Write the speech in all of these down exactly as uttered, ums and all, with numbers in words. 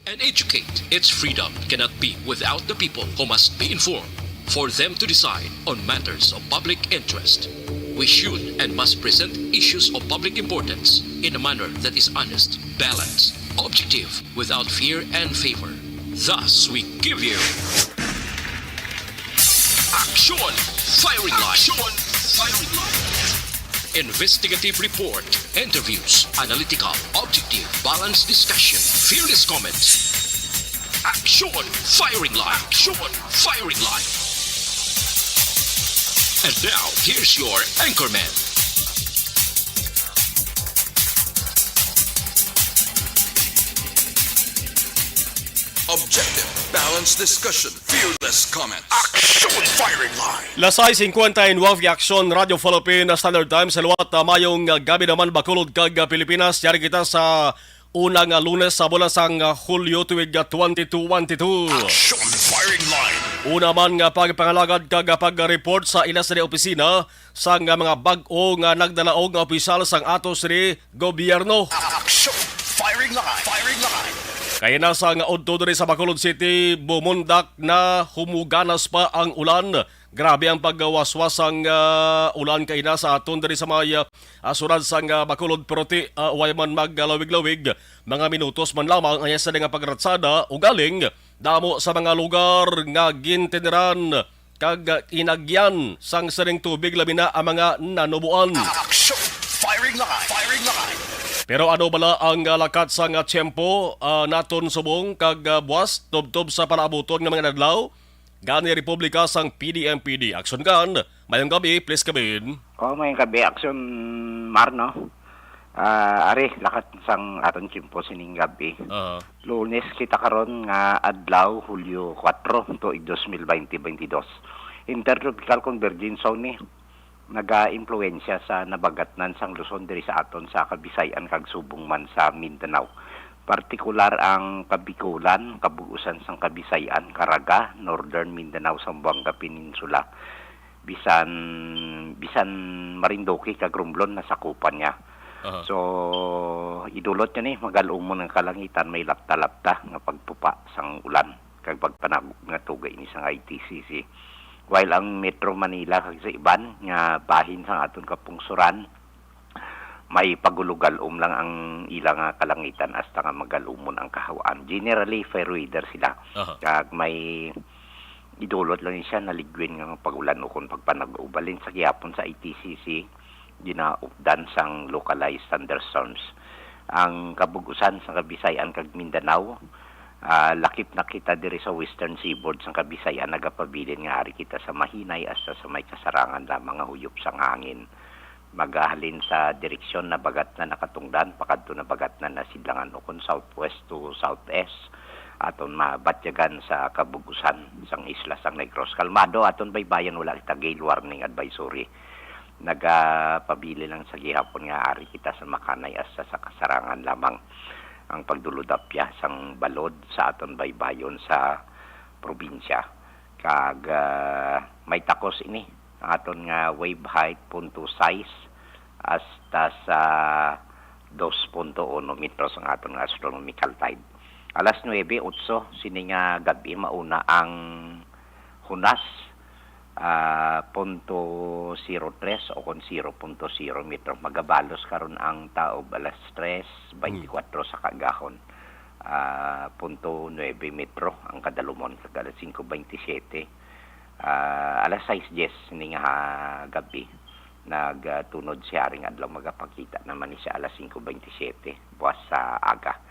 And educate. Its freedom cannot be without the people, who must be informed for them to decide on matters of public interest. We should and must present issues of public importance in a manner that is honest, balanced, objective, without fear and favor. Thus, we give you Action Firing Line. Action Firing Line. Investigative report, interviews, analytical, objective, balanced discussion, fearless comments. Action Firing Line. Action Firing Line. And now, here's your anchorman. Objective, balanced discussion, fearless comments. Action Firing Line. Las sais cincuenta y nueve, Action Radio Philippine Standard Time. Sa liwat, ah, mayong, ah, gabi naman, Bacolod kag, ah, Pilipinas. Yari kita sa una nga Lunes sa bulan sang, ah, Hulyo tuig, ah, twenty twenty-two. Action Firing Line. Una man nga pagpangalagad kag, ah, pag-report sa ila sa opisina sang, ah, mga bag-o nga nagdalaog nga opisyal sang ato sini gobyerno. Action Firing Line. Firing Line. Kay na sa nga udto diri sa Bacolod City, bumundak na, humuganas pa ang ulan. Grabe ang pagwaswas sang, ah, ulan kay na sa aton diri sa may, ah, ah, syudad sang, ah, Bacolod, pero ti, ah, way man maglalawig-lawig, mga minutos man lamang ang iya sini nga pagratsada, ugaling damo sa mga lugar nga gintindiran kag, ah, inagyan sang sining tubig, labi na ang mga nanuboan. Action Firing Line. Firing Line. Pero ano bala ang, ah, lakat sang, ah, tiyempo, ah, naton subong kag, ah, buwas tubtob sa palaabuton nga mga adlaw? Gani Republika sang P D M P D. Action Gun, mayong gabi, please come in. Oh, mayong gabi, Action Mar, no? Ah, ari, lakat sang aton tiyempo sining gabi. Aha. Lunes kita karon nga adlaw, Hulyo kuwatro, tuig dos mil baynte baynte dos. Intertropical Convergence Zone ni, nagaimpluwensya sa nabagatnan sang Luzon diri sa aton sa Kabisayan kag subong man sa Mindanao. Partikular ang Kabikulan, kabug-usan sang Kabisayan, Caraga, Northern Mindanao, Zamboanga Peninsula. Bisan, bisan Marinduque kag Romblon nasakupan niya. Aha. So, idulot niya ni magal-umon nga kalangitan, may lapta-lapta nga pagtupa sang ulan kag pagpanagog nga tuga ini sang I T C C. While ang Metro Manila kag sa iban nga bahin sang aton kapungsuran, may pagulogal-om lang ang ila nga kalangitan hasta nga magal-umon ang kahaw-an. Generally, fair weather sila. Aha. Kag may idulot lang siya, naligwin nga pag-ulan ukon pagpanag-, ubalin sa gihapon sa I T C C, ginaupdan sang localized thunderstorms. Ang kabug-usan sa Kabisayan kag Mindanao, ah, lakip na kita diri sa western seaboard sang Kabisayan, nagapabilin nga ari kita sa mahinay hasta sa may kasarangan lamang nga huyop sang hangin. Magahalin sa direksyon Nabagatnan, Nakatungdan, pakadto Nabagatnan, Nasidlangan, ukon southwest to southeast, aton mabatyagan sa kabug-usan sang isla sang Negros. Kalmado aton baybayon, wala kita gale warning advisory. Nagapabilin lang sa gihapon nga ari kita sa makanay hasta sa kasarangan lamang ang pagdulodapya sang balod sa aton baybayon sa probinsya. Kag, ah, may takos ini. Ang aton nga wave height, punto sais hasta sa dos punto uno metros ang aton nga astronomical tide. Alas nuebe otso sini nga gab-i, mauna ang hunas, ah, punto zero tres o kon zero punto zero metro. Magabalos karon ang taob alas tres baynte kuwatro sa kaagahon, ah, punto nuebe metro ang kadalumon, kag alas singko baynte siyete, ah, alas sais dyes ni nga gab-i, nagtunod si Haring Adlaw, magapakita naman ni siya alas singko baynte siyete buwas sa aga.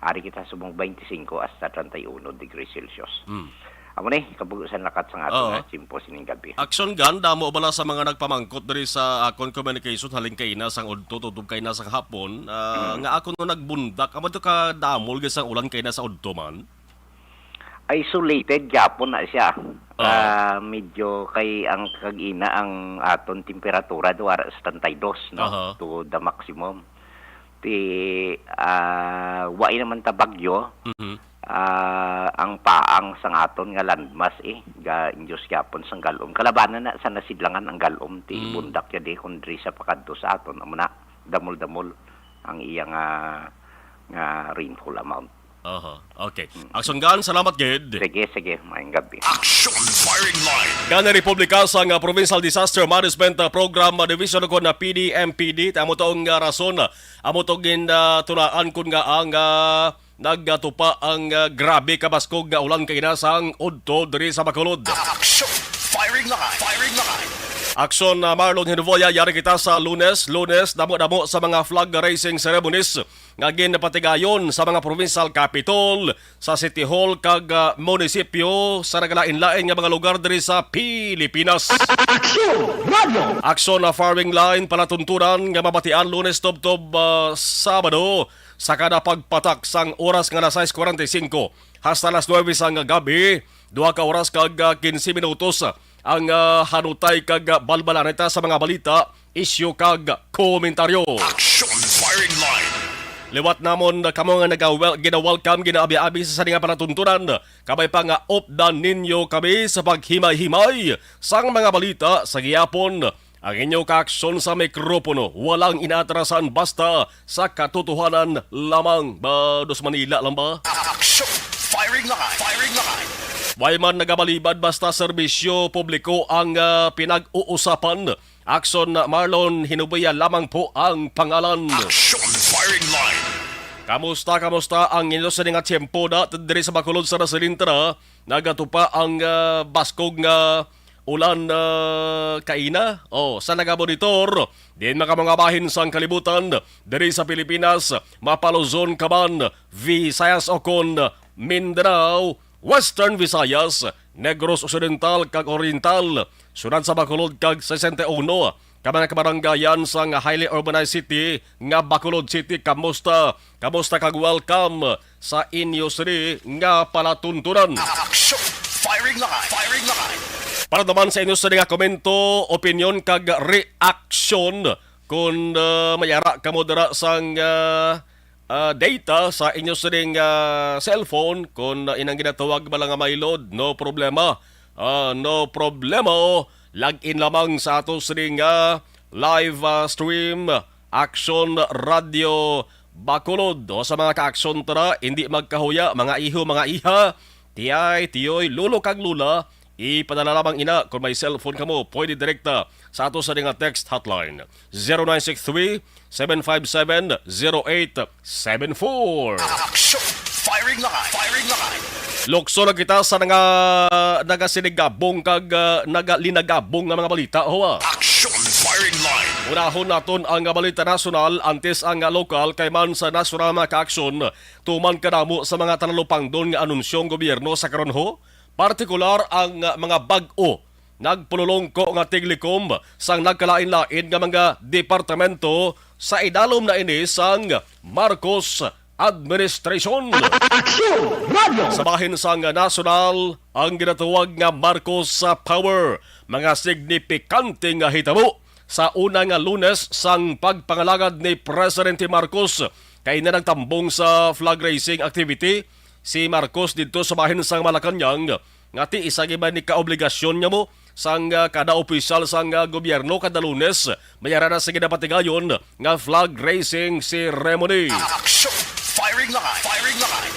Ari kita subong baynte singko hasta treinta y uno degrees Celsius. Mm. Amo ni, kabug-usan lakat sa aton Oo. nga tiyempo sining gab-i. Action Gun, damo bala sa mga nagpamangkot diri sa akon communication halin kay na sang udto, tubtob kay na sang hapon, ah, Mm. nga akon no nagbundak, amo to ka damol gid sang ulan kay na sa udto man? Isolated gyapon na siya. Oo. Ah, medyo kay ang kag-ina ang aton temperatura do ara sa setenta y dos, no? Aha. To the maximum. Ti, ah, wa naman ta bagyo. Mhm. Ah, ang paang sang aton nga landmass, eh, ga-induce gyapon sang gal-om. Kalabanan na sa nasidlangan ang gal-om, ti Mm. bundak ya di kun diri sa pakadto sa aton, amo na, damol-damol ang iya nga, nga rainfall amount. Aha. Okay. Aksyon Gan, salamat gid. Sige, sige. Maayong gabi. Action Firing Line. Gani Republika sa nga Provincial Disaster Management uh, Program uh, Division ko na P D M P D. Amo to ang uh, rason. Uh, amo to gin uh, tunaan kun nga ang uh, nagatupa ang uh, grabe kabaskog nga ulan kainasang udto diri sa Bacolod. Action Firing Line. Firing Line. Aksyon na Marlon Hinuvoya, yari kita sa Lunes. Lunes, damo-damo sa mga flag raising ceremonies nga ginpatigayon sa mga provincial capital, sa City Hall kag ah, munisipyo sa nagalain-lain nga mga lugar diri sa Pilipinas. Aksyon na Firing Line palatuntunan nga mabatian Lunes tubtob ah, Sabado sa kada pagpatak sang oras nga alas sais kuwarenta y singko hasta alas nuebe sang gabi, duha ka oras kag ah, quince minutos ang ah, hanutay kag ah, balbalanita sa mga balita, isyu kag komentaryo. Action Firing Line. Liwat namon kamo nga naga-wel- gina-welcome, ginaabi-abi sa sani nga palatuntunan. Kabay pa nga updan ninyo kami sa paghimay-himay sang mga balita sa gihapon. Ang inyo kaaksyon sa mikropono walang inaatrasan, basta sa katotohanan lamang. Ba, dos Manila lang ba? Action Firing Line. Firing Line. Way man nagabalibad basta serbisyo publiko ang ah, pinag-uusapan. Aksyon Marlon Hinuboya lamang po ang pangalan. Action Firing Line. Kamusta, kamusta ang inyo sa nga tiyempo na diri sa Bacolod sa Nasilintra? Nagatupa ang ah, baskog nga ulan ah, kaina? O, sa nagamonitor, din maka mga bahin sang kalibutan, diri sa Pilipinas, mapa Luzon ka man, Visayas o kon Mindanao, Western Visayas, Negros Occidental kag Oriental, sunod sa Bacolod kag sesenta y uno ka mga kabaranggayan sang highly urbanized city nga Bacolod City. Kamusta? Kamusta kag welcome sa inyo sini nga palatuntunan. Action Firing Line. Firing Line. Para naman sa inyo sini nga komento, opinyon kag reaksyon, kung ah, may ara kamo dira sang ah, ah, data sa inyo sining ah, cellphone, kung ah, inang ginatawag bala nga may load, no problema. Ah, no problema. Log in lamang sa ato sining ah, live ah, stream, Action Radio Bacolod. O sa mga ka-aksyon tara, hindi magkahuya, mga iho, mga iha, tiyay, tiyoy, lolo kag lula, ipadala lamang ina kung may cellphone kamo. Pwede direkta sa ato sa nga text hotline, zero nine six three, seven five seven, zero eight seven four. Action Firing Line. Firing Line. Lukso na kita sa nga nagasinigabong kag ah, nagalinagabong nga mga balita, hoa. Action Firing Line. Unahon naton ang balita nasyonal antes ang lokal, kay man sa nasyonal nga kaaksyon, tuman kadamo sa mga talupangdon nga anunsyong gobyerno sa karon, ho, partikular ang mga bag-o nagpululongko nga tiglikom sang nagkalain-lain nga mga departamento sa idalom na ini sang Marcos administration. Action Radio! Sa bahin sang nasyonal, ang ginatawag nga Marcos Power, mga signifikante nga hitabo sa una nga Lunes sang pagpangalagad ni Presidente Marcos, kay na nagtambong sa flag raising activity si Marcos didto sa bahin sang Malacañang, nga ti isa giba ni kaobligasyon niya mo sang ah, kada opisyal sang ah, gobyerno kada Lunes, may ara na sa ginapatigayon nga flag raising ceremony. Action Firing Line. Firing Line.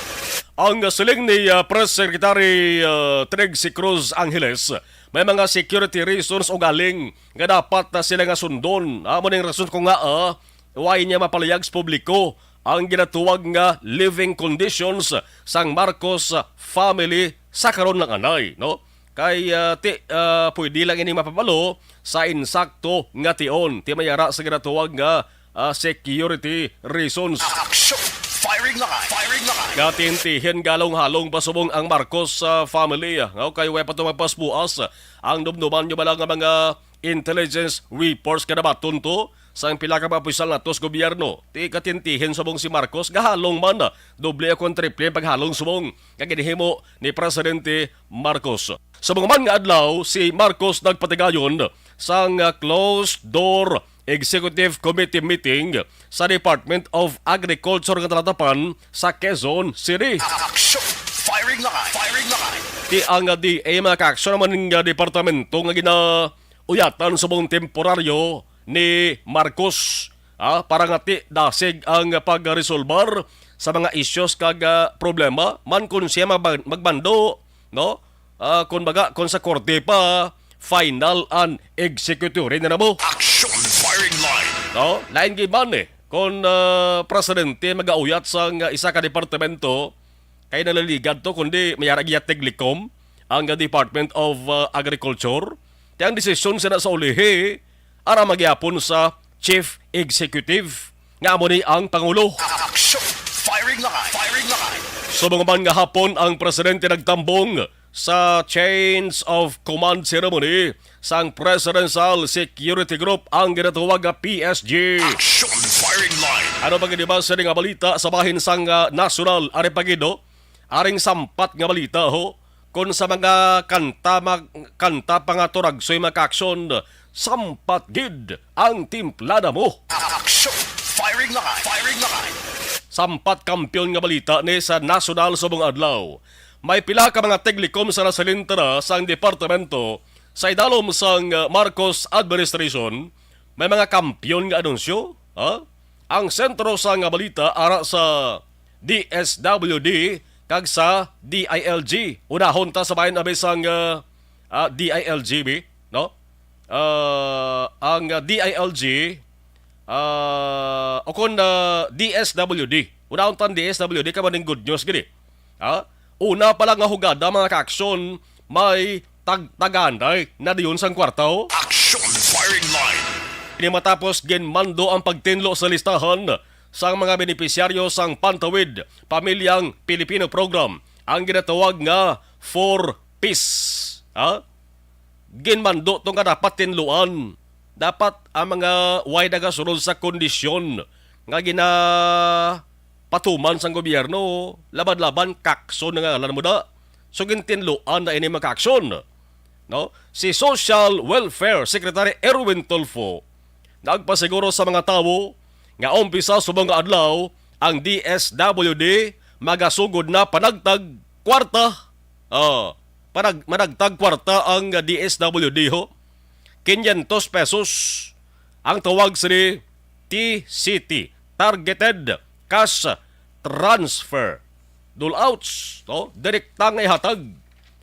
Ang siling ni ah, Press Secretary ah, Trixie Cruz Angeles, may mga security reasons o galing nga dapat na sila nga sundon. Amo ning rason ko nga ah, way niya mapalayag sa publiko ang ginatuwag nga living conditions sang Marcos family sa karon lang anay, no? Kay ah, ti ah, pwede lang ini mapabalo sa insakto nga tion. Ti may ara sa ginatuwag nga ah, security reasons. Action Firing Line. Firing Line. Katintihin galong-halong pa subong ang Marcos ah, family, ah, nga kay way pa to magpasbuas. Ang dumduman nyo ba lang nga mga intelligence reports kanabaton to sang pila ka mga opisyal nato sa gobyerno? Ti katintihin subong si Marcos, gahalong man, ah, doble o kon triple ang paghalong subong nga ginhimo ni Presidente Marcos. Sa mga man nga adlaw, si Marcos nagpatigayon sang ah, closed door executive committee meeting sa Department of Agriculture nga talatapan sa Quezon City. Action Firing Line. Firing Line. Ti ang D A, mga kaaksyon, naman ning departamento nga ginauyatan subong temporaryo ni Marcos, ah, para nga ti dasig ang pagresolbar sa mga issues kag, ah, problema, man kon siya magba-, magmando, no? Ah, kon baga, kon sa korte pa, final and executory na na mo. Action firing line. No? Lain gid man, eh. Kon, ah, presidente magauyat sang, ah, isa ka departamento, kay nalaligad to, kundi may ara giya tiglikom ang, ah, Department of, ah, Agriculture. Kay ang desisyon sina sa ulihi, ara magyapon sa chief executive, nga amo ni ang pangulo. Action firing line. Firing line. Subong man nga hapon ang presidente nagtambong sa change of command ceremony sang Presidential Security Group, ang ginatawag nga P S G. Action firing line. Ano pa gid ba sa nga balita sa bahin sang, ah, nasyonal, ari pa gid, no? Aring sampat nga balita, ho, kon sa mga kanta, mag-, kanta pa nga turagsoy, mga kaaksyon, sampat gid ang timplada mo. Action firing line. Firing line. Sampat kampiyon nga balita ni sa nasyonal subong adlaw. May pila ka mga tiglikom sa nasalintara sang departamento sa idalom sang, uh, Marcos administration. May mga kampiyon nga anunsyo, ha? Ang sentro sa nga balita ara sa D S W D kag sa D I L G. Unahon ta sa bahin abi sang, uh, uh, D I L G, bi, no? Uh, ang, uh, D I L G, uh, o kon, uh, D S W D. Unahon ta ang D S W D, kamo ning good news gid, eh. Ha? Una pa lang nga hugada, mga kaaksyon, may tagtaganay na dayon sang kwarta, oh. Action firing line. Ini matapos ginmando ang pagtinlo sa listahan sang mga benepisyaryo sang Pantawid Pamilyang Pilipino Program, ang ginatawag nga four Ps. Ha? Ginmando to nga dapat tinluan. Dapat ang mga way nagasunod sa kondisyon nga ginapatuman sang gobyerno, laban-laban, kaaksyon na nga ngalan mo da. So, gintinluan na ini, mga kaaksyon, no? Si Social Welfare Secretary Erwin Tulfo nagpasiguro sa mga tawo nga umpisa subong nga adlaw ang D S W D magasugod na panagtag kwarta. Oh, panag-, managtag kwarta ang D S W D, ho. Quinientos pesos ang tawag sini T C T, Targeted Cash Transfer. Dolouts, no? Direkta nga ihatag,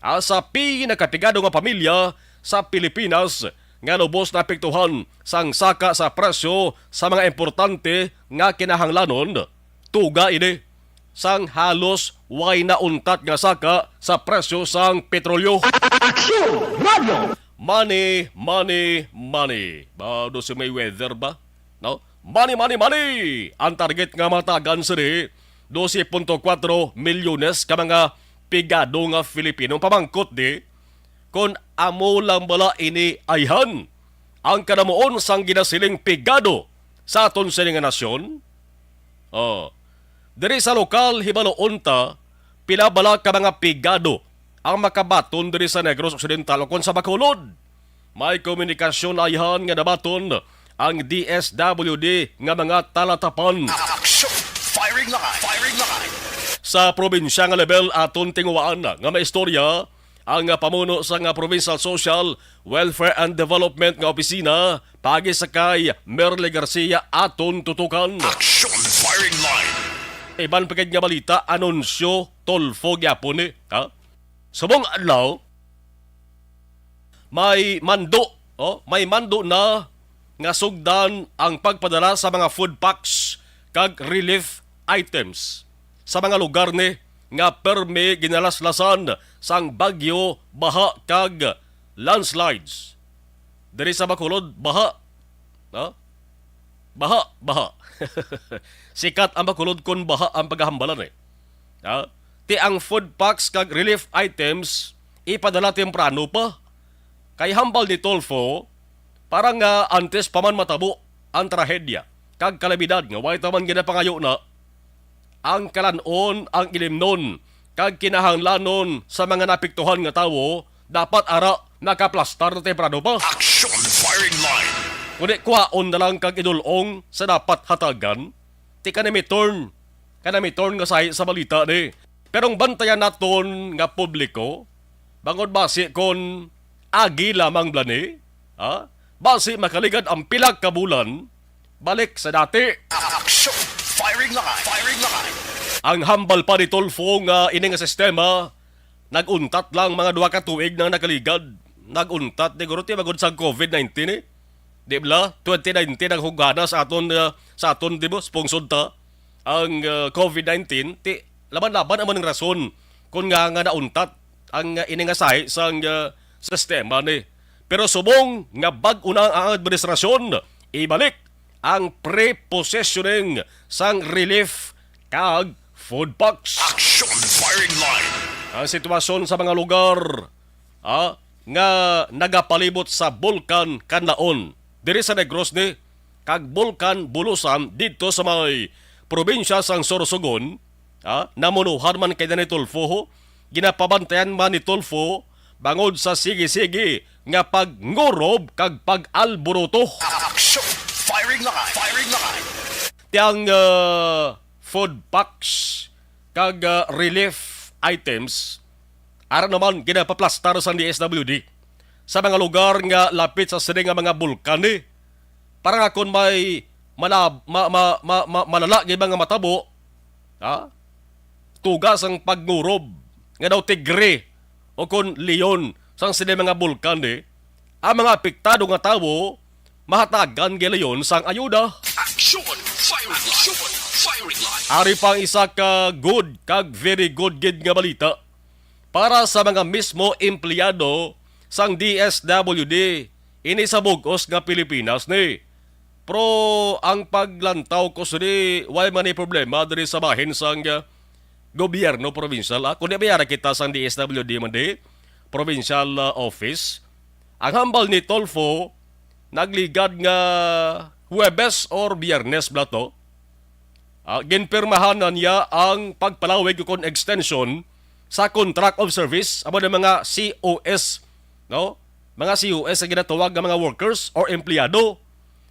ah, sa pinakapigado nga pamilya sa Pilipinas nga lubos naapektuhan sang saka sa presyo sa mga importante nga kinahanglanon. Tuga ini sang halos way nauntat nga saka sa presyo sang petrolyo. Action Radio! Money, money, money. Ba, do si Mayweather ba? No? Money, money, money! Ang target nga matagan sini, dose punto kuwatro milyones ka mga pigado nga Filipino. Pamangkot di, kon amo lang bala ini ayhan ang kanamuon sang ginasiling pigado sa aton sini nga nasyon? Oh. Diri sa lokal, hibaloon ta, pila bala ka mga pigado ang makabaton diri sa Negros Occidental o kon sa Bacolod. May komunikasyon ayhan nga nabaton ang D S W D nga mga talatapan. Action! Firing line! Firing line! Sa probinsya nga level, aton tinguhaan nga may istorya ang, ah, pamuno sa nga Provincial Social Welfare and Development nga opisina, pagi sa kay Merly Garcia, aton tutukan. Action! Firing line! Iban pa gid nga balita, anunsyo, Tulfo gyapon ni, ha? Subong adlaw, may mando, oh, may mando na nga sugdan ang pagpadala sa mga food packs kag relief items sa mga lugar ni nga permi ginalaslasan sang bagyo, baha kag landslides. Diri sa Bacolod, baha. No? Baha, baha. Sikat ang Bacolod kon baha ang pagahambalan, eh. Ha? Ti ang food packs kag relief items ipadala temprano pa. Kay hambal ni Tulfo, para nga antes pa man matabo ang trahedya kag kalamidad nga way ta man ginapangayo na, ang kalan-on, ang ilimnon, kag kinahanglanon sa mga naapektuhan nga tawo dapat ara nakaplastar na temprano pa. Action! Firing line! Kundi kuhaon na lang kag idul-ong sa dapat hatagan. Ti kanamitorn, kanamitorn nga sahi sa balita ni. Pero ang bantayan naton nga publiko, bangod basi kon agi lamang bala ni, ha? Basi makaligad ang pila ka bulan, balik sa dati. Action! Firing line! Firing line! Ang hambal pa ni Tulfo nga ini nga sistema nag-untat lang mga duha ka tuig nang nakaligad. Nag-untat ni guro ti magod sa covid nineteen, eh. Di bala? Twenty nineteen ang hugana sa aton, ah, sa aton, di ba? Sponsor ta ang, ah, covid nineteen. Ti laban-laban naman ang rason kung nga, nga nauntat ang, ah, ini nga sahi sang, ah, sistema ni. Pero subong nga bag-o na ang administrasyon, ibalik ang pre-positioning sang relief kag food packs. Action Firing Line. Ang sitwasyon sa mga lugar, ah, nga nagapalibot sa Bulkan Kanlaon diri sa Negros ni kag Bulkan Bulusan didto sa may probinsya sang Sorsogon, ah, namunuhan man kay ni Tulfo, ho. Ginapabantayan man ni Tulfo bangod sa sige-sige nga pagngurob kag pag-alboroto. Action! Firing line! Firing line! Ti ang, ah, food packs kag, ah, relief items ara naman ginapaplastar sang D S W D sa mga lugar nga lapit sa sini nga mga bulkan, eh, para nga kon may malab-, ma-, ma-, ma-, ma-, malala gid mga matabo, ha? Tuga sang pagngurob nga daw tigre o kon leon sang sini mga bulkan, eh, ang mga apektado nga tawo mahatagan gid leon sang ayuda. Action! Firing line! Action! Firing line! Ari pa ang isa ka good kag very good gid nga balita para sa mga mismo empleyado sang D S W D ini sa bug-os nga Pilipinas ni. Pero ang paglantaw ko sini, way man ni problema diri sa bahin sang, ah, gobyerno probinsyal, ah. Kundi may ara kita sang D S W D man di, provincial, ah, office. Ang hambal ni Tulfo, nagligad nga Huwebes or Biyernes bala to. Ah, ginpirmahan na niya ang pagpalawig kon extension sa contract of service amo na mga C O S, no? Mga C O S ang ginatawag nga mga workers or empleyado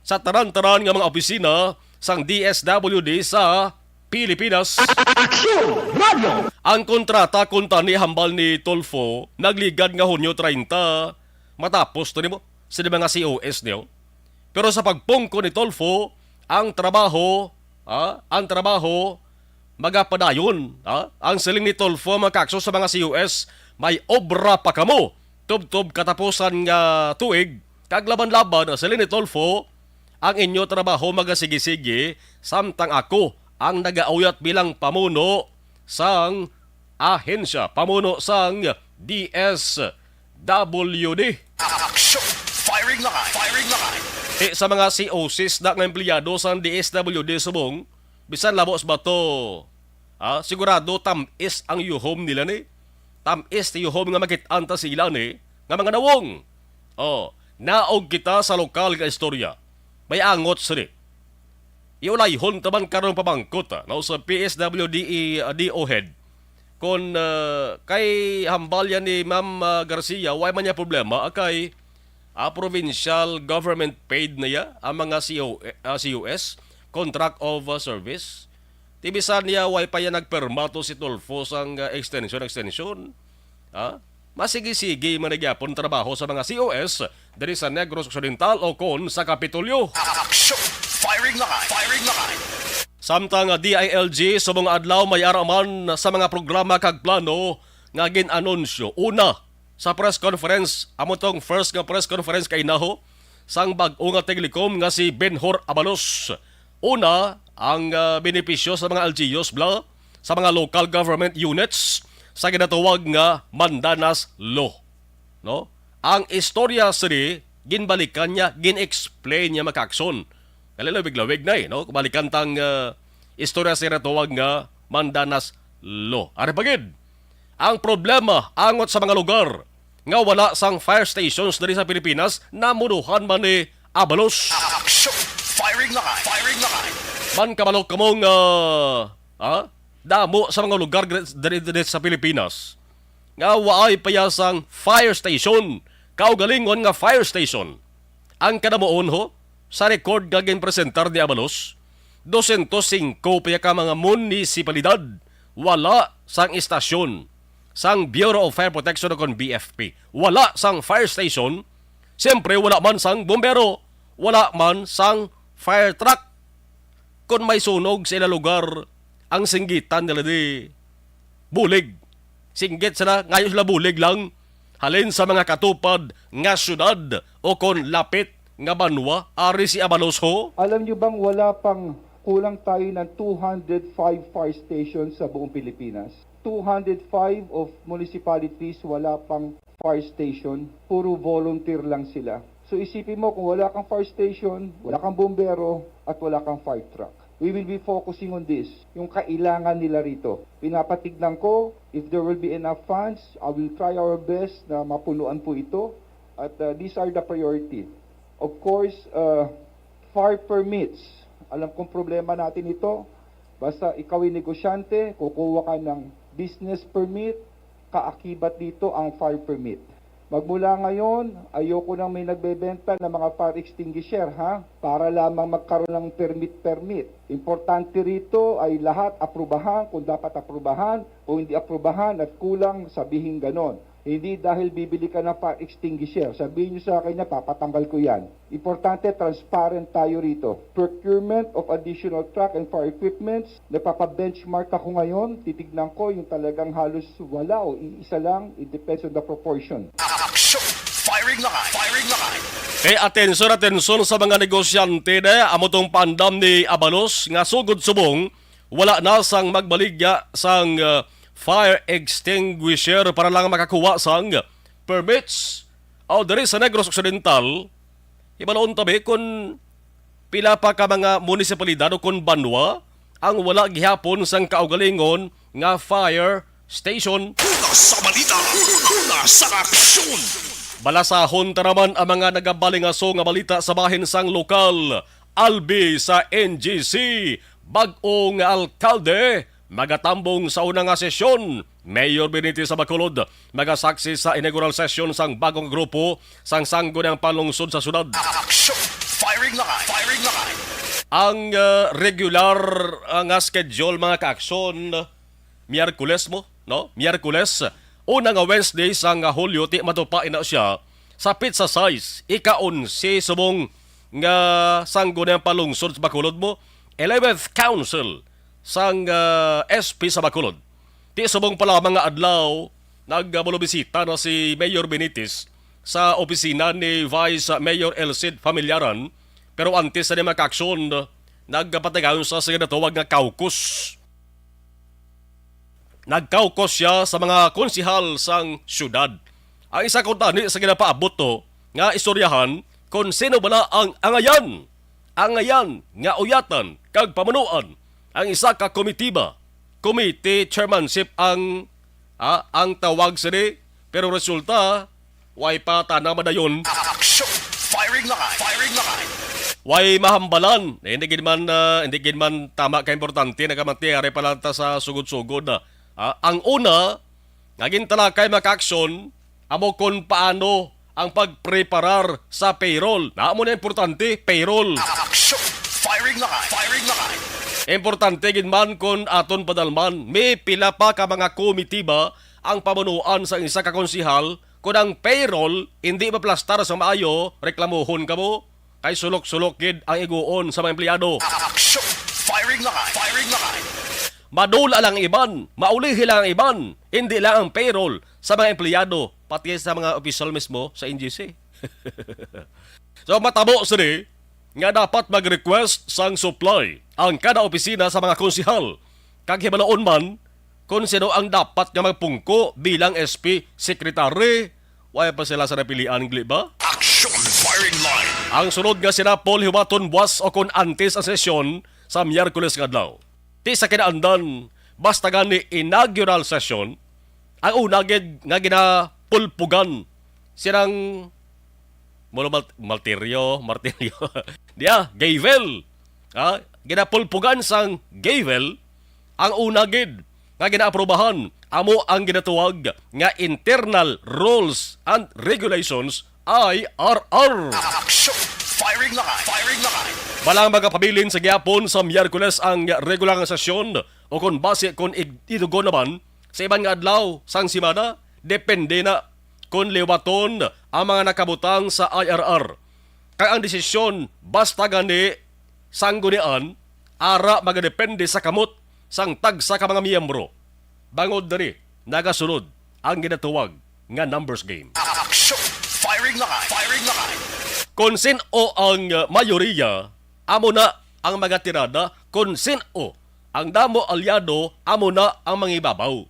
sa tanan-tanan nga mga opisina sang D S W D sa Pilipinas. Aksyon! Radyo! Ang kontrata kuntani hambal ni Tulfo nagligad nga Hunyo treinta, matapos to nimo sa mga C O S niyo. Pero sa pagpungko ni Tulfo, ang trabaho, ah, ang trabaho magapadayon, ah. Ang siling ni Tulfo, mga kakso, sa mga C O S, may obra pa kamo tubtob katapusan nga tuig, kag laban-laban, siling ni Tulfo, ang inyo trabaho magasigi-sigi, samtang ako ang nagauyat bilang pamuno sang ahensya, pamuno sang D S W D. Action! Firing line! Firing line! Eh, sa mga C O Cs na nga empleyado sang D S W D subong, bisan labo sa bato, ah, sigurado tam-is ang yuhom nila ni. Tam-is ti yuhom nga makit-an ta sila ni, nga mga nawong. Oh, naog kita sa lokal nga istorya. May angot sini. Iulayhon ta man karon pamangkot, ah, no, sa P S W D, ah, D O head. Kon, ah, kay hambal yan ni Ma'am, ah, Garcia, way man niya problema, ah, kay, ah, provincial government paid na ya ang mga C O, ah, C O S, contract of, ah, service. Ti bisan niya, way pa yan nagperma to si Tulfo sang, ah, extension, extension. Ha? Masigi-sigi man na gyapon trabaho sa mga C O S diri sa Negros Occidental o kon sa Kapitolyo. Action! Firing line! Firing line! Samtang D I L G subong nga adlaw may ara man sa mga programa kag plano nga gin-anunsyo. Una, sa press conference, amo tong first nga press conference kay naho sang bag-o nga tiglikom nga si Benhur Abalos. Una, ang, ah, benepisyo sa mga L G Us bala sa mga local government units sa ginatawag nga Mandanas Law, no? Ang istorya sini ginbalikan niya, gin-explain niya, mga kakson. Kaya lawig-lawig na, eh, no? Balikan tang, ah, istorya sa ginatawag nga Mandanas Law. Ari pa gid, ang problema angot sa mga lugar nga wala sang fire stations diri sa Pilipinas, namunuhan man ni Abalos. Action! Firing line! Firing line! Man kabalo kamo nga, ah, damo sa mga lugar diri, diri, diri sa Pilipinas nga waay pa ya sang fire station, kaugalingon nga fire station. Ang kadamuon, ho, sa record nga ginpresentar ni Abalos, dosyentos singko pa ya ka mga munisipalidad wala sang istasyon sang Bureau of Fire Protection o kon B F P. Wala sang fire station, siyempre wala man sang bombero, wala man sang fire truck. Kon may sunog sa ila lugar, ang singgitan nila di bulig. Singgit sila, ngayo sila bulig lang halin sa mga katupad nga syudad o kon lapit nga banwa, ari si Abalos ho. Alam niyo bang wala pang, kulang tayo ng two hundred five fire stations sa buong Pilipinas? Two hundred five of municipalities, wala pang fire station, puro volunteer lang sila. So isipin mo, kung wala kang fire station, wala kang bombero, at wala kang fire truck. We will be focusing on this, yung kailangan nila rito. Pinapatignan ko, if there will be enough funds, I will try our best na mapunuan po ito. At uh, these are the priority. Of course, uh, fire permits. Alam kong problema natin ito. Basta ikaw ay negosyante, kukuha ka ng business permit, kaakibat dito ang fire permit. Magmula ngayon, ayoko nang may nagbebenta ng mga fire extinguisher, ha? Para lamang magkaroon ng permit-permit. Importante rito ay lahat aprubahan, kung dapat aprubahan, kung hindi aprubahan at kulang, sabihin ganon. Hindi dahil bibili ka ng fire extinguisher, sabihin nyo sa akin na papatanggal ko yan. Importante, transparent tayo rito. Procurement of additional truck and fire equipments, nagpapabenchmark ako ngayon. Titignan ko yung talagang halos wala o iisa lang. It depends on the proportion. Action! Firing line! Firing line! Kay atensyon, atensyon sa mga negosyante na amo tong paandam ni Abalos nga sugod subong wala na sang magbaligya sang uh, fire extinguisher para lang makakuha sang permits. O diri sa Negros Occidental, hibalon tabi kung pila pa ka mga munisipalidad o kon banwa ang wala gihapon sang kaugalingon nga fire station. Una sa balita, una sa aksyon. Balasahon ta naman ang mga nagabalingaso nga balita sa bahin sang lokal. Albi sa N G C, bag-o nga alkalde, magatambong sa una nga sesyon. Mayor Benitez sa Bacolod, magasaksi sa inaugural session sang bagong grupo sang Sangguniang Panlungsod sa syudad. Action! Firing line! Firing line! Ang uh, regular uh, nga schedule, mga kaaksyon, Miyerkules mo, no? Miyerkules, una nga Wednesday sang Hulyo, ti matupa ina siya sa pitsa sais, ika-onse subong nga Sangguniang Panlungsod sa Bacolod mo, eleventh Council sang uh, S P sa Bacolod. Ti subong pa lamang nga adlaw, nagmulubisita na si Mayor Benitez sa opisina ni Vice Mayor Elcid Familiaran, pero antes sa mga kaaksyon, nagpatigayon sa sa ginatawag nga caucus. Nagkaukos siya sa mga konsehal sang siyudad. Ang isa kuntani sa ginapaabot to nga istoryahan kon sino bala ang angayan, angayan nga uyatan kag pamunuan ang isa ka komitiba, committee chairmanship ang, ah, ang tawag sini, pero resulta, way pa tana madayon. Action! Firing line! Firing line! Way mahambalan. Eh, hindi gid man, ah, hindi gid man tama ka importante, nagamati, ari pa lang ta sa sugod-sugod, ah. Ah, ang una, nga gintalakay, mga kaaksyon, amo kon paano ang pagpreparar sa payroll. Na mo na importante, payroll. Action! Firing line! Firing line! Importante gid man kon aton padalman, may pila pa ka mga komitiba ang pamunuan sa isa ka konsehal. Kon ang payroll hindi maplastar sa maayo, reklamuhon kamo, kay sulok-sulok gid ang iguon sa mga empleyado. Action! Firing line! Firing line! Madula lang ang iban, maulihi lang ang iban, hindi lang ang payroll sa mga empleyado, pati sa mga opisyal mismo sa N G C. So, matabo sini nga dapat mag-request sang supply ang kada opisina sa mga konsehal. Kag hibaloon man kung sino ang dapat nga magpungko bilang S P secretary, way pa sila sa napilian, gli ba? Action! Firing line! Ang sunod nga sinapol hiwaton buwas o kon antes ang sesyon sa Miyerkules nga adlaw. Ti sa kinaandan, basta gani inaugural session, ang una gid nga ginapulpugan sirang Molo Mal-, Martirio, Martirio. Diya, gavel. Ha? Ginapulpugan sang gavel, ang una gid nga ginaaprobahan amo ang ginatuwag nga Internal Rules and Regulations, I R R. Action! Firing line! Firing line! Balang magapabilin sa gihapon sa Miyerkules ang regular nga sesyon o kon basi kon ig-, idugo naman sa iban nga adlaw sang semana, depende na kon liwaton ang mga nakabutang sa I R R. Kag ang desisyon basta gani sanggunian, ara magadepende sa kamot sang tagsa ka mga miyembro. Bangod diri, nagasulod ang ginatawag nga numbers game. Action! Firing line! Firing line! Kon sin-o ang, uh, mayoriya, amo na ang magatirada. Kon sin-o ang damo alyado, amo na ang mangibabaw.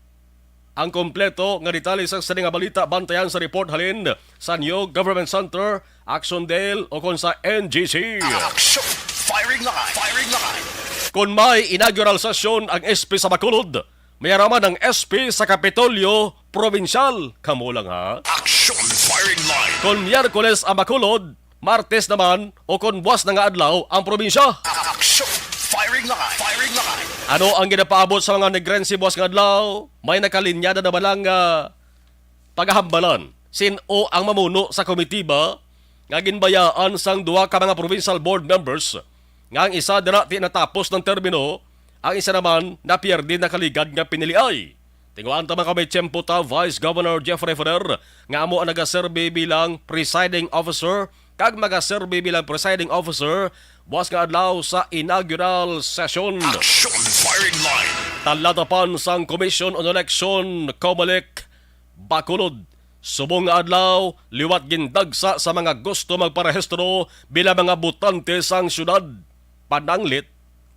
Ang kompleto nga detalye sang sini nga balita, bantayan sa report halin sa New Government Center, Action Dale, o kon sa N G C. Action! Firing line! Firing line! Kon may inaugural session ang S P sa Bacolod, may araman ang S P sa Kapitolyo Probinsyal. Kamo lang, ha? Action! Firing line! Kon Miyerkules ang Bacolod, Martes naman o kon buwas na nga adlaw ang probinsya. Action! Firing line! Firing line! Ano ang ginapaabot sa mga Negrense buwas nga adlaw? May nakalinya na naman lang nga pagahambalan. Sin-o ang mamuno sa komitiba nga ginbayaan sang duha ka mga provincial board members nga ang isa dira ti natapos ng termino, ang isa naman napierde na kaligad nga piniliay. Tinguhaan ta man kami tiyempo ta, Vice Governor Jeffrey Ferrer, nga amo ang nagaserbi bilang presiding officer kag magaserbi bilang presiding officer buwas nga adlaw sa inaugural session. Action! Firing line! Talatapan sang Commission on Election, COMELEC, Bacolod. Subong nga adlaw, liwat gindagsa sa mga gusto magparehistro bilang mga botante sang syudad. Pananglit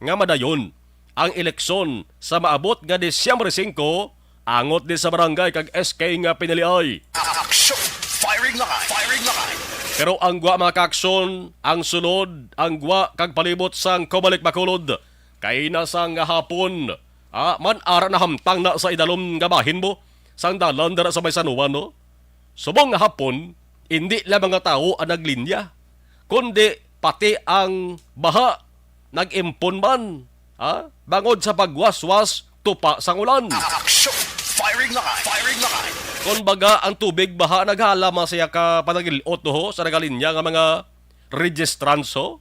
nga madayon ang eleksyon sa maabot nga Disyembre singko, angot din sa barangay kag S K nga piniliay. Action! Firing line! Firing line! Pero ang gwa, mga kaakson, ang sulod, ang gwa kag palibot sang COMELEC Bacolod, kay na sang hapon, ah, man ara nahamtang na sa idalom nga bahin mo sang dalan dira sa may San Juan, no? Subong nga hapon, indi lang mga tawo ang naglinya, kundi pati ang baha nag-impon man, ha? Bangod sa pagwaswas tupa sang ulan. Action! Firing line! Firing line! Kon baga, ang tubig baha naghala man sa iya ka panagil-ot, no, ho, sa nagalinya nga mga registrants, ho.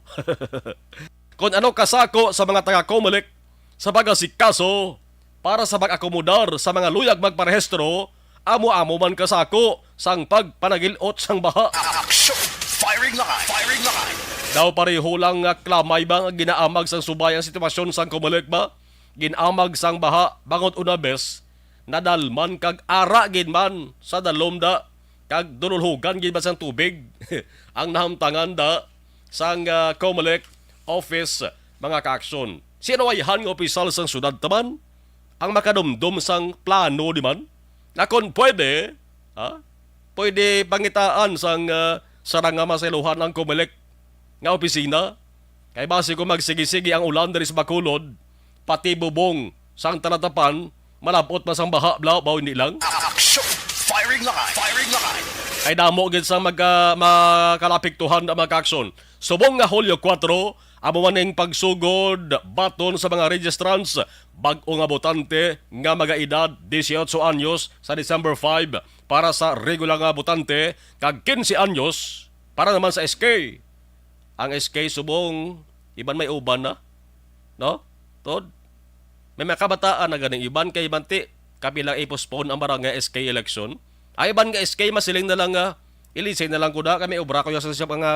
Kon ano kasako sa mga taga-COMELEC sa pag-asikaso para sa pag-akomodar sa mga luyag magparehistro, amo-amo man kasako sang pagpanagil-ot sang baha. Action! Firing line! Firing line! Daw pareho lang nga klamay ba nga ginaamag sang subay ang sitwasyon sang COMELEC ba? Ginamag sang baha bangod una bes, nadalman kag ara gid man sa dalom da, kag dunulhogan gid man sang tubig ang nahamtangan da sang, ah, COMELEC office, mga kaakson. Sino ayhan nga opisyal sang syudad taman ang makadumdom sang plano di man? Na kon pwede, ha? Pwede pangitaan sang, ah, sarang nga masaylohan ang COMELEC nga opisina. Kay basi kung magsigi-sigi ang ulan diri sa Bacolod, pati bubong sang Talatapan malab-ot man sang baha, bla, baw hindi lang. Action! Firing line! Firing line! Kay damo gid sang magka-, makalapiktuhan na, mga kaakson. Subong nga Hulyo kuwatro, amo man ning pagsugod baton sa mga registrants, bag-o nga botante nga magaedad dieciocho anyos sa December five, para sa regular nga botante, kag quince anyos para naman sa S K. Ang S K subong, iban may uban na, no? Tod, may mga kabataan na ganing iban kay iban ti, kapilang i-postpone ang barangay S K election. Ay, iban nga S K, masiling na lang nga, ilisay na lang ko na, kay may obra ko yung sa, sa mga,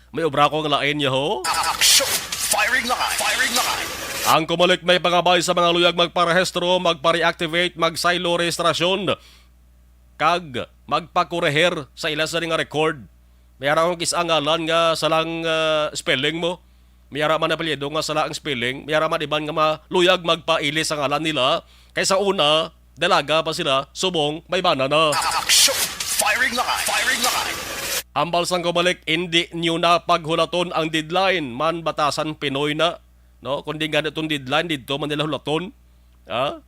may obra ko nga lain niya, ho. Action! Firing line! Firing line! Ang COMELEC may pangabay sa mga luyag magparehistro, magpa-reactivate, mag-silo rehistrasyon, kag magpakurehir sa ila sa nga record. May ara akong kis-, ang ngalan nga salang, ah, spelling mo. May ara man apelyido nga sala ang spelling. May ara man iban nga maluyag magpaili sa ngalan nila. Kay sa una, dalaga pa sila, subong may bana na. Action! Firing line! Firing line! Ambal sang COMELEC, indi niyo na paghulaton ang deadline. Man batasan Pinoy na, no? Kundi nga itong deadline, dito man nila hulaton. Ha?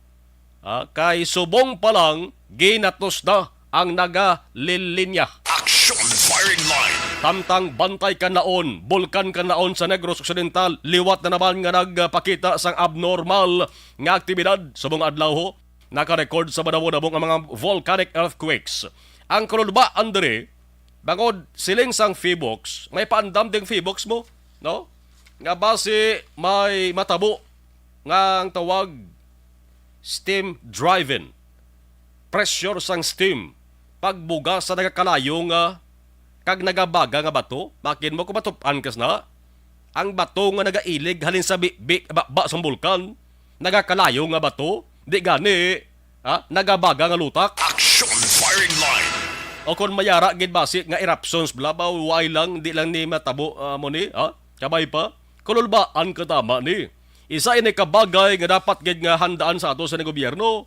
Ah, kay subong pa lang, ginatos na ang nagalilinya. Action! Firing line! Samtang Bantay Kanlaon, Bulkan Kanlaon sa Negros Occidental, liwat na naman nga nagpakita sang abnormal nga aktibidad subong adlaw, ho. Naka-record sa madamo-damo nga mga volcanic earthquakes. Ang kalulbaan diri, bangod siling sang PHIVOLCS, may paandam ding PHIVOLCS mo, no? Nga basi may matabo nga ang tawag steam driven. Pressure sang steam, pagbuga sa nagakalayo nga kag nagabaga nga bato, makin mo kung matup-an kas na. Ang bato nga nagailig halin sa bi-, bi-, baba sang bulkan, Nagakalayo nga bato? Di gani, ha? Nagabaga nga lutak? Action firing line. O kon mayara gid basi nga eruptions bla ba, why lang, di lang ni matabo, ah, mo ni, ha? Kabay pa. Kululbaan ka tama ni. Isa ini ka bagay nga dapat gid nga handaan sa ato sa gobyerno.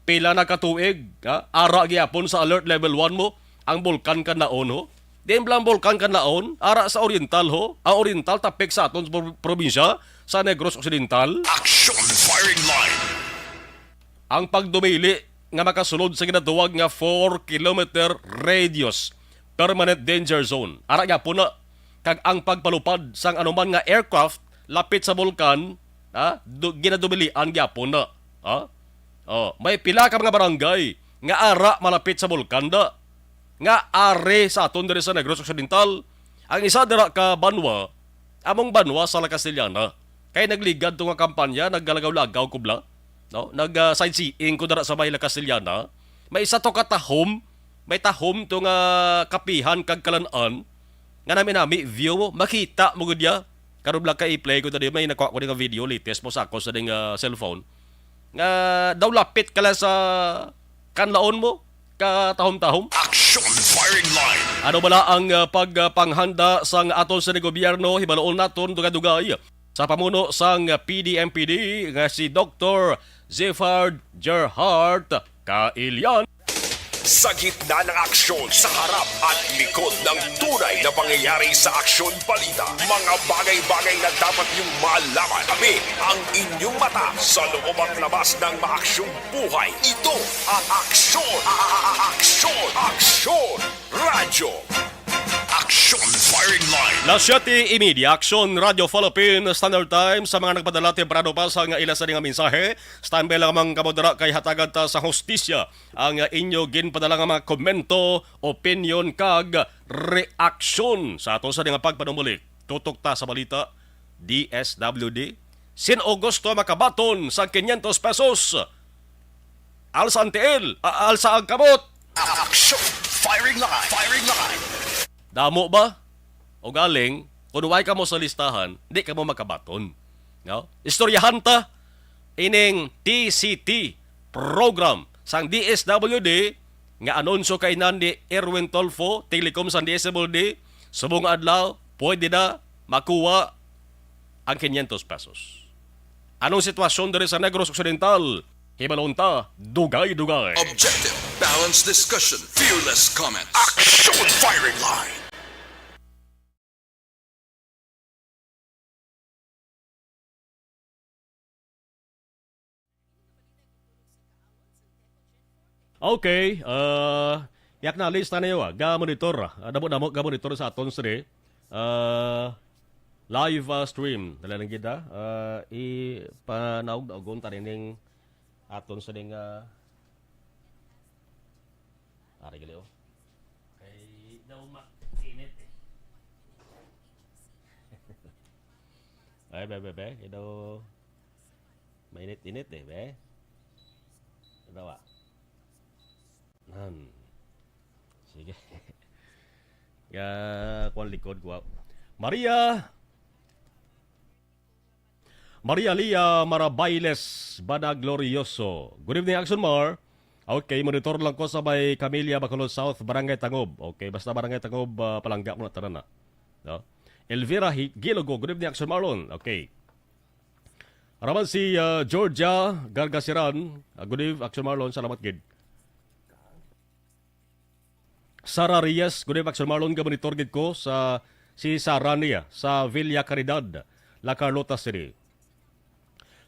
Pila na ka tuig, ha? Ara gyapon sa alert level one mo ang Bulkan Kanlaon, ho. Di lang Bulkan Kanlaon, ara sa Oriental, ho. Ang Oriental tapik sa aton pro-, probinsya sa Negros Occidental. Action firing line. Ang pagdumili nga makasulod sa ginatawag nga four kilometer radius permanent danger zone. Ara gyapon na. Kag ang pagpalupad sang anuman nga aircraft lapit sa bulkan, ha, du-, ginadumilian gyapon na. Ha? Oh, may pila ka mga barangay nga ara malapit sa bulkan da. Nga ari sa aton diri sa Negros Occidental. Ang isa dira ka banwa, among banwa sa La Castellana. Kay nagligad to nga kampanya, naggalagaw-lagaw ko bla, no? Nag, ah, sightseeing ko dira sa may La Castellana. May isa to ka tahom, may tahom to nga kapihan kag kalan-an, nga nami-nami view mo, makita mo gud ya. Karon lang ka i-play ko tadi, may nakuha ko ni nga video, latest mo sa ako sa ding, ah, cellphone. Nga daw lapit ka lang sa kanlaon mo, katahom-tahom. Action firing line. Ano bala ang, ah, pagpanghanda sang aton sa gobyerno? Hibaloon naton dugay-dugay sa pamuno sang P D M P D nga si Doktor Zefard Gerhart Kailian. Sa gitna ng aksyon, sa harap at likod ng tunay na pangyayari sa aksyon balita, mga bagay-bagay na dapat niyong malaman. Kami ang inyong mata sa loob at labas ng maaksyong buhay. Ito ang aksyon, a-, a-, a-, aksyon, aksyon, radyo. Action firing line. Las siyete y media, Aksyon Radyo Philippine Standard Time. Sa mga nagpadala temprano pa sa nga ila sa nga mensahe, standby lamang kamo dira kay hatagan ta sa hustisya ang inyo ginpadala nga mga komento, opinion, kag reaksyon sa ato sa nga pagpanumbalik. Tutok ta sa balita, D S W D. Sin-o gusto makabaton sa quinientos pesos? Alsa ang tiil, a-, alsa ang kamot. Action! Firing line! Firing line! Damo ba? O galing, kung way kamo sa listahan, di kamo makabaton. No? Istoryahan ta ining T C T program sang D S W D nga anunsyo kainan ni Erwin Tulfo, Telecom sang D S W D, subong nga adlaw, pwede na makuha ang quinientos pesos. Anong sitwasyon diri sa Negros Occidental? Hibalon ta, dugay-dugay. Objective, balanced discussion, fearless comments. Action firing line. Okay, ah, yak na lista niyo, ah, ga monitor, ah, damo-damo ga monitor sa aton sini. Ah, live, ah, stream. Dala lang gid, ah. Ah, ipanaog-daogon ta rin ning aton sini nga, ari gali, oh. Kay daw ma-, init, eh. Ay, be, be, be, kay daw mainit-init, eh, be. Ano ba? Nan. Sige. Ga, kuwan likod ko. Maria, Maria Lia Marabailes Banaglorioso. Good evening, Action Mar. Okay, monitor lang ko sa may Camilla, Bacolod South, Barangay Tangob. Okay, basta Barangay Tangob, ah, palangga mo na tanan na. No? Elvira Hi-, Gilogo, good evening, Action Marlon. Okay. Raman si, ah, Georgia Gargasiran. Ah, good eve, Action Marlon. Salamat gid. Sara Reyes, good eve, Action Marlon. Ga-monitor gid ko sa si Sara niya sa Villa Caridad, La Carlota City.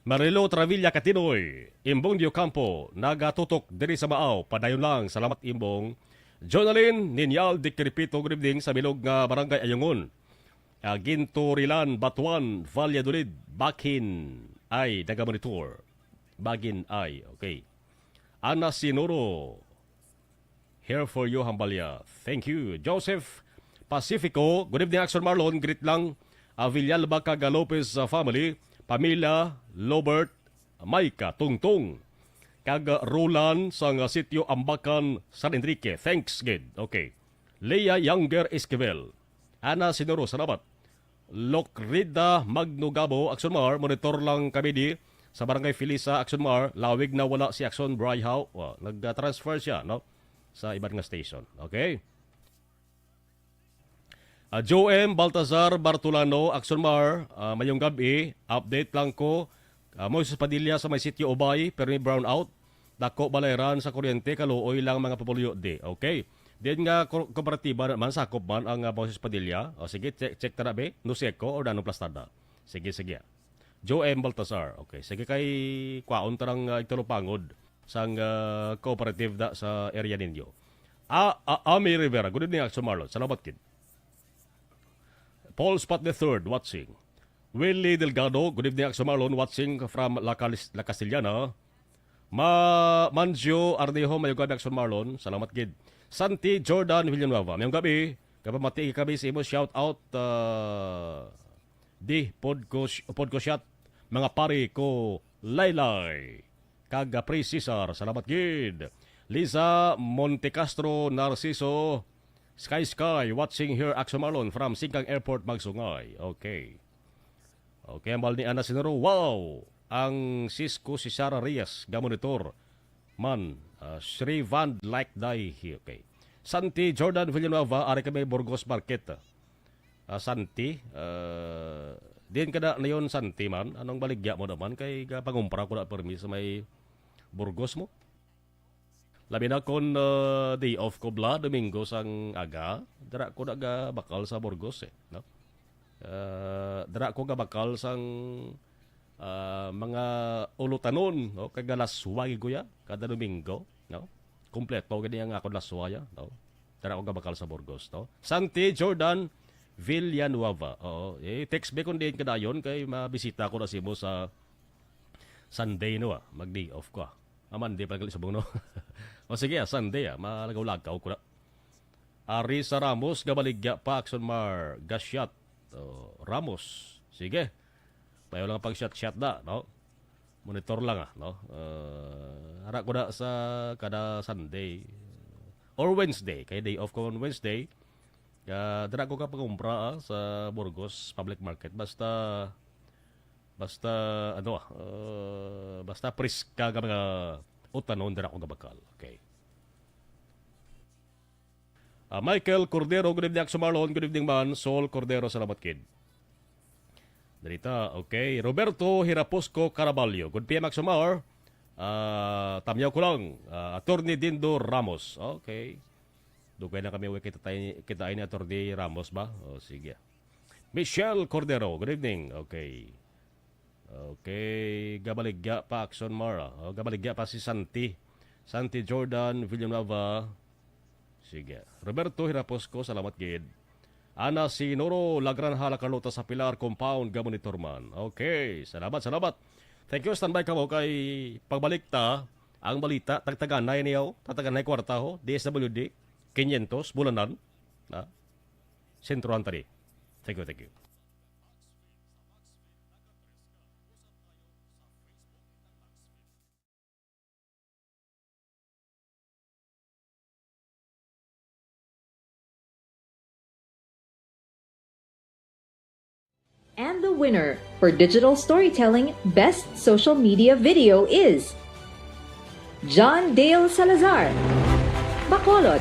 Marilo Travilla Katinoy, Imbong Diocampo, nagatutok diri sa Maaw. Padayon lang. Salamat, Imbong. Jonalyn Ninyal Dicrepito, good evening sa bilog nga Barangay Ayungon. Ah, Ginto Rilan, Batuan, Valladolid, Bakin ay nagamonitor. Bagin ay, okay. Ana Sinuro, here for you, Hambalya. Thank you. Joseph Pacifico, good evening, Action Marlon. Greet lang, ah, Villalba kag Lopez, ah, family, pamilya, Lobert, Maika, Tungtong, kag Roland sang Sitio Ambacan, San Enrique. Thanks gid. Okay. Leah Younger Esquivel. Ana Sinuro, salamat. Locrida Magno Gabo, Action Mar, monitor lang kami di Sa Barangay Felisa, Action Mar, lawig na wala si Action Bryhaw. Wa, nag-transfer siya, no? Sa iban nga station. Okay? Ah, Joe M. Baltazar Bartolano, Action Mar, ah, mayong gab-i. Update lang ko. Ah, Moises Padilla sa may sitio Ubay, pero may brownout. Dako balayran sa kuryente, kaluoy lang mga pupulyo di. Okay. Diin nga ko-, kooperatiba naman, sakop man ang, ah, Moises Padilla? O sige, check, check ta na, be. Nuseco or Danong Plastada? Sige, sige. Joe M. Baltazar. Okay. Sige, kay kwaon ta rang, ah, igtalupangod sang, ah, cooperative da sa area ninyo. Ah, ah, Ami Rivera. Good evening, Action Marlon. Salamat, kid. Paul Spot the third, watching. Willie Delgado, good evening, Action Marlon, watching from La Calis-, La Castellana. Ma-, Manjo Arnejo, mayong gab-i, Action Marlon. Salamat gid. Santi Jordan Villanueva, mayong gab-i. Kapamati kami sa imo, shout out, ah, di, pod ko, pod ko shot, mga pari ko, Laylay. Kag, ah, Pre Cesar, salamat gid. Liza Montecastro Narciso, Sky Sky, watching here, Action Marlon, from Singkang Airport, Magsungay. Okay. Okay, ambal ni Ana Sinaro, wow! Ang Cisco si Sarah Reyes, gamonitor man, ah, Shri Van Like Day. Okay. Santi Jordan Villanueva, ari kami Burgos Market. Ah, Santi, ah, diin ka na nayon, Santi man? Anong baligya mo naman? Kay ga-, pangumpra ko na permi sa may Burgos mo. Labi na kon, ah, day off ko bala, Domingo sang aga, dira ko nagabakal sa Burgos, eh, no? Ah, dira ko gabakal sang, ah, mga ulutanon, no? Kag galaswa gid ko ya kada Domingo, no? Kompleto gid ang akon laswa ya, no? Dira ko gabakal sa Burgos, no? Santi Jordan Villanueva. Oo, eh, text me kung diin ka dayon kay mabisita ko na simo sa Sunday, no, ah. Mag-day off ko, ah. Ah, Monday pala gali subong, no? O sige, ah, Sunday, ah. Malagaw-lagaw ko na. Arisa Ramos, gabaligya pa, Action Mar, gasyat. Oh, Ramos, sige. Payo lang pag shot-shot na, no? Monitor lang, ah, no? Uh, ara ko na sa kada Sunday or Wednesday. Kay day off ko on Wednesday. Ah, dira ko ka pangumpra, ah, sa Burgos Public Market. Basta, basta, ano, ah, uh, basta preska nga mga utanon, dira ko gabakal. Okay. Ah, Michael Cordero, good evening, Action Marlon. Good evening man, Sol Cordero. Salamat, kid. Dali ta, okay. Roberto Hiraposco Caraballo. Good P M, Action Mar. Ah, tamyaw ko lang. Ah, Attorney Dindo Ramos. Okay. Dugay na kami, wala kita tay-, kita ini Attorney Ramos ba? O, sige. Michelle Cordero, good evening. Okay. Okay, gabaligya pa, Action Mara. O, gabaligya pa si Santi. Santi Jordan Villanueva. Sige. Roberto Hiraposco, salamat gid. Ana Sinoro, La Granja, La Carlota sa Pilar Compound, gamonitor man. Okay, salamat, salamat. Thank you, standby kamo kay pagbalik ta ang balita, tagtaganay niyo, tagtaganay kwarta ho, D S W D, quinientos, bulanan, na, Sentro Antari. Thank you, thank you. And the winner for digital storytelling best social media video is John Dale Salazar, Bacolod,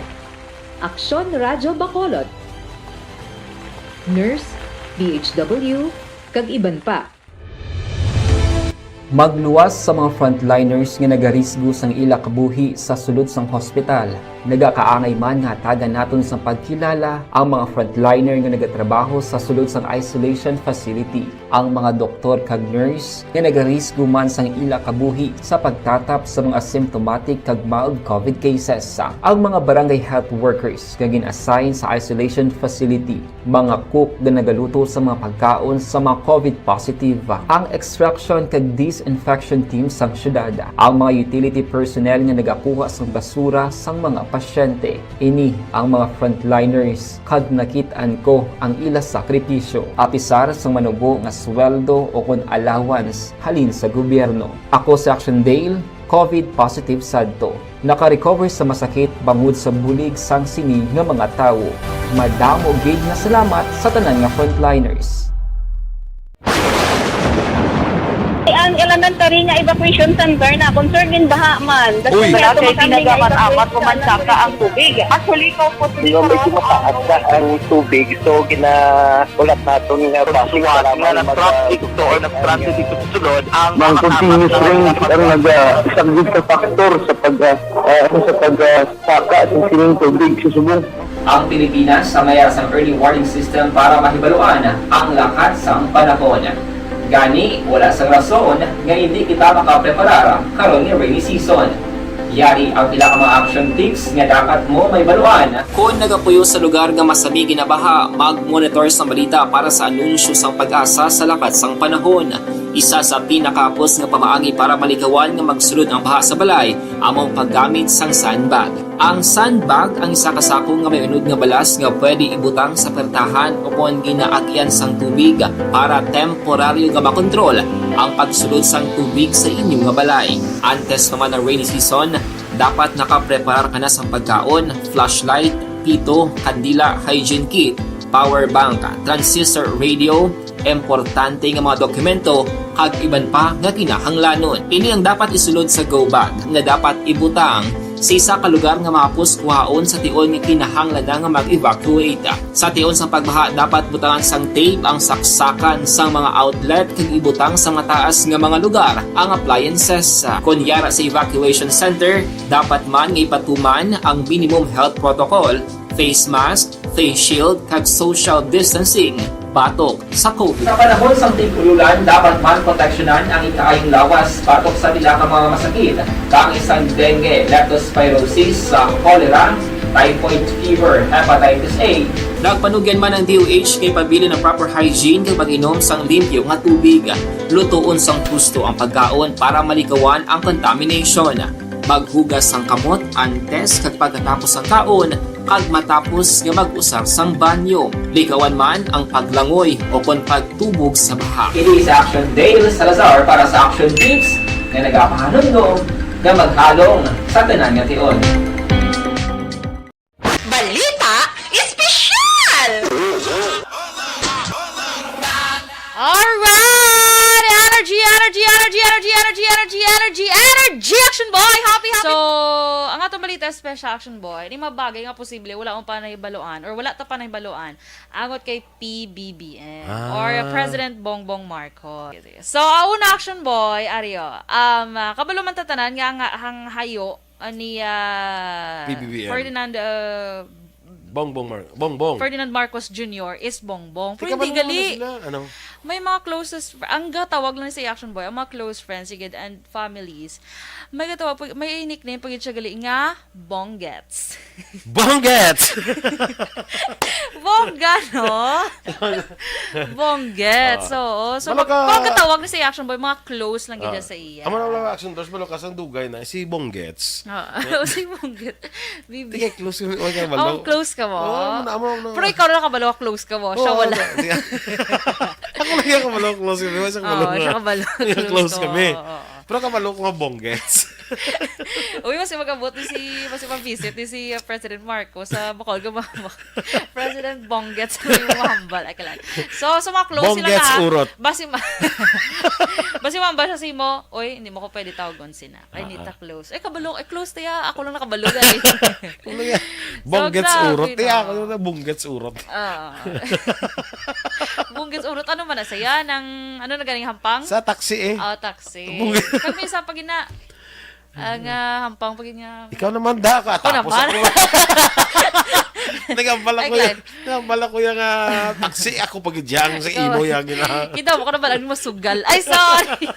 Aksyon Radyo Bacolod, Nurse, D H W, kag iban pa. Magluwas sa mga frontliners nga nagarisgo sang ila kabuhi sa sulod sang hospital. Nagakaangay man nga hatagan naton sang pagkilala ang mga frontliner nga nagatrabaho sa sulod sang isolation facility, ang mga doktor kag nurse nga nagarisgo man sang ila kabuhi sa pagtatap sa mga asymptomatic kag mild COVID cases, ang mga barangay health workers nga gin-assign sa isolation facility, mga cook nga nagaluto sa mga pagkaon sa mga COVID positive, ang extraction kag disinfection team sang syudad, ang mga utility personnel nga nagakuha sang basura sang mga pasyente. Ini ang mga frontliners, kag nakit-an ko ang ila sakripisyo, apisar sang manubo nga sweldo o kon allowance halin sa gobyerno. Ako si Action Dale, COVID positive sadto. Naka-recover sa masakit bangod sa bulig sang sini nga mga tawo. Madamo gid nga salamat sa tanan nga frontliners. Ang elemental Kini nga evacuation center na concern gid baha man. Uy. Wala kay tinaga man, amat ko man saka ang tubig. Actually, ko po. Di ba, medyo mataas na ang tubig, so ginahulat naton nga bus para nga mag-, nag-transit to or nag-transit ito sa sulod ang mga continuous rain ang nag-, ah, isa gid sa factor sa pag, ah, ah, ano, sa pag, ah, saka sa sining tubig sa subong. Ang Pilipinas sa mayar sang early warning system para mahibaluan ang lakat sang panahon. Gani, wala sang rason nga hindi kita makapreparar karon nga rainy season. Yari ang pila ka mga action tips nga dapat mo mahibaluan. Kon nagapuyo sa lugar nga masami ginabaha, mag-monitor sa balita para sa anunsyo sang PAGASA sa lakat sang panahon. Isa sa pinakahapos nga pamaagi para malikawan nga magsulod ang baha sa balay amo ang paggamit sang sandbag. Ang sandbag ang isa ka sako nga may unod nga balas nga pwede ibutang sa pertahan o kon ginaagyan sang tubig para temporaryo nga makontrol ang pagsulod sang tubig sa inyo nga balay. Antes pa man ang rainy season, dapat nakapreparar ka na sang pagkaon, flashlight, pito, kandila, hygiene kit, power bank, transistor radio, importante nga mga dokumento, kag iban pa nga kinahanglanon. Ini ang dapat isulod sa go bag nga dapat ibutang sa isa ka lugar nga mahapos kuhaon sa tion nga kinahanglan na nga mag-evacuate. Sa tion sang pagbaha, dapat butangan sang tape ang saksakan sang mga outlet kag ibutang sa mataas nga mga lugar ang appliances. Kon yara sa evacuation center, dapat man nga ipatuman ang minimum health protocol, face mask, face shield, kag social distancing batok sa COVID. Sa panahon sang tig-ululan, dapat man proteksyonan ang ikaayong lawas batok sa pila ka mga masakit, kaangay sang dengue, leptospirosis, sa cholera, typhoid fever, hepatitis A. Nagpanugyan man ang D O H nga ipabilin ang proper hygiene kag pag-inom sang limpyo nga tubig. Lutoon sang husto ang pagkaon para malikawan ang contamination. Maghugas sang kamot antes kag pagkatapos sang kaon, kag matapos nga mag-usar sang banyo. Likawan man ang paglangoy o kon pagtubog sa baha. Ini si Action Dale Salazar para sa Action Tips nga nagapahanumdom nga maghalong sa tanan nga tion. Balita Espesyal! Alright! Energy, energy, energy, energy, energy, energy, energy, energy, energy, Action Boy! Happy, happy! So, ang atong balita special, Action Boy, ni mabagay nga posible wala mo pa nahibaluan or wala ta pa nahibaluan angot kay P B B M Ah. or President Bongbong Marcos. So, ang una, Action Boy, Ario, um, ah, kabalo man ta tanan nga ang, ang hayo ah, ni, ah, P B B M. Ferdinand, ah, Bongbong Mar-, Bongbong. Ferdinand Marcos Junior is Bongbong. Pero Tika hindi ba gali. Sila? Ano? May mga closest fr-, ang gatawag lang sa Action Boy, ang mga close friends, sigid, and families. May gatawag, pag-, may nickname pag siya gali nga Bonggets. Bonggets! Bongga, no? Bonggets, Ah. oo. So, Balo mag-, ka pagkatawag ni sa Action Boy, mga close lang gid Ah. sa iya. Amo na lang Action Boy, balo ka sang dugay na, si Bonggets. Oo, si Bonggets. Bibi. Tika, close kami. Wala ka balo. Oh, close ka mo? Oo, amo na, amo na. Pero ikaw na nakabalo, close ka mo. Siya Oo, wala. Di-, ako lang yung kabalo, close kami. Wala siya Oo, kabalo. Siya kabalo. Close Close ka kami. mo. Oo, oo. Pero kabalo ko nga Bonggets. Uy, mas magabot ni si, mas mag-visit ni si, uh, President Marcos sa Bacolod nga mama. President Bonggets ang yung mahambal. Ay, kalag. So, sa mga close sila Bonggets na, urot. Basi ma-, basi mambal siya si mo, "Uy, hindi mo ko pwede tawagon sina." Ay, Ah, nita ah. close. Ay, kabalo. Ay, close tayo. Ako lang nakabalo, guys. Ano yan? So, Bonggets grabe, urot. Tiya, no? Ako na Bonggets urot. Ah. Bonggets urot. Ano man na saya? Nang, ano na ganing hampang? Sa taxi eh. Oh, taxi. Bonggets. Kami sa pagina. Ang, ah, hampang pagina. Ikaw naman, da. Ako Katapos naman. ako. Nagambala Ay, ko yan. Glenn. Nagambala ko yung, ah, taxi. Ako pag-idyang sa Ikaw. imo yung gina. Kita mo ko na ba lang masugal? Ay, sorry.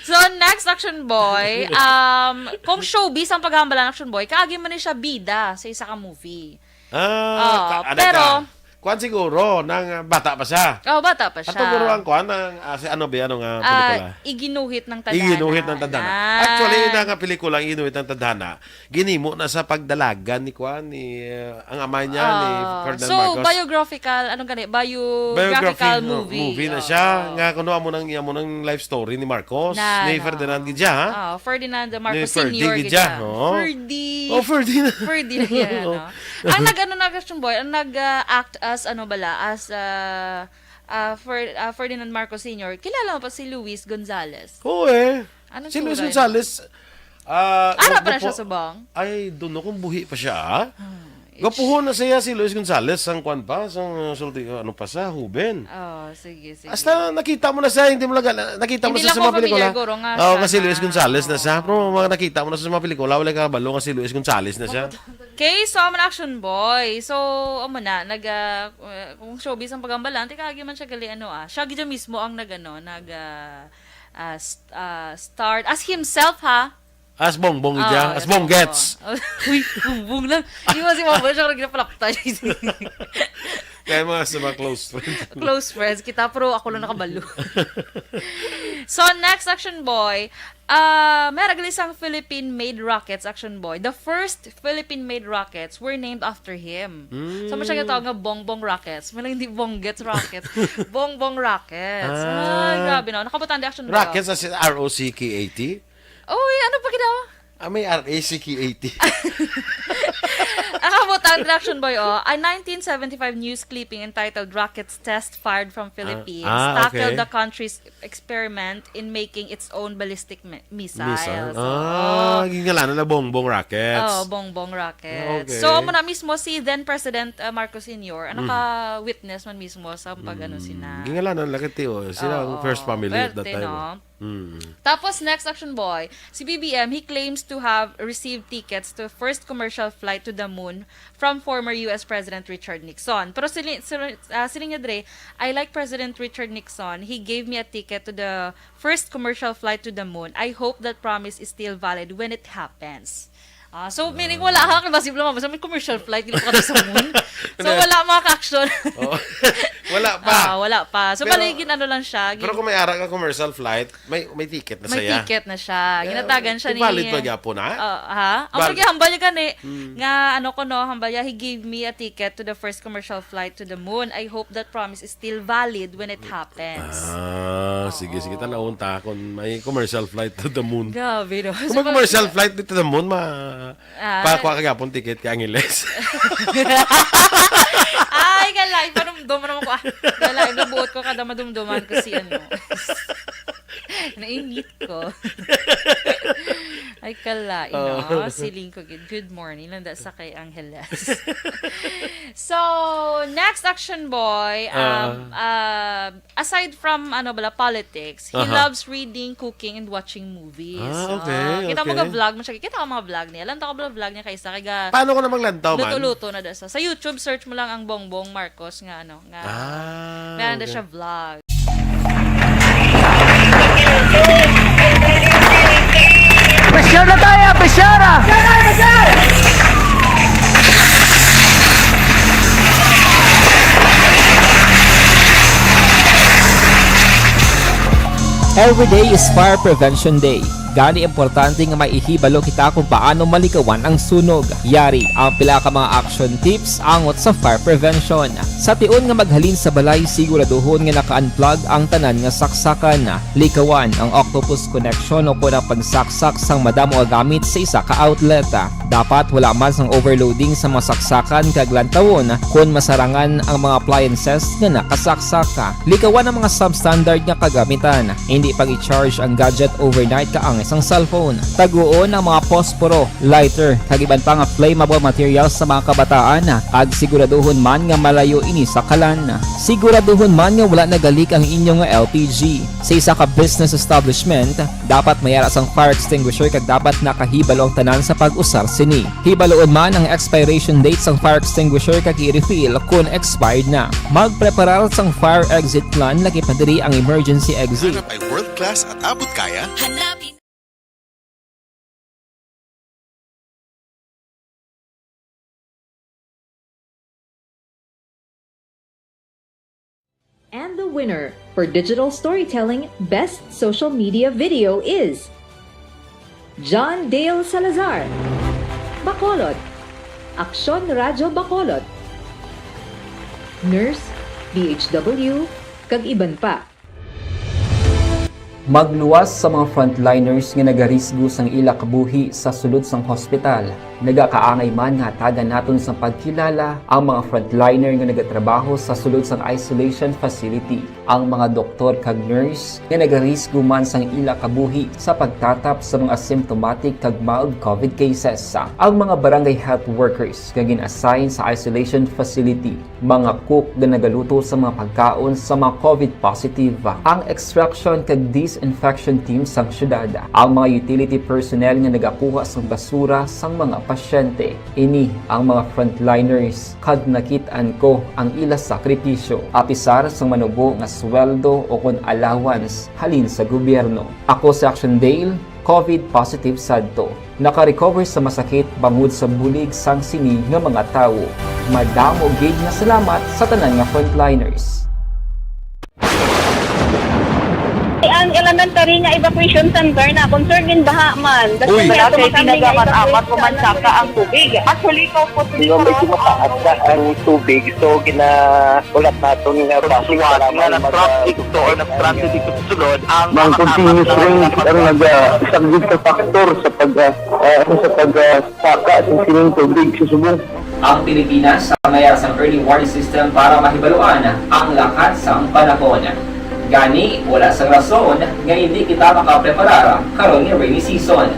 So, next, Action Boy. Um, kung showbiz ang paghambalan, Action Boy, kaagi man ni siya bida sa isa ka movie. Ah, Oo, ka-, ano pero ka? Kuwan siguro, nang, ah, bata pa siya. Oh, bata pa siya. Ato guro ang kuwan, ang, ah, si ano ba, ano nga Ah, pelikula? Iginuhit ng Tadhana. Iginuhit ng Tadhana. Yan. Actually, ina nga pelikula, Iginuhit ng Tadhana, ginimo na sa pagdalagan ni kuwan, ni, ah, ang amay niya, ni Ah, Ferdinand so, Marcos. biographical, anong gani? Biographical Biography, no, movie. movie na Oo. siya. Nga kuno amo nang, amo nang life story ni Marcos, Na, ni no. Ferdinand gid siya, ha? Ah, Ferdinand Marcos Ni Ferdy Senior gid gid siya, siya. oo. Ferdy. Oh, Ferdy na. Ferdy na yan, Oo. no? Ang nag-ano na, Action Boy, ang nag, ah, act as, ano bala, as, ah, Ah, Fer-, ah, Ferdinand Marcos Senior, kilala mo pa si Luis Gonzalez? Oo eh. Anong Si Luis tura niya? Gonzalez, ah, Ara pa na gwapo. Siya subong? I don't know kung buhi pa siya, ah. Ah, Gwapuhon na siya si Luis Gonzalez, sang kwan pa, sang, uh, sulti, ano pa sa, huben. Oh, sige, sige. Hasta nakita mo na siya, hindi mo lang, nakita mo Hindi na lang siya sa ko mga pelikula. Familiar, guro, nga Oo, siya nga si Luis na, Gonzalez na siya. Oo. Pero mga nakita mo na sa mga pelikula, wala ka kabalo nga si Luis Gonzalez na siya. Okay, so, amo na Action Boy. So, amo na, nag, ah, uh, kung showbiz ang pagambalan, tika agi man siya gali, ano, ah, siya gid mismo ang nag, ano, nag, ah, ah, st-, ah, starred as himself, ha? As Bongbong Ah, ija, as as Bong Bongbong. Gets. Uy, Bongbong lang. Di ba si Bongbong siya, nagpalakta. Kaya mga sa mga close friends. Close friends kita, pero ako lang nakabalo. So, next Action Boy, ah, may ragali sang Philippine-made rockets, Action Boy. The first Philippine-made rockets were named after him. So, mo siya Mm. ginatawag nga Bongbong Rockets. May lang hindi Bonggets Rockets. Bongbong Rockets. Ah. Ay, grabe na. Nakabutang di Action Boy, oh. Rockets as in R O C K A T? Uy, ano pa gid daw? Ah, may R A C K A T. Ang kabutang, Action Boy, oh. A nineteen seventy-five news clipping entitled Rockets Test Fired from Ah, Philippines ah, Tackled okay. the Country's Experiment in Making Its Own Ballistic Mi-, Missiles. Missile. Ah, Oh. gingalanan na Bongbong Rockets. Oh, Bongbong Rockets. Okay. So, amo na mismo si then President, uh, Marcos Senior, ang Mm. naka-witness man mismo sa pag-ano Mm. sina. Gingalanan lang kay Tio. Sila ang Oo. First family at that Pwerte, time. No? Mm. Tapos, next, Action Boy, si B B M, he claims to have received tickets to first commercial flight to the moon from former U S President Richard Nixon. Pero sili-, sili-, ah, siling niya dre, "I like President Richard Nixon. He gave me a ticket to the first commercial flight to the moon. I hope that promise is still valid when it happens." Ah, so, meaning, wala ka, kasi lang, basta may commercial flight, hindi pa ka sa moon. So, Hindi. wala, mga ka-action. Oo. Wala pa. Ah, wala pa. So, Pero, bali, gin-ano lang siya, pero gin- kung may ara ka commercial flight, may, may ticket na May saya. ticket na siya. Yeah, Ginatagan siya ni valid pa gyapon, ha? Ah, ha? Ang Val- paghihambal niya gani, Hmm. nga, ano ko, no, hambal niya, "He gave me a ticket to the first commercial flight to the moon. I hope that promise is still valid when it happens." Ah, sige, sige, Oo. Tanawon ta kung may commercial flight to the moon. Grabe, no? Kung may So, commercial flight to the moon, ma-, Ah. pakuha ka gyapon ticket kay Angeles. Ay, gala, ipanumdum naman ko, ah. Gala, nabuot ko kada madumduman ko si ano. Nainit ko. Ay, kala, ino, Oo. Siling ko gid. Good morning, landa sa kay Angeles. So, next Action Boy, um, Ah. uh, aside from, ano bala, politics, he Aha. loves reading, cooking, and watching movies. Ah, okay, Ah, kita mo okay. ga vlog mo siya. Kita ko mga vlog niya. Lantaw ko bala vlog niya kay isa, kay ga Paano ko na maglantaw man? luto-luto na da sa. Sa YouTube, search mo lang ang Bongbong Marcos nga, ano, nga Ah, meron na okay. siya vlog. Pressure na tayo, pressure ah! Every day is Fire Prevention Day. Gani, importante nga may ihibalo kita kung paano malikawan ang sunog. Yari ang pila ka mga action tips angot sa fire prevention. Sa tion nga maghalin sa balay, siguraduhon nga naka-unplug ang tanan nga saksakan. Likawan ang octopus connection o kon ang pagsaksak sang madamo nga gamit sa isa ka outlet. Dapat wala man sang overloading sa mga saksakan kag lantawon kon masarangan ang mga appliances nga nakasaksak. Likawan ang mga substandard nga kagamitan. Hindi pag-i-charge ang gadget overnight kaangay sang cellphone. Taguon ang mga posporo, lighter, kag iban pa nga flammable materials sa mga kabataan, kag siguraduhon man nga malayo ini sa kalan. Siguraduhon man nga wala nagalik ang inyo nga L P G. Sa isa ka business establishment, dapat may ara sang fire extinguisher kag dapat nakahibalo ang tanan sa pag-usar sini. Hibaloon man ang expiration date sang fire extinguisher kag i-refill kon expired na. Magpreparar sang fire exit plan, lakip na diri ang emergency exit. Hanap ay world class at abot kaya? Hanapin. And the winner for digital storytelling best social media video is John Dale Salazar, Bacolod, Aksyon Radyo Bacolod, Nurse, D H W, kag iban pa. Magluwas sa mga frontliners nga nagarisgo sang ila kabuhi sa sulod sang hospital. Nagakaangay man nga hatagan naton sang pagkilala ang mga frontliner nga nagatrabaho sa sulod sang isolation facility, ang mga doktor kag nurse nga nagarisgo man sang ila kabuhi sa pagtatap sa mga asymptomatic kag mild covid cases, ang mga barangay health workers nga gin-assign sa isolation facility, mga cook nga nagaluto sa mga pagkaon sa mga covid positive, ang extraction kag disinfection team sang syudad, ang mga utility personnel nga nagakuha sang basura sang mga pasyente. Ini ang mga frontliners, kag nakit-an ko ang ila sakripisyo, apisar sang manubo nga sweldo o kon allowance halin sa gobyerno. Ako si Action Dale, covid positive sadto. Naka-recover sa masakit bangod sa bulig sang sini nga mga tawo. Madamo gid nga salamat sa tanan nga frontliners. Ang elementary nga evacuation center na concern din baha man. Uy, wala kay tinaga man amat mo man saka ang tubig. Actually, ko po. Di ba, medyo mataas na ang tubig, so gina-, ulat naton nga traffic nga nag-traffic to or nag-transit dito sa sulod ang mga continuous rain ang naga-, isa gid ka factor sa pag, ah, ah, sa pag, ah, saka sa sining tubig sa subong. Ang Pilipinas sa mayar sang early warning system para mahibaluan ang lakat sang panahon. Gani, wala sang rason nga hindi kita makapreparar karon nga rainy season.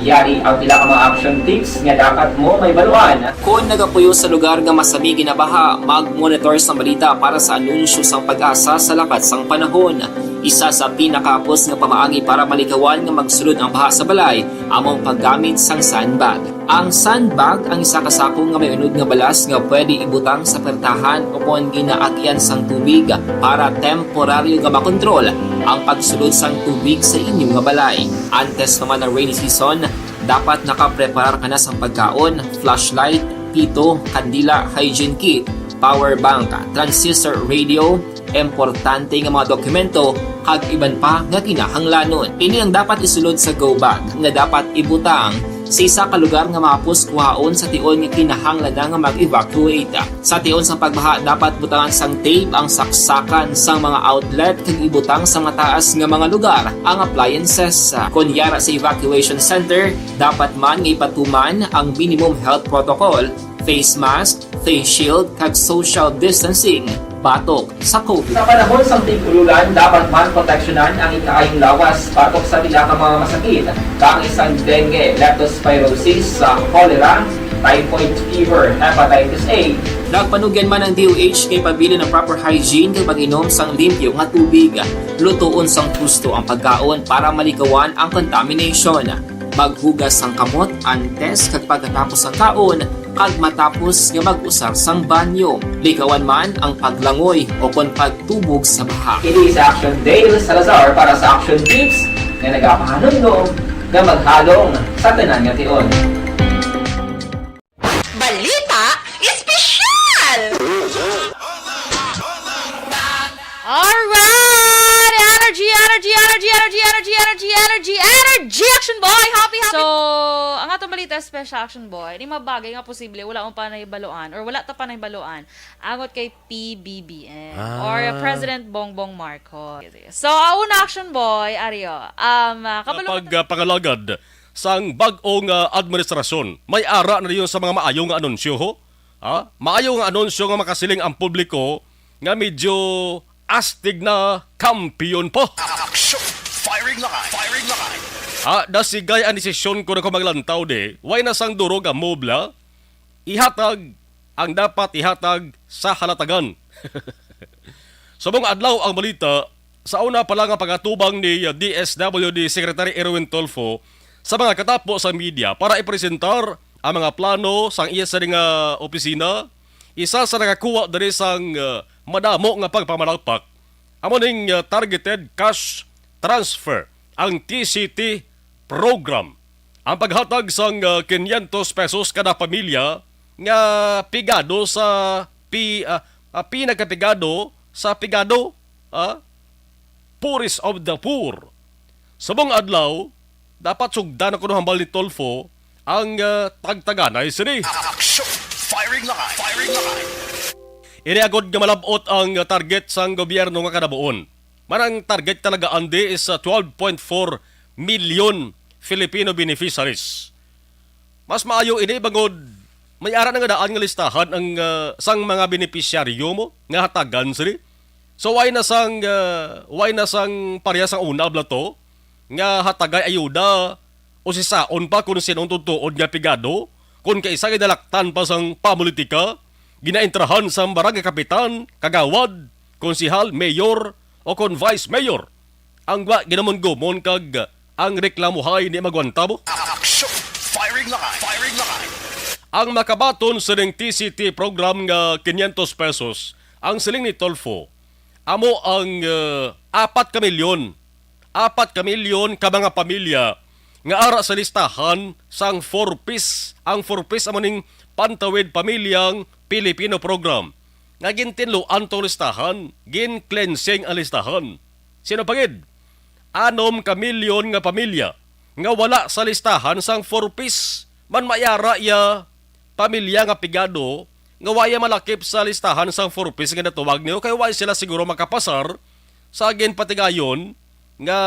Yari ang pila ka mga action tips nga dapat mo mahibaluan. Kon nagapuyo sa lugar nga masami ginabaha, mag-monitor sang balita para sa anunsyo sang PAGASA sa lakat sang panahon. Isa sa pinakahapos nga pamaagi para malikawan nga magsulod ang baha sa balay amo ang paggamit sang sandbag. Ang sandbag ang isa ka sako nga may unod nga balas nga pwede ibutang sa pertahan o kon ginaagyan sang tubig para temporaryo nga makontrol ang pagsulod sang tubig sa inyo nga balay. Antes pa man ang rainy season, dapat nakapreparar ka na sang pagkaon, flashlight, pito, kandila, hygiene kit, power bank, transistor radio, importante nga mga dokumento, kag iban pa nga kinahanglanon. Ini ang dapat isulod sa go bag nga dapat ibutang sa isa ka lugar nga mahapos kuhaon sa tion nga kinahanglan na nga mag-evacuate. Sa tion sang pagbaha, dapat butangan sang tape ang saksakan sang mga outlet kag ibutang sa mataas nga mga lugar ang appliances. Kon yara sa evacuation center, dapat man nga ipatuman ang minimum health protocol, face mask, face shield, kag social distancing batok sa covid. Sa panahon sang tig-ululan, dapat man proteksyonan ang ikaayong lawas batok sa pila ka mga masakit, kaangay sang dengue, leptospirosis, sa cholera, typhoid fever, hepatitis A. Nagpanugyan man ang D O H nga ipabilin ang proper hygiene kag pag-inom sang limpyo nga tubig. Lutoon sang husto ang pagkaon para malikawan ang contamination. Maghugas sang kamot antes kag pagkatapos sang kaon, kag matapos nga mag-usar sang banyo. Likawan man ang paglangoy o kon pagtubog sa baha. Ini si Action Dale Salazar para sa Action Tips nga nagapahanumdom nga maghalong sa tanan nga tion. Balita Espesyal! Alright! Energy, energy, energy, energy, energy, energy, energy, energy, Action Boy! Happy, happy! So, ang atong balita special, Action Boy, ni mabagay nga posible wala mo pa nahibaluan or wala ta pa nahibaluan angot kay P B B M or Ah. President Bongbong Marcos. So, ang una, Action Boy, Ario, um, ah, kabalo Pag, ah, pangalagad sang bag-ong, ah, administrasyon, may ara na dayon sa mga maayo nga anunsyo, ho? Ha? Maayo nga anunsyo nga makasiling ang publiko nga medyo astig na kampiyon pa. Action! Firing line! Firing line! Ah, nasigay ang desisyon ko na kung maglantaw di, way na sang durog ang mobla, ihatag ang dapat ihatag sa halatagan. Subong adlaw ang balita, sa una pa lang nga pag-atubang ni, uh, D S W D Secretary Erwin Tulfo sa mga katapo sa media para ipresentar ang mga plano sang iya sini nga opisina, isa sa nakakuha diri sang, uh, madamo nga pagpamalakpak, amo ning, uh, targeted cash transfer, ang T C T program. Ang paghatag sang, ah, kinyentos pesos kada pamilya nga pigado sa pi-, ah, ah, pinagkapigado sa pigado, ah, poorest of the poor. Subong adlaw, dapat sugdan na kuno hambal ni Tulfo ang, ah, tagtaganay sini. Action! Firing line! Firing line! Ini agod nga malab-ot ang, ah, target sang gobyerno nga kanabuon. Man ang target talaga, Andy, is, ah, twelve point four million Filipino beneficiaries. Mas maayo ini bangod may ara na nga daan nga listahan ang, ah, sang mga benepisyaryo mo nga hatagan sini. So, why na sang, ah, why na sang pareha sang una, bala to, nga hatagay ayuda o sisaon pa kung sin-o ang tuod nga pigado, kung kaisa ginalaktan pa sang pamulitika, ginaentrahan sang barangay kapitan, kagawad, konsehal, mayor, o kon vice mayor. Ang wa ginamon-gumon kag ang reklamuhay ni magwanta mo? Action! Firing line! Firing line! Ang makabaton sining T C T program nga quinientos pesos, ang siling ni Tulfo, amo ang, eh, apat ka milyon. Apat ka milyon ka mga pamilya nga ara sa listahan sang four Ps. Ang four Ps amo ning Pantawid Pamilyang Pilipino Program nga gintinluan tong listahan, gin-cleansing ang listahan. Sino pa gid? Anom ka milyon nga pamilya nga wala sa listahan sang four Ps. Man, may ara iya pamilya nga pigado nga wa iya malakip sa listahan sang four Ps nga natawag niyo, kay wa sila siguro makapasar sa ginpatigayon nga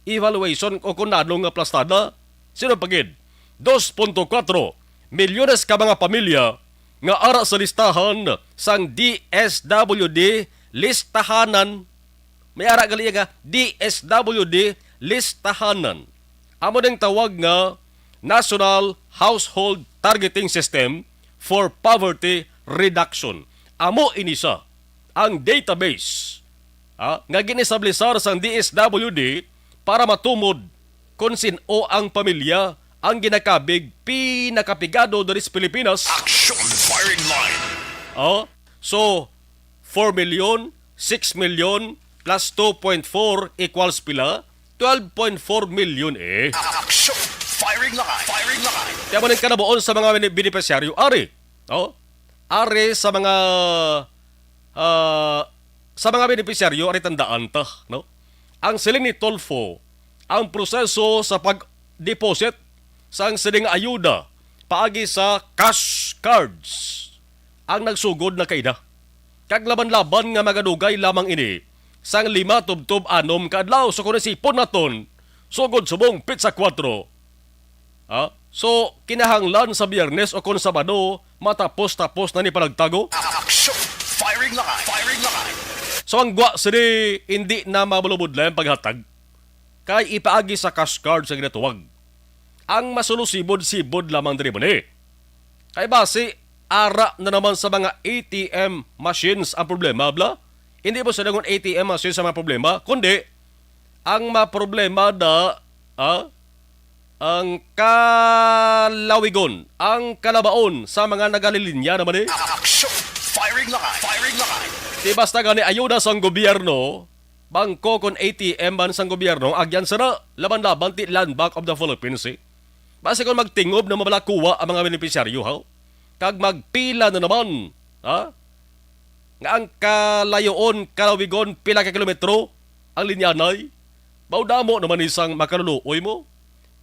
evaluation o kung ano nga plastada. Sino pa gid? Dos punto kuwatro milyones ka mga pamilya nga ara sa listahan sang D S W D listahanan. May ara gali nga D S W D listahanan. Amo ning tawag nga National Household Targeting System for Poverty Reduction. Amo ini sa ang database, ah, nga gin-establisar sang D S W D para matumod kon sin-o ang pamilya ang ginakabig pinakapigado diri sa Pilipinas. Action firing line. Oh, so, four million, six million plus two point four equals pila? Twelve point four million eh. Action firing line. Firing line. Kaya mo ning kanabuon sa mga bene-, benepisyaryo, ari. Oh, ari sa mga, ah, sa mga benepisyaryo, ari tandaan ta, no? Ang siling ni Tulfo, ang proseso sa pag-deposit sang sining ayuda paagi sa cash cards ang nagsugod na kaina. Kag laban-laban nga magadugay lamang ini sang lima tubtob anom ka adlaw. So, kung isipon naton, sugod subong petsa kuwatro, ha? So, kinahanglan sa Biyernes o kon Sabado, matapos-tapos na ni panagtago. Action! Firing line! Firing line! So, ang gwa sini, hindi na mabulubudlay ang paghatag. Kay ipaagi sa cash card sa ginatuwag. Ang masulusibod-sibod lamang diri mo ni. Kay basi, ara na naman sa mga A T M machines ang problema, bala? Hindi mo sa dangon A T M machines ang mga problema, kundi ang mga problema da, ah, ang kalawigon, ang kalabaon sa mga nagalilinya naman eh. Action! Firing line! Firing line! Di basta gani ayuda sang gobyerno, bangko kon A T M man sang gobyerno, agyan sa na, laban-laban ti Land Bank of the Philippines eh. Basi kon magtingob na mabalakuwa ang mga benepisyaryo, ha? Kag magpila na naman, ha? Nga ang kalayoon, kalawigon, pila ka kilometro ang linyanay? Baw damo naman isang makaluluoy mo.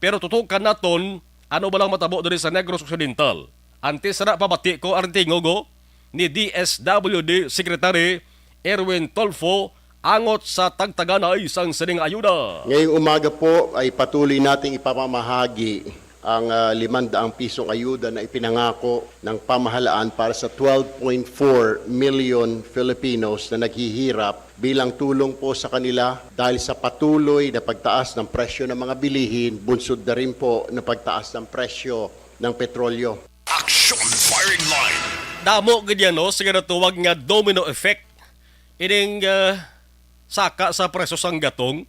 Pero tutukan naton, ano ba lang matabo diri sa Negros Occidental? Antes na pabati ko ang tingog, oh, ni D S W D Secretary Erwin Tulfo angot sa tagtaganay sang sining ayuda. Ngayong umaga po ay patuloy nating ipamamahagi ang, ah, limang daang pisong ayuda na ipinangako ng pamahalaan para sa twelve point four million Filipinos na naghihirap bilang tulong po sa kanila dahil sa patuloy na pagtaas ng presyo ng mga bilihin, bunsod na rin po ng pagtaas ng presyo ng petrolyo. Action firing line. Damo gid yan, no? Sa ginatuwag nga domino effect. Ining, ah, saka sa presyo sang gatong.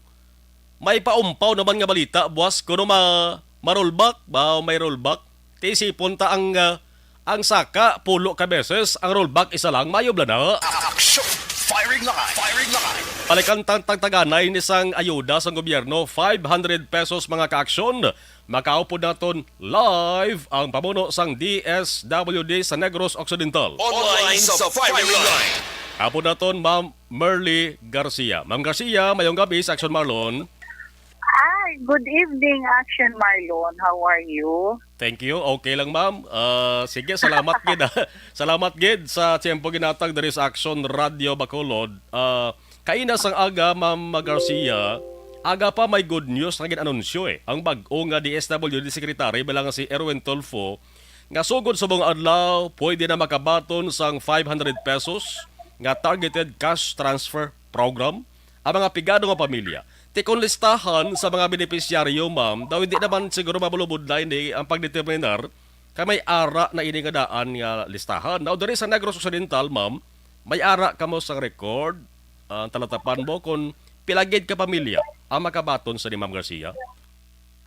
May paumpaw naman nga balita, buwas, kuno ma-, ma-rollback ba o may rollback? Ti isipon ta ang, ah, ang saka, pulo ka beses, ang rollback, isa lang, mayo bala na. Action! Firing line! Firing line! Balikan tang tagtaganay ni sang ayuda sang gobyerno, five hundred pesos, mga ka-aksyon. Makaupod naton live ang pamuno sang D S W D sa Negros Occidental. Online sa firing line. Upod naton, Ma'am Merly Garcia. Ma'am Garcia, mayong gabi sa Action Marlon. Hi, good evening, Action Marlon. How are you? Thank you. Okay lang, ma'am. Ah, sige, salamat gid, ah. Salamat gid sa tiyempo ginatag diri sa Action Radio Bacolod. Ah, kaina sang aga, Ma'am Garcia, Aga pa, may good news nga gin-anunsyo, eh. Ang bag-o nga D S W D secretary, bilang si Erwin Tulfo, nga sugod sa mga adlaw, pwede na makabaton sang five hundred pesos nga targeted cash transfer program ang mga pigado nga pamilya. Ti kon listahan sa mga benepisyaryo, ma'am, daw hindi naman siguro mabulubudlay ni ang pagdeterminar kay may ara na ini nga daan nga listahan. Now, diri sa Negros Occidental, ma'am, may ara kamo sa record, ang talatapan mo kung pila gid ka pamilya ang makabaton sa ni Ma'am Garcia?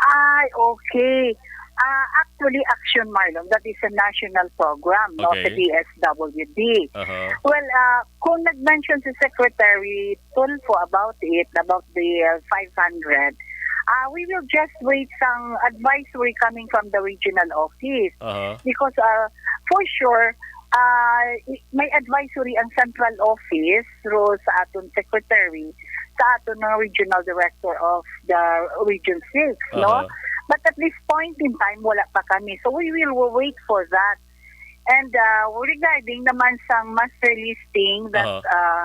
Ay, okay. Ah, actually, Action Marlon, that is a national program, no, sa Okay. D S W D. Aha. Well, uh, kung nag-mention si Secretary Tulfo about it, about the uh, five hundred, uh, we will just wait sang advisory coming from the regional office. Aha. Because uh, for sure, uh, i- may advisory ang central office through sa aton secretary, sa aton ng regional director of the Region six, no? Aha. But at this point in time, wala pa kami. So we will wait for that. And uh, regarding naman sang master listing that Aha. uh,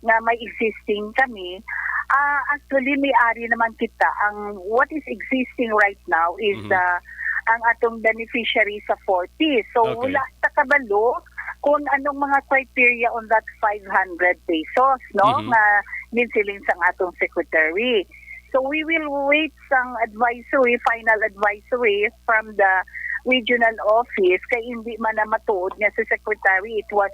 nga may existing kami, ah actually may ari naman kita. Ang what is existing right now is Mhm. uh, ang atong beneficiary sa forty. So Okay. wala ta kabalo kung anong mga criteria on that five hundred pesos, no, Mhm. nga ginsiling sang atong secretary. So we will wait sang advisory, final advisory from the regional office, kay hindi man na matuod nga si secretary, it was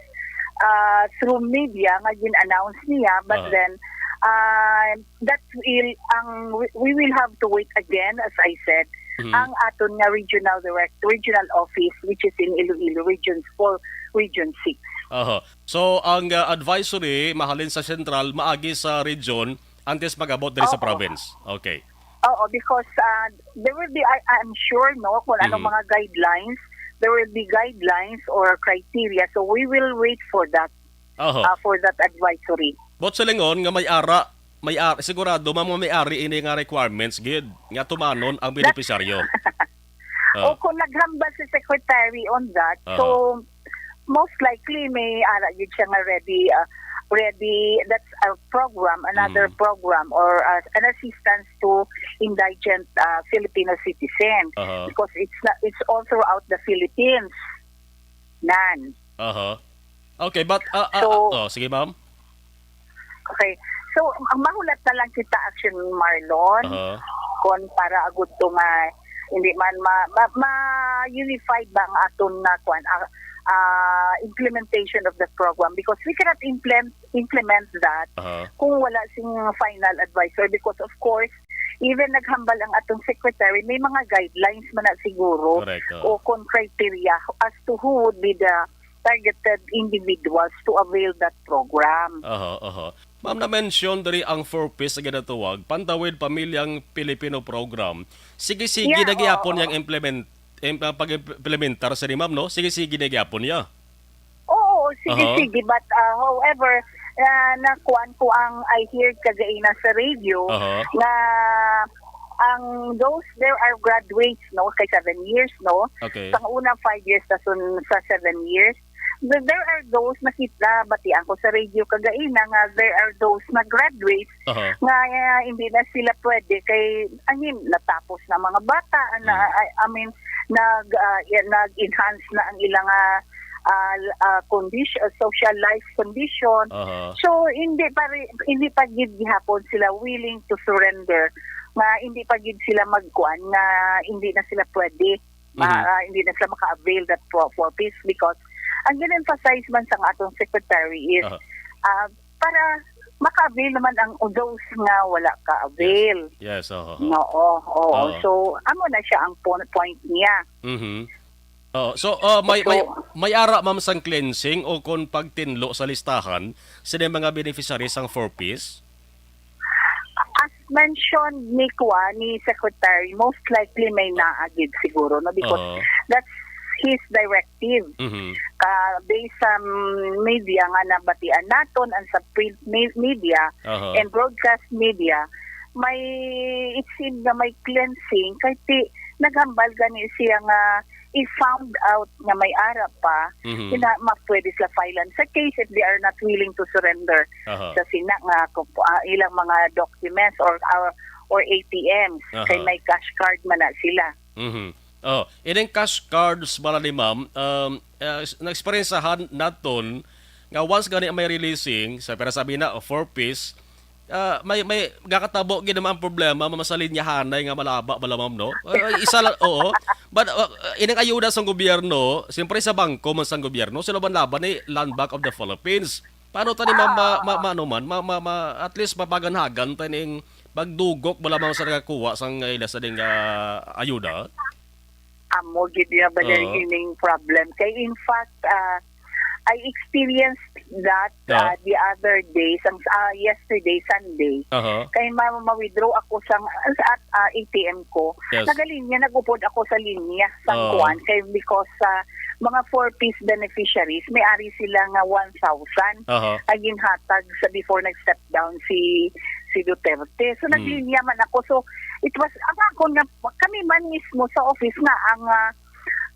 uh, through media nga gin-announce niya, but Ah. then uh, that will ang we will have to wait again, as I said, Mhm. ang aton nga regional direct regional office, which is in Iloilo, Region four, Region six. Aha. So, ang uh, advisory mahalin sa sentral maagi sa region antes mag-abot diri sa Oo. province. Okay. Oo, because uh, there will be, I, I'm sure, no, kung anong Mhm. mga guidelines, there will be guidelines or criteria. So we will wait for that, Aha. uh, for that advisory. But silingon nga may ara, may ara, sigurado, ma'am, nga may ari ini nga requirements gid nga tumanon ang benepisyaryo. Ah. O kung naghambal si secretary on that, Aha. so most likely may ara gid siya nga ready, uh, ready, that's a program, another Mhm. program or uh, an assistance to indigent uh, Filipino citizens Aha. because it's not, it's all throughout the Philippines. Nan. Aha. Okay, but uh, uh, So- oh, sige, ma'am. Okay. So, ang mahulat na lang kita, Action Marlon, Aha. kung para agud to nga hindi man ma, ma, ma-unified ba ang aton nga kwan, ah, ah, implementation of the program, because we cannot implement implement that Aha. kung wala sing final advisor, because of course even naghambal ang atong secretary, may mga guidelines man na siguro Correct. Oh. O kung criteria as to who would be the targeted individuals to avail that program. Aha, aha. Ma'am, na-mention diri ang four Ps nga ginatawag, Pantawid Pamilyang Pilipino Program. Sige-sige Yeah, na gyapon oo. Yang implement im, ah, pag-implementar sa ni ma'am, no? Sige-sige na gyapon niya. Oo, sige, Aha. sige. But uh, however, uh, nakuan ko ang I hear kagaina sa radio Aha. nga ang those there are graduates, no, kay seven years, no. Okay. Sa unang five years sa sun, sa seven years, th- there are those nakita, batian ko sa radio kagaina nga there are those na graduates Aha. nga uh, hindi na sila pwede kay, I mean, natapos na mga bata, na, Mm. I, I mean, nag uh, yan, nag-enhance na ang ilang uh, uh, uh, condition, social life condition. Aha. So hindi pa ri- hindi pa gid gihapon sila willing to surrender, nga hindi pa gid sila magkuan, nga hindi na sila pwede, ma- Mhm. uh, hindi na sila maka-avail that for, for peace, because ang gin-emphasize man sa atong secretary is Aha. uh, para maka-avail naman ang those nga wala ka-avail. Yes, aha. Oo, oo. Oo. So amo na siya ang po- point niya. Mhm. Oh, so uh, may, may So- may ara, ma'am, sang cleansing o kon pagtinlo sa listahan sini mga beneficiaries sang four Ps? As mentioned ni Kwa, ni Secretary, most likely may naagid siguro, no, because Oo. That's his directive. Mhm. Uh, based sa media nga nabatian naton, and sa print me- media Aha. and broadcast media, may, it seemed na may cleansing kay ti naghambal gani siya nga if found out nga may ara pa, Mhm. sina ma pwede sila filean sa case if they are not willing to surrender Aha. sa sina nga kup- ah, ilang mga documents or ah, or A T Ms. Aha. Kay may cash card man na sila. Mhm. Oh, ining cash cards bala ni ma'am, um, uh, s-, na-eksperyensyahan naton nga once gani may releasing, sa pira sabi na, o four Ps, ah, may, may gakatabo gid naman ang problema, ma'am, sa linyahanay nga malaba bala, ma'am, no? Uh, isa lang, oo. But, uh, ining ayuda sang gobyerno, siyempre sa bangko man sang gobyerno, sila man laban ni Land Bank of the Philippines. Paano tani ma, ma, ma, ma, ano man, ma, ma, ma, at least mapaganhagan ta ning pagdugok ba lamang sa nagakuha sang ila sa ding, ah, ayuda? Amo gid ya ba Oo. Ining problem. Kay in fact, ah, I experienced that, Oo. Ah, the other day, sang, ah, yesterday, Sunday. Aha. Kay ma-, ma-withdraw ako sang, sa, ah, A T M ko. Yes. Nagalinya, nagupod ako sa linya, sang Oo. Kuan. Kay because, ah, mga four Ps beneficiaries, may ari sila nga one thousand Aha. Ay ginhatag sa before nag-step down si, si Duterte. So, Mm. Naglinya man ako. So, it was, ang ako nga, kami man mismo sa office nga, ang, ah,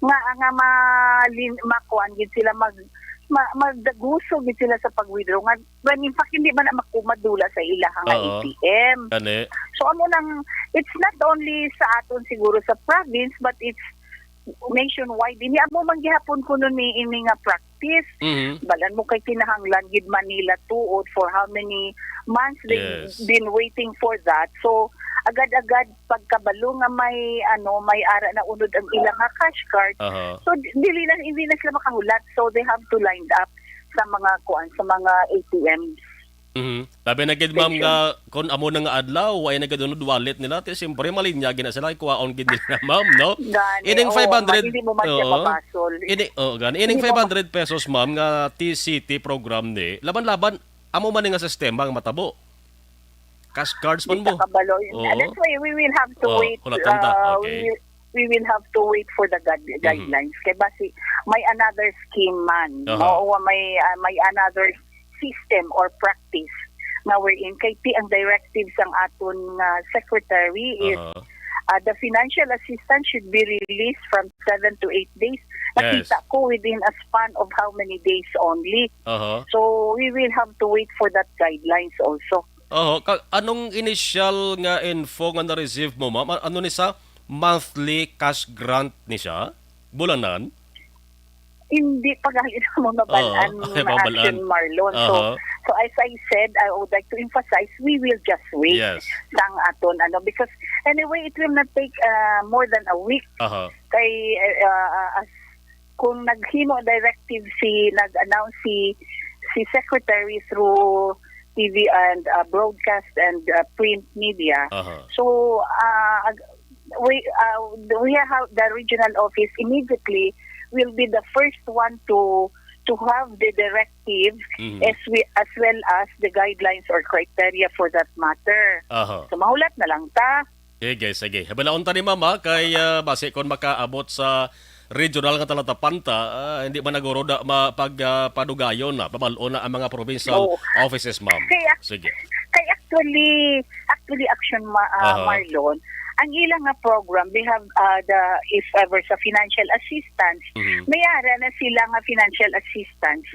nga, nga malin-, makuan gid sila, mag, ma-, magdaguso gid sila sa pag-withdraw. Nga, when in fact, hindi man na makumadula sa ilaha nga Oo. A T M. Gani. So, amo nang, it's not only sa aton siguro sa province, but it's nationwide. Ini amo man gihapon kuno ni ini nga practice. Mhm. Balan mo kay kinahanglan gid Manila tuod for how many months they've Yes. been waiting for that. So, agad-agad pagkabalo nga may, ano, may ara na unod ang ilang nga cash card. Aha. So, di-, dili na, hindi na sila makahulat. So, they have to line up sa mga kuan, sa mga A T Ms. Mhm. Labi na gid, ma'am, Station. Nga kung amo na nga adlaw, way na gid unod wallet nila, ti siyempre malinya gid na sila, kuwaon gid nila, ma'am, no? Gani, Ining oo, five hundred, hindi mo man siya oo. Mabasol. Ini, oh, gani. Ining Hindi mo ma- five hundred pesos, ma'am, nga T C T program ni, laban-laban, amo man ni nga sistema nga matabo. Cash cards man Di mo. Ka kabalo. Oo. That's why we will have to Oh, wait, hulaton ta. Uh, Okay. We will, we will have to wait for the guide-, Mhm. Guidelines. Kay basi, may another scheme man. Aha. Mao, may, uh, may another system or practice nga wherein kay ti ang directive sang aton nga secretary is, Aha. Uh, the financial assistance should be released from seven to eight days. Yes. Nakita ko within a span of how many days only. Aha. So, we will have to wait for that guidelines also. Oho, ka-, anong initial nga info nga na-receive mo, ma'am? A-, ano ni sa monthly cash grant ni siya? Bulanan? Hindi pa gali na mo mabalaan, Oo, ay, mabalaan. Action, Marlon. So, Aha. So as I said, I would like to emphasize, we will just wait Yes. Sang aton, ano, because anyway, it will not take, uh, more than a week. Aha. Kay, uh, uh, as kung naghimo directive si, nag-announce si, si Secretary through T V and, uh, broadcast and, uh, print media. Aha. So, uh, ag-, we, uh, we have the regional office immediately will be the first one to, to have the directive Mhm. as we, as well as the guidelines or criteria for that matter. Aha. So, mahulat na lang ta. Sige, sige. Balaon ta ni ma'am, ha, kay, ah, basi kon makaabot sa regional nga talatapan ta, ah, hindi man naguro da ma-, pag, ah, padugayon na, pabal-on na ang mga provincial Oo. Offices, ma'am. Kay ac-, Sige. Kay actually, actually, action ma-, ah, Aha. Marlon, ang ilang nga program, they have, ah, the, if ever sa financial assistance, Mhm. may ara na sila nga financial assistance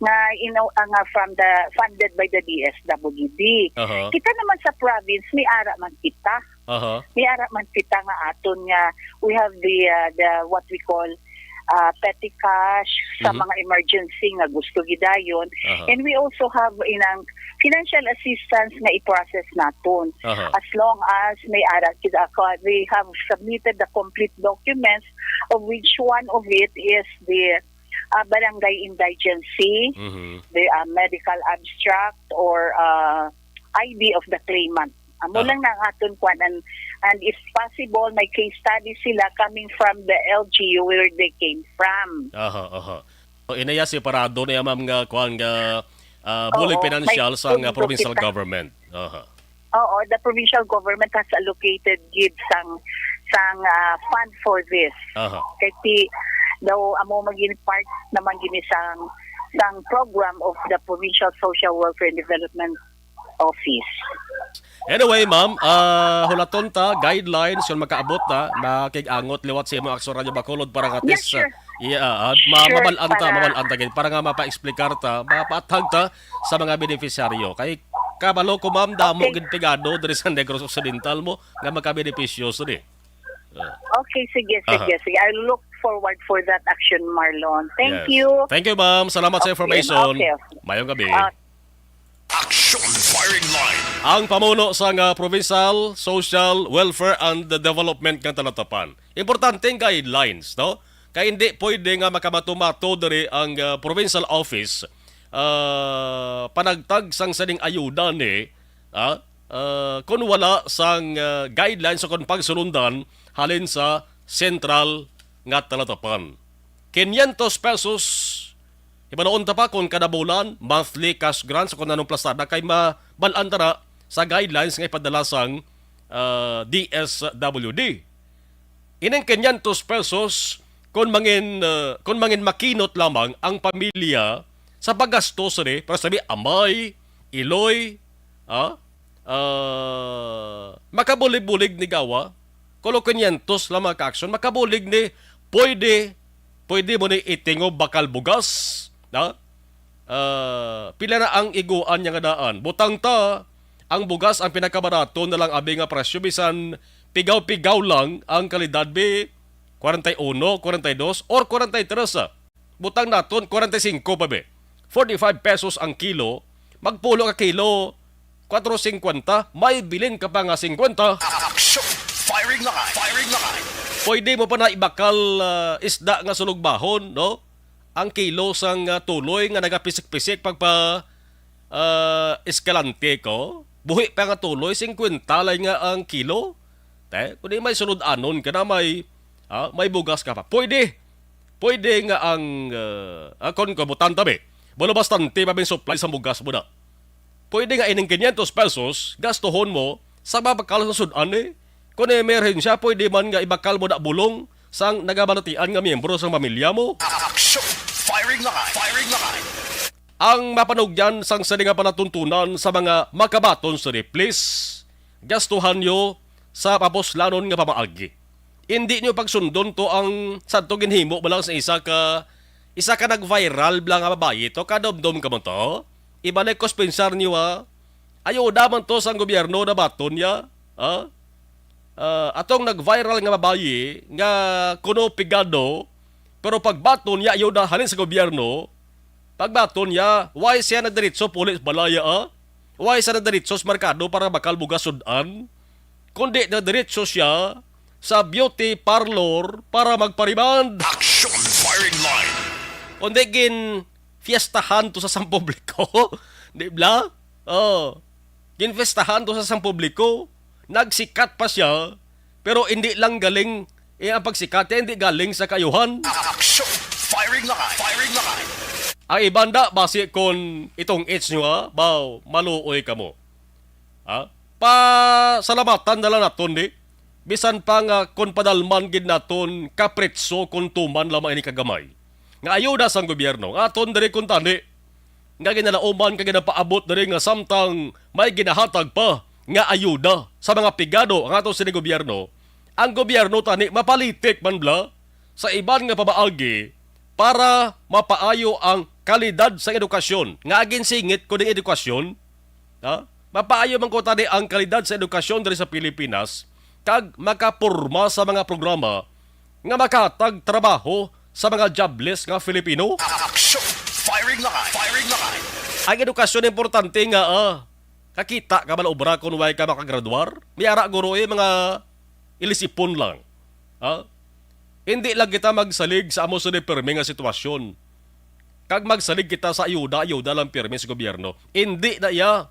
nga, you know, ah, nga from the, funded by the D S W D. Aha. Kita naman sa province, may ara man kita. Aha. May ara man kita nga aton nga we have the, uh, the what we call, uh, petty cash sa Mhm. mga emergency nga gusto gidayon. Aha. And we also have inang financial assistance nga i-process naton. Aha. As long as may ara kita, uh, we have submitted the complete documents, of which one of it is the, uh, barangay indigency, Mhm. the, uh, medical abstract, or, uh, I D of the claimant. Amo Ah. lang na ang aton kwan. And, and if possible, may case study sila coming from the L G U where they came from. Aha, aha. O, inaya separado na yan, ma'am, nga kwan nga, ah, bulig Oo, financial may sa nga provincial kita. Government. Aha. Oo, the provincial government has allocated gid sang, sang, ah, fund for this. Aha. Kay ti, daw amo magin part naman gini sang, sang program of the Provincial Social Welfare and Development Office. Anyway, ma'am, ah, hulaton ta, guidelines, kung makaabot ta, makig-angot liwat sa imo, Aksyon Radyo Bacolod, para nga Yes, atis, sir. ah, iya, ah, ma-, Sure, mabal-an ta, para mabal-an ta, gid, para nga mapa-explicar ta, mapatag ta sa mga beneficiaryo. Kay Kabalo ko, ma'am, damo Okay. gid pigado diri sa Negros Occidental mo nga makabenepisyo sini. Ah. Okay, sige, sige, Aha. sige. I look forward for that action, Marlon. Thank Yes. you. Thank you, ma'am. Salamat sa Okay, information. okay, okay. Mayong gabi. Ah. Action Firing Line. Ang pamuno sang, ah, Provincial Social Welfare and Development nga Talatapan. Importante ang guidelines, no? Kay hindi pwede nga makamato-mato diri ang, ah, provincial office, ah, panagtag sang sining ayuda ni, ah, ah, kung wala sang, ah, guidelines o kung pagsulundan halin sa sentral nga talatapan. Quinientos pesos, hibaluon ta pa kung kada bulan, monthly cash grants o kung anong plastada kay mabal-an ta na sa guidelines nga ipadala sang, ah, D S W D. Ining quinientos pesos, kung mangin, ah, kung mangin makinot lamang ang pamilya sa paggastos ni, para sabi, amay, iloy, ah, ah, makabulig-bulig ni gawa, kulo quinientos lang mga ka-aksyon, makabulig ni, pwede, pwede mo ni itingob bakal bugas, na? Ah, pila na ang iguan niya nga daan? Butang ta, ang bugas ang pinakabarato na lang abi nga presyo, bisan pigaw-pigaw lang ang kalidad, bi, kwarenta y uno, kwarenta y dos, or kwarenta y tres, ah. Butang naton, kwarenta y singko pa, be. Forty-five pesos ang kilo, magpulo ka kilo, kwatro singkwenta, may bilin ka pa nga singkwenta. Action! Firing line! Firing line! Pwede mo pa na ibakal, ah, isda nga sunugbahon, no? Ang kilo sang, ah, tuloy nga nagapisik-pisik pagpa, ah, Escalante ko. Buhi pa nga tuloy, singkwenta lang nga ang kilo. Te, kundi may sulod-anon ka na, may, ah, may bugas ka pa. Pwede. Pwede nga ang, ah, akon ko, butang ta, be. Wala bastante pa may supply sa bugas mo na. Pwede nga ining quinientos pesos, gastuhon mo sa mabakal sa sud-an, eh. Kung emerhensya, pwede man nga ibakal mo na bulong sang nagabalatian nga miyembro sang pamilya mo. Action! Firing line! Firing line! Ang mapanugyan sang sini nga palatuntunan sa mga makabaton sini, please, gastuhan niyo sa papuslanon nga pamaagi. Indi niyo pagsundon to ang sadto ginhimo bala sa isa ka, isa ka nag-viral bala nga babayi to, kadumdom ka mo to? Ibalay ko sa pensar niyo, ha? Ayuda man to sang gobyerno na baton niya, ha? Ah, atong nag-viral nga babayi nga kuno pigado, pero pagbaton niya ayuda halin sa gobyerno, pagbaton niya, why siya nagdiretso puli sa balaya, ah? Why siya nagdiretso sa merkado para bakal bugas sud-an? Kundi nagdiretso siya sa beauty parlor para magpa-rebond. Action firing line. Kundi gin fiestahan to sa, sang publiko. Di bala? Oh. Ginfiestahan to sa, sang publiko. Nagsikat pa siya, pero hindi lang galing, eh, ang pagsikat niya hindi galing sa kaayuhan. Action! Firing line! Firing line! Ang iban da, basi kon itong age nyo, ha? Baw, maluoy kamo. Ha? Pasalamatan na lang naton, di? Bisan pa nga kon padalman gid naton kapritso kon tuman lamang ini kagamay nga ayuda sang gobyerno, nga aton diri kuntani nga ginalauman kag ginapaabot diri nga samtang may ginahatag pa nga ayuda sa mga pigado ang aton sini gobyerno, ang gobyerno tani mapalitik man bala sa iban nga pamaagi para mapaayo ang kalidad sa edukasyon. Nga ginsingit ko ning edukasyon, ha? Mapaayo man ko tani ang kalidad sa edukasyon diri sa Pilipinas kag makaporma sa mga programa nga makahatag trabaho sa mga jobless nga Filipino. Action! Firing line! Firing line! Ang edukasyon importante nga, ah, kakita ka man obra kung way ka makagraduar. May ara guro, eh, mga ilisipon lang. Ha? Hindi lang kita magsalig sa amo sa pirmi nga sitwasyon. Kag magsalig kita sa ayuda, ayuda lang pirmi sa gobyerno. Hindi na iya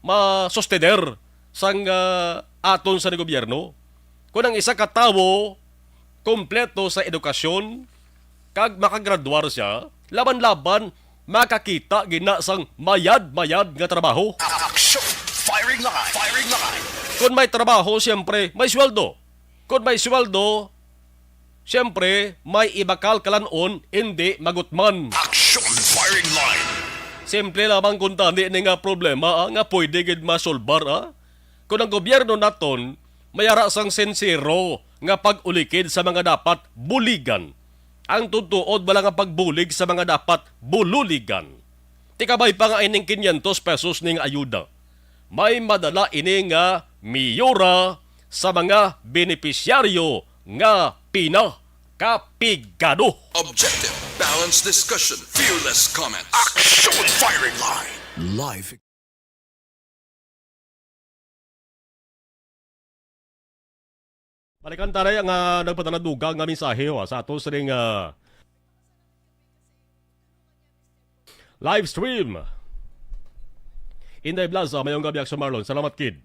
masustener sang, ah, aton sa gobyerno. Kung ang isa ka tawo kompleto sa edukasyon, kag makagraduar siya, laban-laban makakita gina sang mayad-mayad nga trabaho. Action! Firing line! Firing line! Kung may trabaho, siyempre, may sweldo. Kung may sweldo, siyempre, may ibakal kalan-on, hindi magutman. Action! Firing line! Simple lamang kung tani ni nga problema, ah, nga pwede gid masolbar, ah. Kung ang gobyerno naton may ara sang sinsero nga pag-ulikid sa mga dapat buligan, ang tutuod bala nga pagbulig sa mga dapat bululigan. Tikabay pa nga ining quinientos pesos ning ayuda. May madala ini nga miyora sa mga benepisyaryo nga pinakapigado. Objective, balanced discussion, fearless comments. Action firing line. Live. Balikan ta na nga nagpadala dugang nga mensahe, ha, sa ato sining, ah, live stream. Inday Blaza, mayong gabi, Action Marlon. Salamat, kid.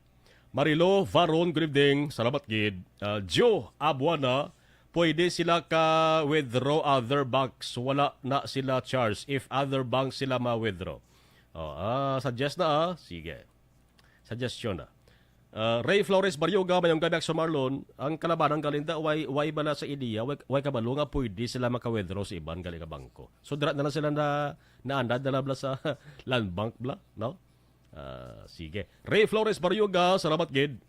Marilo Varon, good evening. Salamat, kid. Ah, Joe Abuana, pwede sila ka withdraw other banks. Wala na sila charge if other banks sila ma-withdraw. Oh, ah, suggest na, ah. Sige. Suggestion na. Ah, Ray Flores Barioga, mayong gabi, Action Marlon. Ang kalabanan galinda, why, why bala sa ideya, why, why kabalo nga pwede sila maka-withdraw sa iban gali nga bangko? So, dira na lang sila na, naanad na lang bala sa land bank bala, no? Ah, sige. Ray Flores Barioga, salamat gid.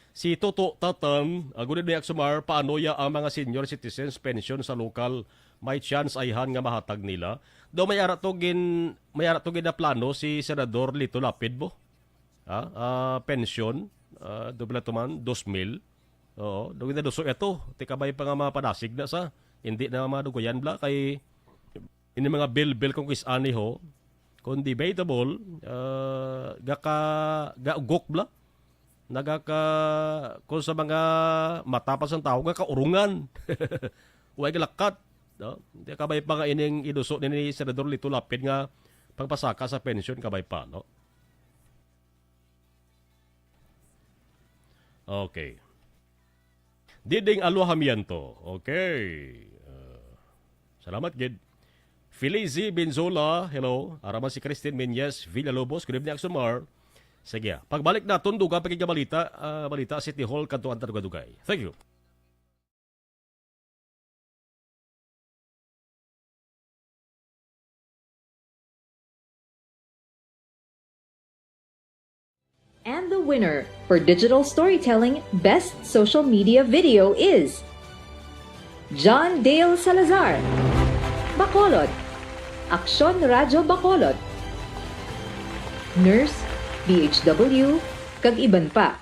Si Toto Tatan, ah, good evening, Action Mar, paano ya ang mga senior citizens pension sa lokal? May chance ayhan nga mahatag nila? Daw may ara to gin, may ara to ginaplano si Senador Lito Lapid mo? Ha? Ah, pensyon, ah, doble to man, dos mil. Oo, daw ginaduso ito. Ti kabay pa nga mapadasig na sa, hindi na madugayan bla kay ini mga bill-bill kung kis-ani ho, kung debatable, ah, gaka-, gaugok bla. Nagaka-, kung sa mga mata pa sang tawo, gakaurungan. Way galakat, no? Ti kabay pa nga ining iduso ni Senador Lito Lapid nga pagpasaka sa pensyon, kabay pa, no? Okay. Diding Alojamiento. Okay. Uh, salamat gid. Felizy Benzola, hello. Ara man si Christine Menyes Villalobos, good evening, Action Mar. Sige, ah. Pagbalik naton, dugang pa gid nga balita, ah, balita, City Hall, kadto ang Dugay-Dugay. Thank you. And the winner for digital storytelling best social media video is John Dale Salazar, Bacolod, Aksyon Radyo Bacolod, Nurse, D H W, kag iban pa.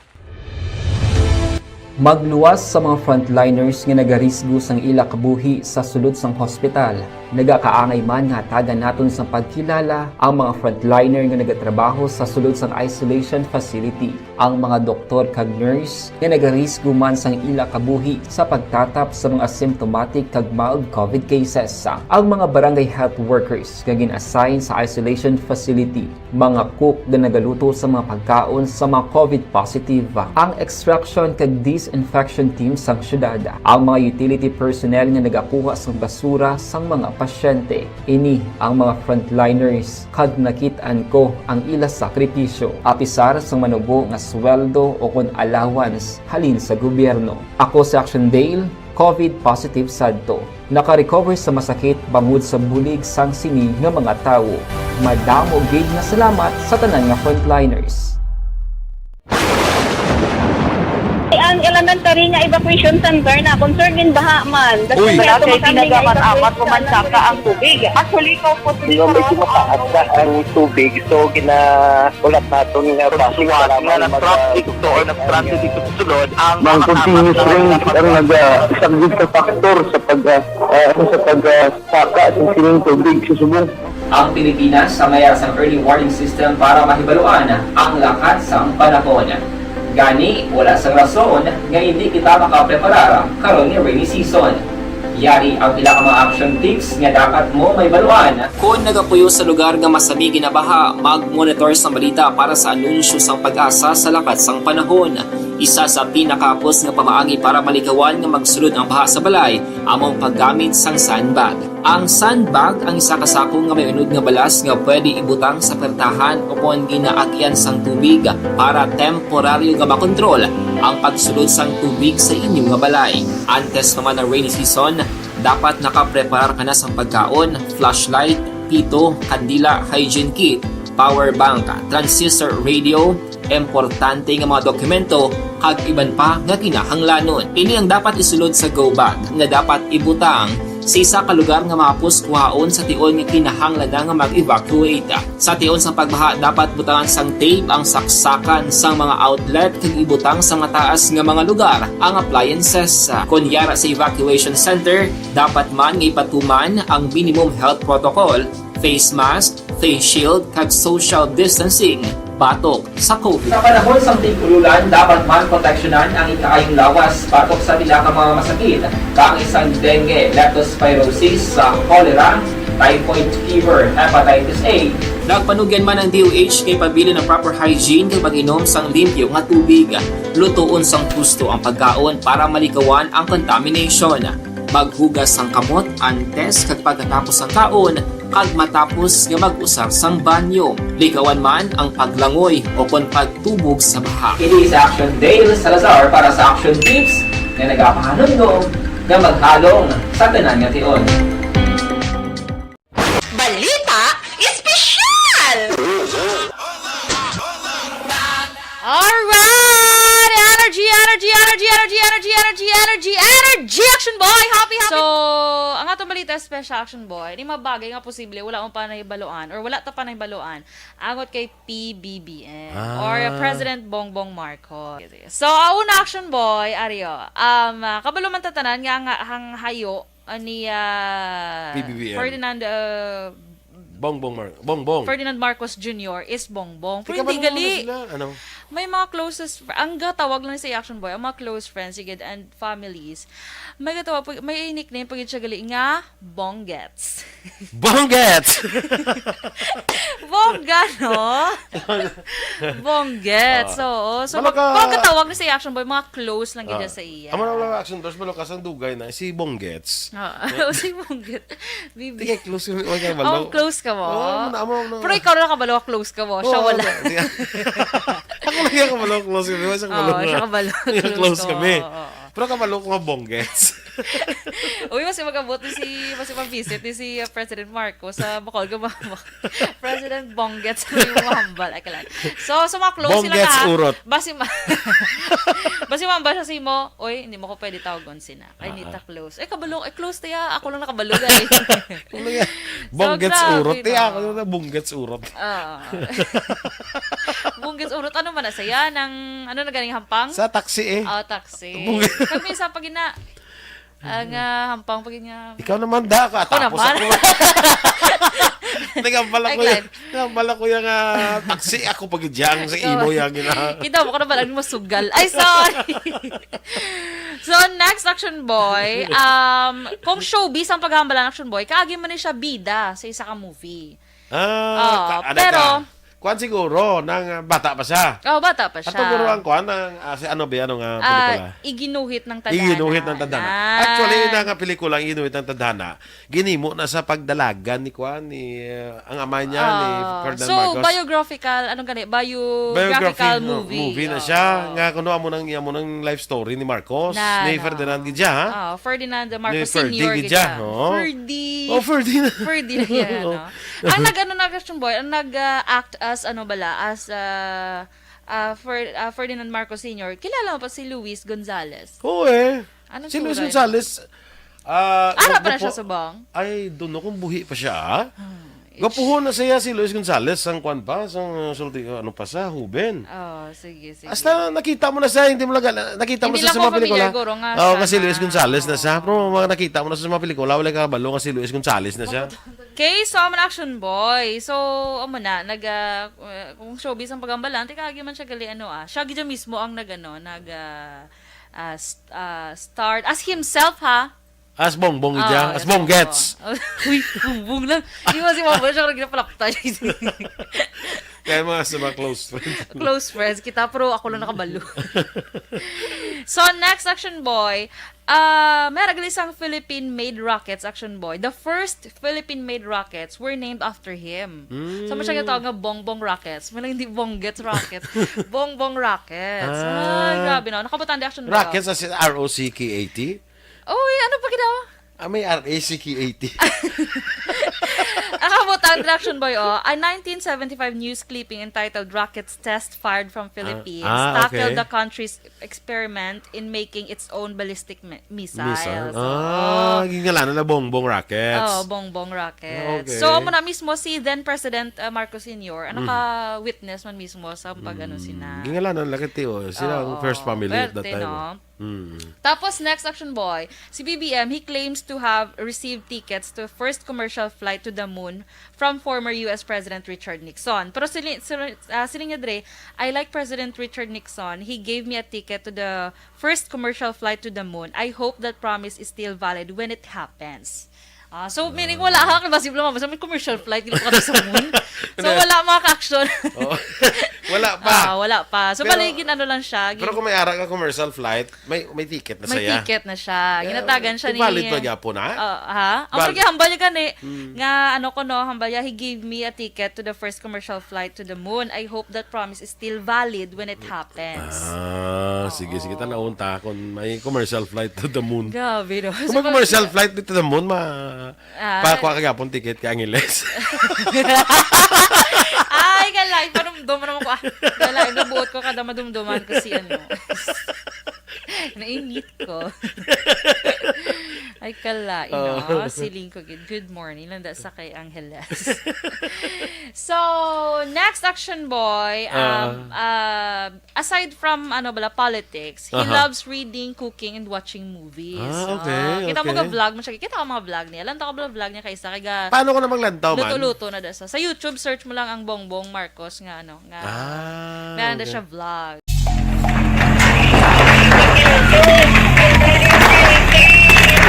Magluwas sa mga frontliners nga nagarisgo sang ila kabuhi sa sulod sang hospital. Nagakaangay man nga hatagan naton sang pagkilala ang mga frontliner nga nagatrabaho sa sulod sang isolation facility, ang mga doktor kag nurse nga nagarisgo man sang ila kabuhi sa pagtatap sa mga asymptomatic kag mild covid cases, ang mga barangay health workers nga gin-assign sa isolation facility, mga cook nga nagaluto sa mga pagkaon sa mga covid positive, ang extraction kag disinfection team sang syudad, ang mga utility personnel nga nagakuha sang basura sang mga pasyente. Ini ang mga frontliners, kag nakit-an ko ang ila sakripisyo, apisar sang manubo nga sweldo o kon allowance halin sa gobyerno. Ako si Action Dale, covid positive sadto. Naka-recover sa masakit bangod sa bulig sang sini nga mga tawo. Madamo gid nga salamat sa tanan nga frontliners. Ang elementary nga evacuation center na concern in baha man. Uy. Wala kay tinaga man amat ko man saka ang tubig. Actually, ko po. Di ba, medyo mataas na ang tubig, so gina-, ulat naton nga traffic, salamat nga mag-, na-traffic to or na-stranded dito sa sulod ang mga continuous rain ang naga-, isa gid sa factor sa pag, ah, ah, sa pag, ah, saka sa sining tubig sa subong. Ang Pilipinas sa mayar sang early warning system para mahibaluan ang lakat sang panahon. Gani, wala sang rason nga hindi kita makapreparar karon nga rainy season. Yari ang pila ka mga action tips nga dapat mo mahibaluan. Kon nagapuyo sa lugar nga masami ginabaha, mag-monitor sang balita para sa anunsyo sang PAGASA sa lakat sang panahon. Isa sa pinakahapos nga pamaagi para malikawan nga magsulod ang baha sa balay amo ang paggamit sang sandbag. Ang sandbag ang isa ka sako nga may unod nga balas nga pwede ibutang sa pertahan o kon ginaagyan sang tubig para temporaryo nga makontrol ang pagsulod sang tubig sa inyo nga balay. Antes pa man ang rainy season, dapat nakapreparar ka na sang pagkaon, flashlight, pito, kandila, hygiene kit, power bank, transistor radio, importante nga mga dokumento, kag iban pa nga kinahanglanon. Ini ang dapat isulod sa go bag nga dapat ibutang Sa isa ka lugar nga mahapos kuhaon sa tion nga kinahanglan na nga mag-evacuate. Sa tion sang pagbaha, dapat butangan sang tape ang saksakan sang mga outlet kag ibutang sa mataas nga mga lugar ang appliances. Kon yara sa evacuation center, dapat man nga ipatuman ang minimum health protocol, face mask, face shield, kag social distancing batok sa COVID. Sa panahon sang tig-ululan, dapat man proteksyonan ang ikaayong lawas batok sa pila ka mga masakit, kaangay sang dengue, leptospirosis, sa cholera, typhoid fever, hepatitis A. Nagpanugyan man ang D O H nga ipabilin ang proper hygiene kag pag-inom sang limpyo nga tubig. Lutoon sang husto ang pagkaon para malikawan ang contamination. Maghugas sang kamot antes kag pagkatapos sang kaon, kag matapos nga mag-usar sang banyo. Likawan man ang paglangoy o kon pagtubog sa baha. Ini si Action Dale Salazar para sa Action Tips nga nagapahanumdom nga maghalong sa tanan nga tion. Balita Espesyal! Alright! Energy, energy, energy, energy, energy, energy, energy, energy, energy, Action Boy! Happy, happy! So, ang atong balita special, Action Boy, ni mabagay nga posible wala mo pa nahibaluan or wala ta pa nahibaluan angot kay P B B M Ah. or President Bongbong Marcos. So, ang una, Action Boy, Ario, um, ah, kabalo man ta tanan nga ang, ang hayo ah, ni ah, P B B M. Ferdinand ah, Bongbong Mar-, Bongbong. Ferdinand Marcos Junior is Bongbong. Pero Tika hindi ba gali. Sila? Ano? May mga closest fr-, ang gatawag lang sa Action Boy, ang mga close friends, sige, and families. May gatawag, may nickname pa gid siya gali nga Bonggets. Bonggets! Bongga, no? Bonggets, Ah. oo. So, Balo mag-, ka- pagkatawag ni sa Action Boy, mga close lang gid Ah. siya sa iya. Amo na lang Action Boy, balo ka sang dugay na, si Bonggets. Ah, si Bonggets. Bibi. Tika, close kami, wala ka balo. Oh, close ka mo? Oo, amo na, amo na. Pero ikaw na nakabalo, close ka mo. Siya Oo, wala. na, di-, ako lang yung kabalo, close kami, wala siya Oo, kabalo. Siya kabalo, Close close ka mo. kami. Oo, oo. Pero kabalo ko nga Bonggets. Uy, mas mag-abot ni si, mas mag-visit ni si, uh, President Marcos sa Bacolod, Gumama. President Bonggets ang imo mahambal. Ay, kalan. So, sa mga close sila Bonggets ka, urot. Basi ma-, basi mahambal siya sa imo, "Oy, hindi mo ko pwede tawagon sina. Kay Ah, nita ah. close." Eh, kabalo, eh, close tiya. Ako lang nakabalo, guys. Ano yan? So, Bonggets grabe, urot. Tiya, no? Ako na Bonggets urot. Ah. Bonggets urot. Ano man na saya? Nang, ano na ganing hampang? Sa taxi eh. Oh, taxi. Bonggets. Kag minsan pag ina-, ang, ah, hampang pag ina-, Ikaw naman da ka. Ako Tapos naman. ako. Nagambala Ay, ko yan. Glenn. Nagambala ko yung, ah, taxi. Ako pag idyang sa Ikaw. imo yung gina- Kita mo ko na ba lang masugal? Ay, sorry. So, next, Action Boy. Um, kung showbiz ang paghambalan, Action Boy, kaagi man ni siya bida sa isa ka movie. Ah, Oo, ka-, ano pero ka? Kuwan siguro, nang, ah, bata pa siya. Oh, bata pa siya. Ato guro ang kuwan, ang, ah, si ano ba, ano nga Ah, pelikula? Iginuhit ng Tadhana. Iginuhit ng Tadhana. Ah. Actually, yun nga pelikula, Iginuhit ng Tadhana. Ginimo na sa pagdalagan ni kuan, ni, uh, ang ama niya, ni Ah, Ferdinand so, Marcos. Biographical, anong gani? Biographical Biography, no, movie. movie na siya. Oo. Nga kuno amo nang, amo nang life story ni Marcos, Na, ni na. Ferdinand gid siya, ha? Ah, Ferdinand Ni Marcos Ferdy Senior gid gid siya, siya. oo. Ferdy. Oh, Ferdy na. Ferdy na yan, Oo. no? Ang nag-ano na, Christian Boy, ang nag, ah, act as, ano bala, as, ah, ah, Fer-, ah, Ferdinand Marcos Senior, kilala mo pa si Luis Gonzalez? Oo, eh. Anong Si Luis sura niya? Gonzalez, ah, Ara pa na gwapo-, siya subong? I don't know kung buhi pa siya, ah. Hmm. Gwapuhon na siya si Luis Gonzalez, sang kwan pa, sang, uh, sulti, ano pa sa, huben. Oh, sige, sige. Hasta nakita mo na siya, hindi mo lang, nakita mo Hindi siya lang sa ko mga pelikula. familiar, guro, nga Oo, siya kasi Luis na, Gonzalez na oo. siya. Pero mga nakita mo na sa mga pelikula, wala ka kabalo nga si Luis Gonzalez na siya. Okay, so, amo na Action Boy. So, amo na, nag, ah, uh, kung showbiz ang pagambalan, tika, agi man siya gali, ano, ah. Siya gid mismo ang nag, ano, nag, ah, ah, st-, ah, starred as himself, ha? As Bongbong, Ah, ija. As yes, Bonggets. Bongbong. Uy, Bongbong lang. Di ba si Bongbong siya, parang ginapalakta niya. Kaya mga sa mga close friends. Close friends kita, pero ako lang nakabalo. So, next, Action Boy. Ah, may ragali sang Philippine-made rockets, Action Boy. The first Philippine-made rockets were named after him. Mm. So, mo siya ginatawag nga Bongbong Rockets. May lang hindi Bonggets Rockets. Bongbong Rockets. Ah. Ay, grabe na. Nakabutang di Action Boy. Rockets as in R O C K A T? Uy, ano pa ginawa? Ah, may R A C K A T. Ang kabot Tang reaction boy, oh. A nineteen seventy-five news clipping entitled "Rockets Test Fired from Philippines" ah, tackled okay. the country's experiment in making its own ballistic mi- missiles. Missile? Oh. Ah, gingalanan na Bongbong Rockets. Oh, Bongbong Rockets. Okay. So, amo na mismo si then President uh, Marcos Senior, ano Mm. ka witness man mismo sa pag-ano Mm. sina. Gingalanan lang kiti, oh. Sila ang Oo, first family at that pwerte, time. no? Mm. Tapos, next action boy, si B B M, he claims to have received tickets to first commercial flight to the moon from former U S President Richard Nixon. Pero sili, sili, ah, siling niya dre, "I like President Richard Nixon. He gave me a ticket to the first commercial flight to the moon. I hope that promise is still valid when it happens." Ah, so, meaning wala ka, kasi wala, basta may commercial flight, hindi pa ka sa moon. So, Hindi. wala mga ka-action. Oh. Wala pa. Ah, wala pa. So, Pero, bali, gin-ano lang siya, pero gin- kung may ara ka commercial flight, may may ticket na May saya. ticket na siya. Eh, Ginatagan siya ni valid pa gyapon, ha? Ah, ha? Ang Valid. Pagkihambal niya gani, Hmm. nga ano ko, no, hambal niya, "He gave me a ticket to the first commercial flight to the moon. I hope that promise is still valid when it happens." Ah, sige, sige, Oo. tanawon ta kung may commercial flight to the moon. Grabe, no? Kung may So, commercial flight to the moon, ma-, Ah. pakuha ka gyapon ticket ka Angeles. Ay, galay, panumdum naman ko. Ah. Galay, nabuot ko kada madumduman ko si ano. Nainit ko. Ay, kalain, Oh. no? Siling ko, gid, "Good morning." Landa sa kay Angeles. So, next action boy, um, Ah. uh, aside from, ano bala, politics, he Aha. loves reading, cooking, and watching movies. Ah, okay, Oh, kita mo okay. ga vlog mo siya. Kita ka mga vlog niya. Lantaw ka bala vlog niya kay isa. Kay ga Paano ko na maglantaw man? luto-luto na da sa. Sa YouTube, search mo lang ang Bongbong Marcos nga, ano, nga Ah, meron na okay. siya vlog.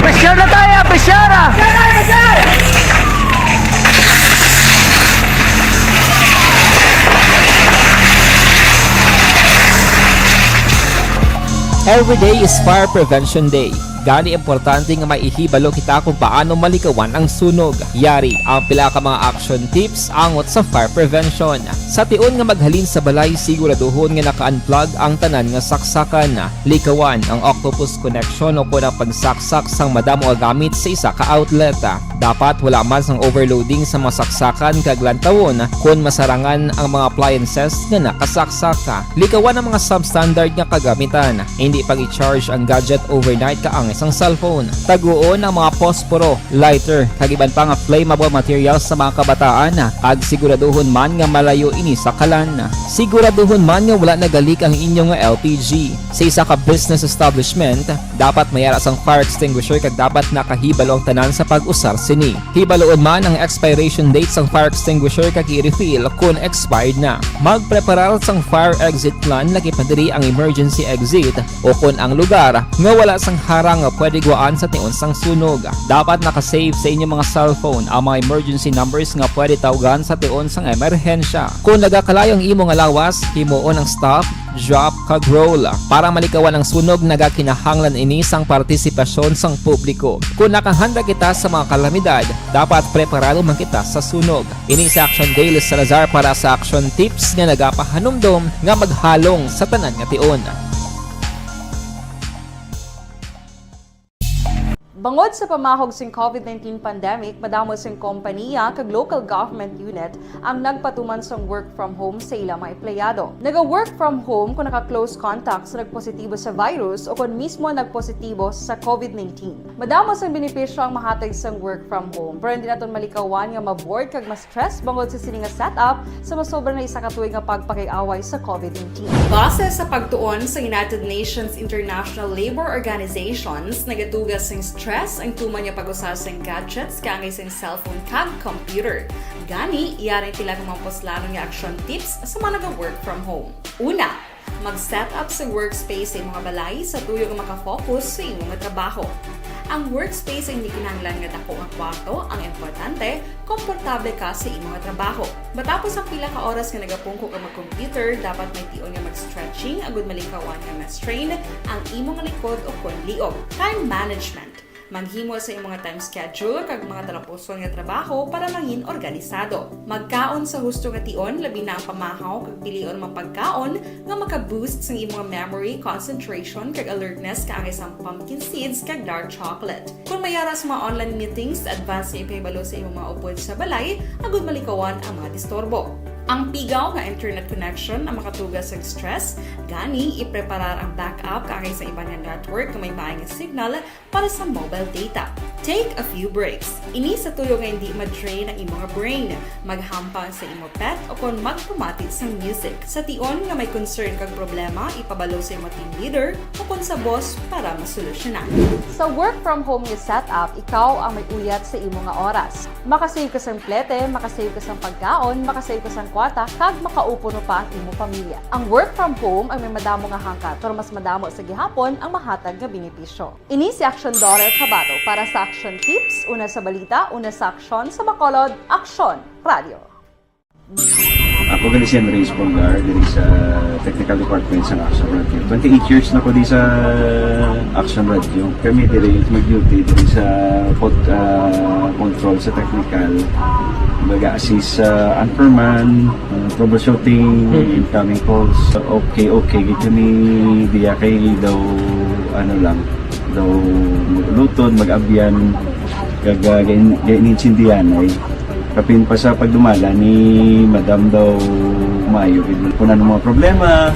Pressure na tayo, pressure ah! Every day is Fire Prevention Day. Gani, importante nga may ihibalo kita kung paano malikawan ang sunog. Yari ang pila ka mga action tips angot sa fire prevention. Sa tion nga maghalin sa balay, siguraduhon nga naka-unplug ang tanan nga saksakan. Likawan ang octopus connection o kon ang pagsaksak sang madamo nga gamit sa isa ka outlet. Dapat wala man sang overloading sa mga saksakan kag lantawon kon masarangan ang mga appliances nga nakasaksak. Likawan ang mga substandard nga kagamitan. Hindi pag-i-charge ang gadget overnight kaangay sang cellphone. Taguon ang mga posporo, lighter, kag iban pa nga flammable materials sa mga kabataan, kag siguraduhon man nga malayo ini sa kalan. Siguraduhon man nga wala nagalik ang inyo nga L P G. Sa isa ka business establishment, dapat may ara sang fire extinguisher kag dapat nakahibalo ang tanan sa pag-usar sini. Hibaloon man ang expiration date sang fire extinguisher kag i-refill kon expired na. Magpreparar sang fire exit plan, lakip na diri ang emergency exit o kon ang lugar nga wala sang harang nga pwede guwaan sa tion sang sunog. Dapat naka-save sa inyo mga cellphone ang mga emergency numbers nga pwede tawgan sa tion sang emerhensya. Kon nagakalayo ang imo nga lawas, himuon ang stop, drop, kag roll. Para malikawan ang sunog, nagakinahanglan ini sang partisipasyon sang publiko. Kon nakahanda kita sa mga kalamidad, dapat preparado man kita sa sunog. Ini si Action Dale Salazar para sa Action Tips nga nagapahanumdom nga maghalong sa tanan nga tion. Bangod sa pamahog sing covid nineteen pandemic, madamo sing kompaniya kag local government unit ang nagpatuman sang work from home sa ila mga empleyado. Naga-work from home kon naka-close contact sa nagpositibo sa virus o kon mismo nagpositibo sa covid nineteen. Madamo sang benepisyo ang mahatag sang work from home, pero hindi naton malikawan nga ma-bored kag ma-stress bangod sa sini nga setup sa masobra na isa ka tuig nga pagpakig-away sa covid nineteen. Base sa pagtuon sa United Nations International Labour Organizations, nagaduga sing stress ang tuman nga pag-usa sing gadgets kaangay sing cellphone kag computer. Gani, yari ang pila ka mga puslanon nga action tips sa mga naga-work from home. Una, mag-set up sa workspace sa imong balay sa tuyo nga maka-focus sa imong trabaho. Ang workspace hindi kinahanglan nga dako nga kwarto ang importante, komportable ka sa imong trabaho. Matapos ang pila ka oras nga nagapungko ka mag-computer, dapat may tion nga mag-stretching agud malikawan nga ma-strain ang imong likod o kon liog. Time management. Maghimo sa imong mga time schedule kag mga talapuson nga trabaho para mangin organisado. Magkaon sa husto nga tion, labi na ang pamahaw kag pilion mga pagkaon nga maka-boost sang imong memory, concentration, kag alertness kaangay sang pumpkin seeds kag dark chocolate. Kung may ara sa mga online meetings, advance nga ipahibalo sa imong mga upod sa balay agud malikawan ang mga disturbo. Ang pigaw nga internet connection ang makatuga sa stress, gani ipreparar ang backup kaangay sa iban nga network nga may maay nga signal para sa mobile data. Take a few breaks. Ini sa tuyo nga hindi ma-drain ang imong brain, maghampang sa imo pet o kon magpamati sang music. Sa tion nga may concern kag problema, ipabalo sa imo team leader o kon sa boss para masolusyonan. Sa work from home nga setup, ikaw ang may uyat sa imo nga oras. Makasave ka sang plete, makasave ka sang pagkaon, makasave ka sang kwarta, kag makaupo pa ang imo pamilya. Ang work from home ang may madamo nga hangkat, pero mas madamo sa gihapon ang mahatag nga benepisyo. Ini si Action Daryl Cabato para sa Action Tips, una sa balita, una sa aksyon, sa Bacolod, Action Radio. Ako gani si Henry Espolgar, diri sa Technical Department sa Action Radio. Twenty-eight years na ko di sa Action Radio. Kami diri mag-duty diri sa pod, ah, control sa technical. Mag-assist sa anchorman, ah, troubleshooting, Mm. incoming calls. Okay, okay. Gid kami diya kay daw, ano lang, daw mag-ulutod, mag-abyan, kag, ah, gain-, gain-, intindihan ay. Kapin pa sa pagdumala ni Madam daw maayo gid. Kung ano mga problema,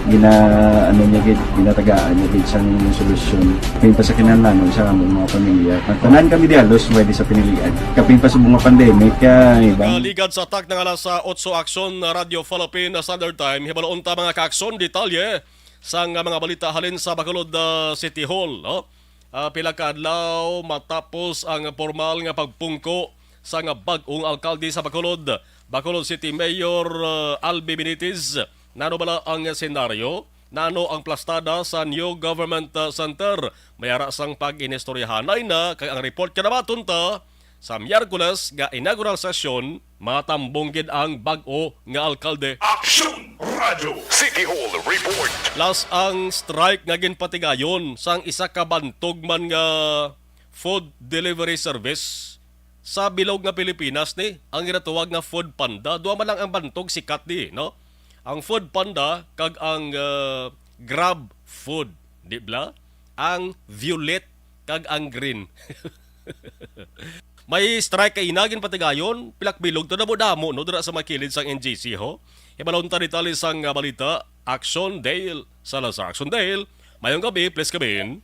gina-, ano niya gid, ginatagaan niya gid sang solusyon. Kapin pa sa kinahanglanon sa among mga pamilya. Tanan kami di halos pwede sa pinilian. Kapin pa sa mga pandemic, kaya iba. Nagaligad sa tak ng alas, ah, otso Aksyon, ah, Radio Philippine Standard Time. Hibaloon ta, mga kaaksyon, detalye sang, ah, mga balita halin sa Bacolod, ah, City Hall, no? Ah, pila ka adlaw matapos ang pormal nga pagpungko sang bag-ong alkalde sa Bacolod, Bacolod City Mayor, ah, Albi Benitez, nano bala ang senaryo? Nano ang plastada sa new government, ah, center? May ara sang pag-inistoryahanay na kag ang report kinabaton ta sa Miyerkules nga inaugural session matambong gid ang bag-o nga alkalde. Action Radio City Hall Report. Las ang strike nga ginpatigayon sang isa ka bantog man nga food delivery service sa bilog nga Pilipinas ni, ang ginatawag nga Food Panda. Duha man lang ang bantog sikat ni, no? Ang Food Panda kag ang, ah, Grab Food, di bala? Ang violet kag ang green. May strike kay ina ginpatigayon, pilak bilog to, damo-damo, no, dira sa mga kilid sang N G C, ho. Hibalon ta detalye sang, ah, balita. Action Dale Salazar. Action Dale, mayong gabi, please come in.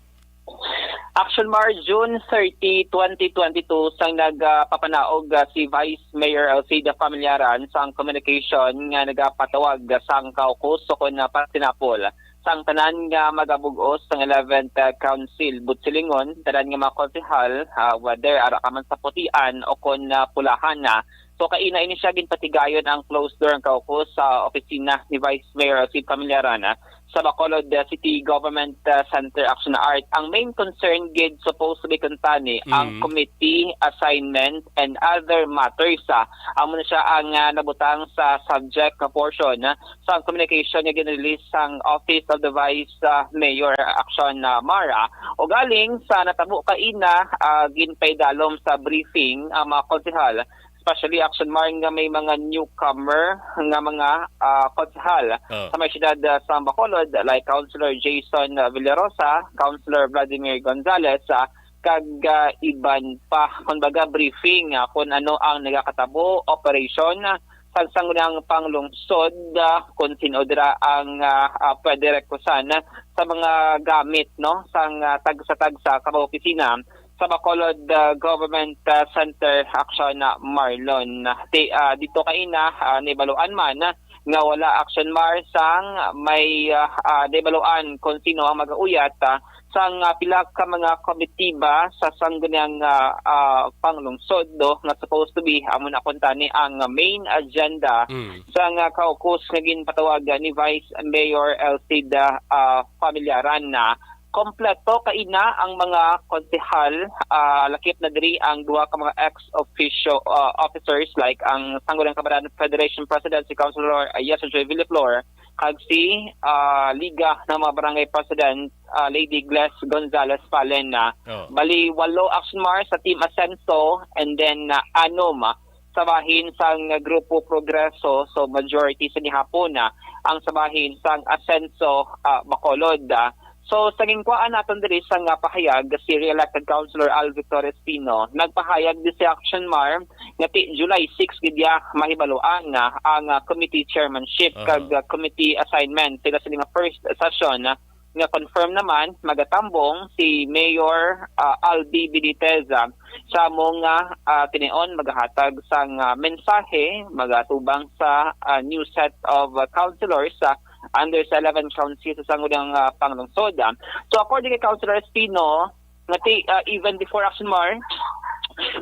Action Mar, June thirty, twenty twenty-two, sang nagapapanaog, ah, si Vice Mayor Alcida Familiaran sang communication nga nagapatawag sang kaukus o kon, ah, pagtinapol sang tanan nga magabug-os sang eleventh, ah, Council, buot silingon, tanan nga mga konsehal, ah, whether ara ka man sa putian o kon, ah, pulahan na. So, kaina ini siya ginpatigayon ang closed door ang kaukus sa opisina ni Vice Mayor Alcida Familiaran, ah, sa Bacolod, ah, City Government, ah, Center Action Art. Ang main concern gid supposed to be kuntani ang Mm. committee assignment and other matters, ah. Amo na siya ang, ah, nabutang sa subject nga portion, ah, sa communication nga gin-release sang Office of the Vice, ah, Mayor, Action, ah, Mara. Ugaling sa natabo kaina, ah, ginpaidalom sa briefing ang mga konsehal, especially Action Mar, nga may mga newcomer nga mga, ah, konsehal Ah. sa may siyudad, ah, sa Bacolod, like Councilor Jason, ah, Villarosa, Councilor Vladimir Gonzales, ah, kag, ah, iban pa. Kumbaga, briefing, ah, kung ano ang nagakatabo, operation, ah, sa sangguniang panglungsod, ah, kung sin-o dira ang, ah, ah, pwede rekusan, ah, sa mga gamit, no, sang, ah, tagsa-tagsa ka mga opisina sa Bacolod, ah, Government, ah, Center Action, ah, Marlon. Ti-, ah, dito kaina, ah, nibaluan man, ah, nga wala Action Mar sang may, ah, ah, nibaluan kung sino ang mag-uyat, ah, sang, ah, pila ka mga komitiba sa sangguniang, ah, ah, panglungsod, no, nga supposed to be amo na kuntani ang main agenda Mm. sang, ah, kaukus nga ginpatawag, ah, ni Vice Mayor Alcida, ah, Familiaran na. kompleto kaina ang mga konsehal, ah, lakip na diri ang duha ka mga ex officio, ah, officers like ang Sangguniang Kabataan Federation President si Councilor Yeso Joy Villaflor kag si, ah, Liga ng mga Barangay President, ah, Lady Gles Gonzalez Palen na. Oh. Bali, walo, Action Mar, sa Team Asenso, and then, ah, anom, ah, sa bahin sang Grupo Progreso. So, majority sa gihapon na ang sa bahin sang Asenso, ah, Bacolod, ah. So, sa ginkuhaan naton diri sa nga pahayag, si re-elected Councilor Al Victor Espino nagpahayag di si Action Mar nga ti July six gid ya mahibaluan na ang, ah, committee chairmanship Aha. kag, ah, committee assignment sila sa mga first session, ah, nga confirm naman magatambong si Mayor, ah, Albi Benitez, ah, sa among, ah, ah, tinion magahatag sang, ah, mensahe magatubang sa, ah, new set of, ah, councilors, ah, under sa eleven Council sa Sangguniang, ah, Panglungsod. Ah. So, according kay Councilor Espino, nga ti, ah, even before Action Mar,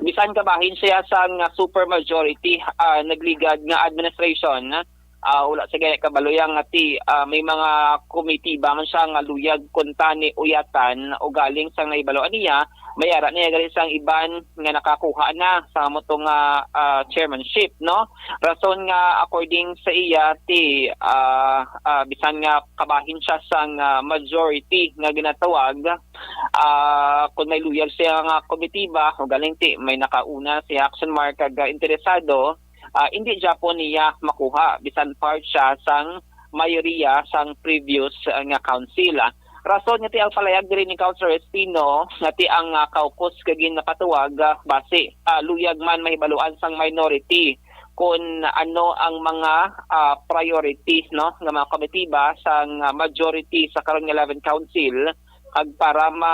bisan kabahin siya sang, ah, super majority, ah, nagligad nga administration, ah, wala siya gani kabalo ya nga ti, ah, may mga komitiba man siya nga luyag kuntani uyatan, ugaling sang nahibaluan niya, may ara niya gali sang iban nga nakakuha na sa amo to nga, ah, chairmanship, no? Rason nga according sa iya ti, ah, ah, bisan nga kabahin siya sang, ah, majority nga ginatawag, ah, kung may luyag siya nga komitiba, ugaling ti may nakauna si Action Mar kag, ah, interesado, ah, hindi gyapon niya makuha bisan part siya sang mayoriya sang previous, ah, nga council, ah. Rason nga ti ang palayag diri ni Councilor Espino nga ti ang, ah, caucus kag ginapatuwag, ah, basi, ah, luyag man mahibaluan sang minority kon ano ang mga, ah, priority, no, nga mga komitiba sang, ah, majority sa karon nga eleven Council, kag para ma,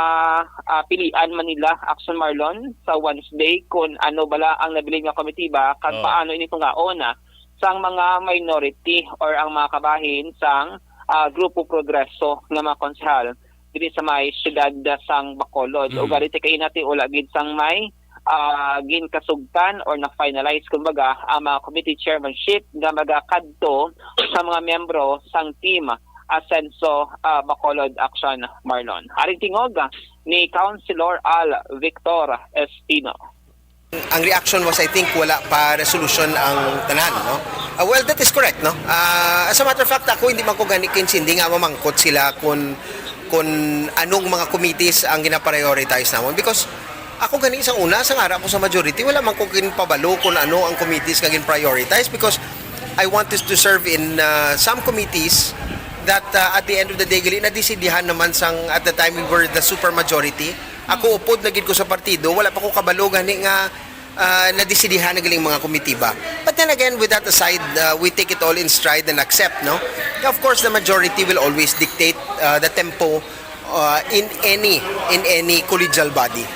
ah, pilian man nila, Action Marlon, sa Wednesday kon ano bala ang nabilin nga komitiba kag Oh. paano ini tungaon, ah, sang mga minority or ang mga kabahin sang, ah, Grupo Progreso nga mga konsehal diri sa may siyudad, ah, sang Bacolod. Mm. Ugaling ti kaina ti wala gid sang may, ah, ginkasugtan or na-finalize, kumbaga, ang mga committee chairmanship nga magakadto sa mga miyembro sang Team Asenso, ah, Bacolod Action, Marlon. Aring tingog ni Councilor Al Victor Espino. Ang reaction was, I think, wala pa resolution ang tanan, no? Ah, well, that is correct, no? Ah, as a matter of fact, ako hindi man ko gani kainsindi nga mamangkot sila kung, kung anong mga committees ang ginaprioritize namon. Because ako gani, sang una, sang ara ko sa majority, wala man ko ginpabalo kung ano ang committees nga gin-prioritize because I wanted to serve in, ah, some committees that, ah, at the end of the day, gali nadesidihan naman sang at the time we were the super majority. Ako upod na gid ko sa partido, wala pa ko kabalo gani nga, ah, nadesidihan na galing mga komitiba. But then again, with that aside, ah, we take it all in stride and accept, no? Of course, the majority will always dictate, ah, the tempo, ah, in any, in any collegial body.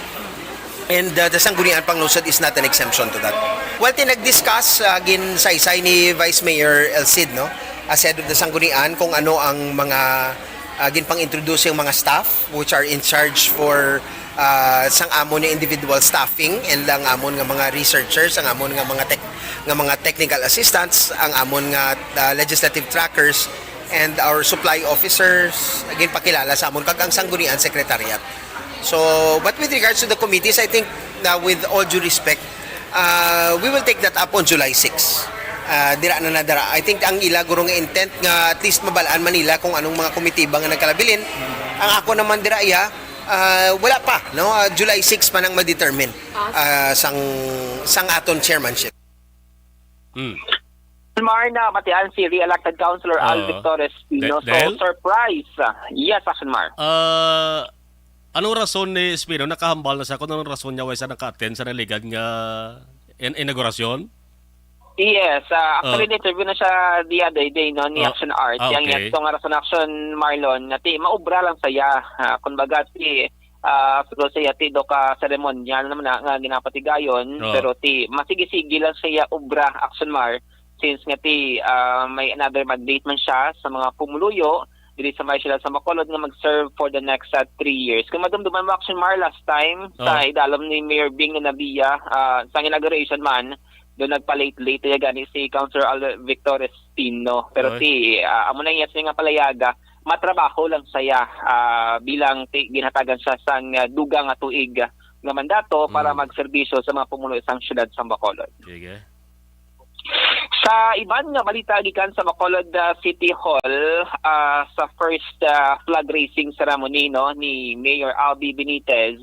And, ah, the Sangguniang Panglungsod is not an exemption to that. Well, ti nag-discuss, ah, ginsaysay ni Vice Mayor El Cid, no? As head of the Sangguniang, kung ano ang mga, ah, ginpang-introduce yung mga staff which are in charge for, ah, sang amon nga individual staffing and ang amon nga mga researchers, ang amon nga mga tech-, nga mga technical assistants, ang amon nga, ah, legislative trackers, and our supply officers, ginpakilala sa amon kag ang Sangguniang Secretariat. So, but with regards to the committees, I think na with all due respect, ah, we will take that up on July six. Ah, dira na nadara. I think ang ila guro nga intent nga at least mabalaan man nila kung anong mga komitiba nga nagkalabilin. Ang ako naman dira iya, ah, wala pa, no? Ah, July six pa nang ma-determine, ah, sang, sang aton chairmanship. Mm. Mar, na matian si re-elected Councilor Al Ah, Victor Espino. De-, So, Del? surprise. Yes, Action Mar. Ah, anong rason ni Espino? Nakahambal na siya kung anong rason niya wala siya naka-attend sa naligad nga in-, inaugurasyon? Yes, ah, actually, Ah. na-interview na siya the other day, no, ni Ah, Action Art. ah, Yang okay. yato nga rason, Action Marlon, nga ti, maubra lang saya. Ah, kumbaga, ti, ah, siguro siya ti do ka seremonyal naman na, nga ginapatigayon, Oo. pero ti masigi-sigi lang siya ubra, Action Mar, since nga ti, ah, may another mandate man siya sa mga pumuluyo diri sa may sila sa Bacolod nga mag-serve for the next, ah, three years. Kung madumduman mo, Action Mar, last time sa Oo. idalom ni Mayor Bing Nabia, ah, sa inauguration man, doon nagpa-late-late ya gani si Councilor Al Victor Espino. Pero Oy. ti, ah, amo na iya siya nga palayaga, matrabaho lang siya, ah, bilang ti-, ginhatagan siya sang, ah, dugang nga tuig, ah, nga mandato para Mm. magserbisyo sa mga pumulo sang siyudad sa Bacolod. Sige. Sa iban nga balita gikan sa Bacolod, ah, City Hall, ah, sa first, ah, flag raising ceremony, no, ni Mayor Albee Benitez,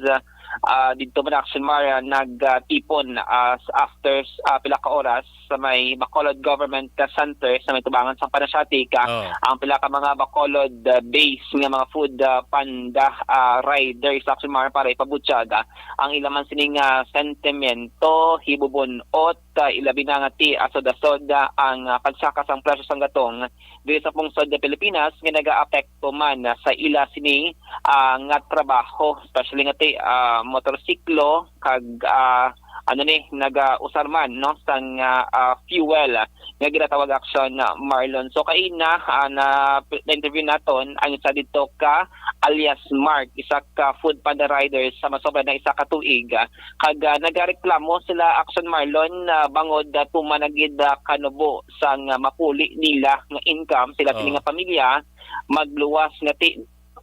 ah, didto man, Action Mar, ah, nag, ah, tipon, ah, s-, after, ah, pila ka oras sa may Bacolod Government, ah, Center sa may tubangan sang Paranassiatic, ah, Oh. ang pila ka mga Bacolod, ah, base nga mga food, ah, panda, ah, riders, Action Mar, para ipabutyag, ah, ang ila man sining, ah, sentimento, hibubun-ot, ah, ilabi na nga ti asod-asod, ah, ang, ah, pagsaka sang presyo sang gatong diri sa pungsod nga Pilipinas nga nagaapekto man, ah, sa ila sini, ah, nga trabaho, especially nga ti, ah, motorsiklo kag, ah, ano ni, nagausar man, no, sang, ah, ah, fuel, ah, nga ginatawag, Action, ah, Marlon. So, kaina, ah, na, na-interview naton ang isa dito ka alias Mark, isa ka food panda rider sa masobra na isa ka tuig, ah, kag, ah, nagareklamo sila, Action Marlon, ah, bangod, ah, tuman na gid, ah, kanubo sang, ah, mapuli nila nga income sila sini Oh. nga pamilya, magluwas nga ti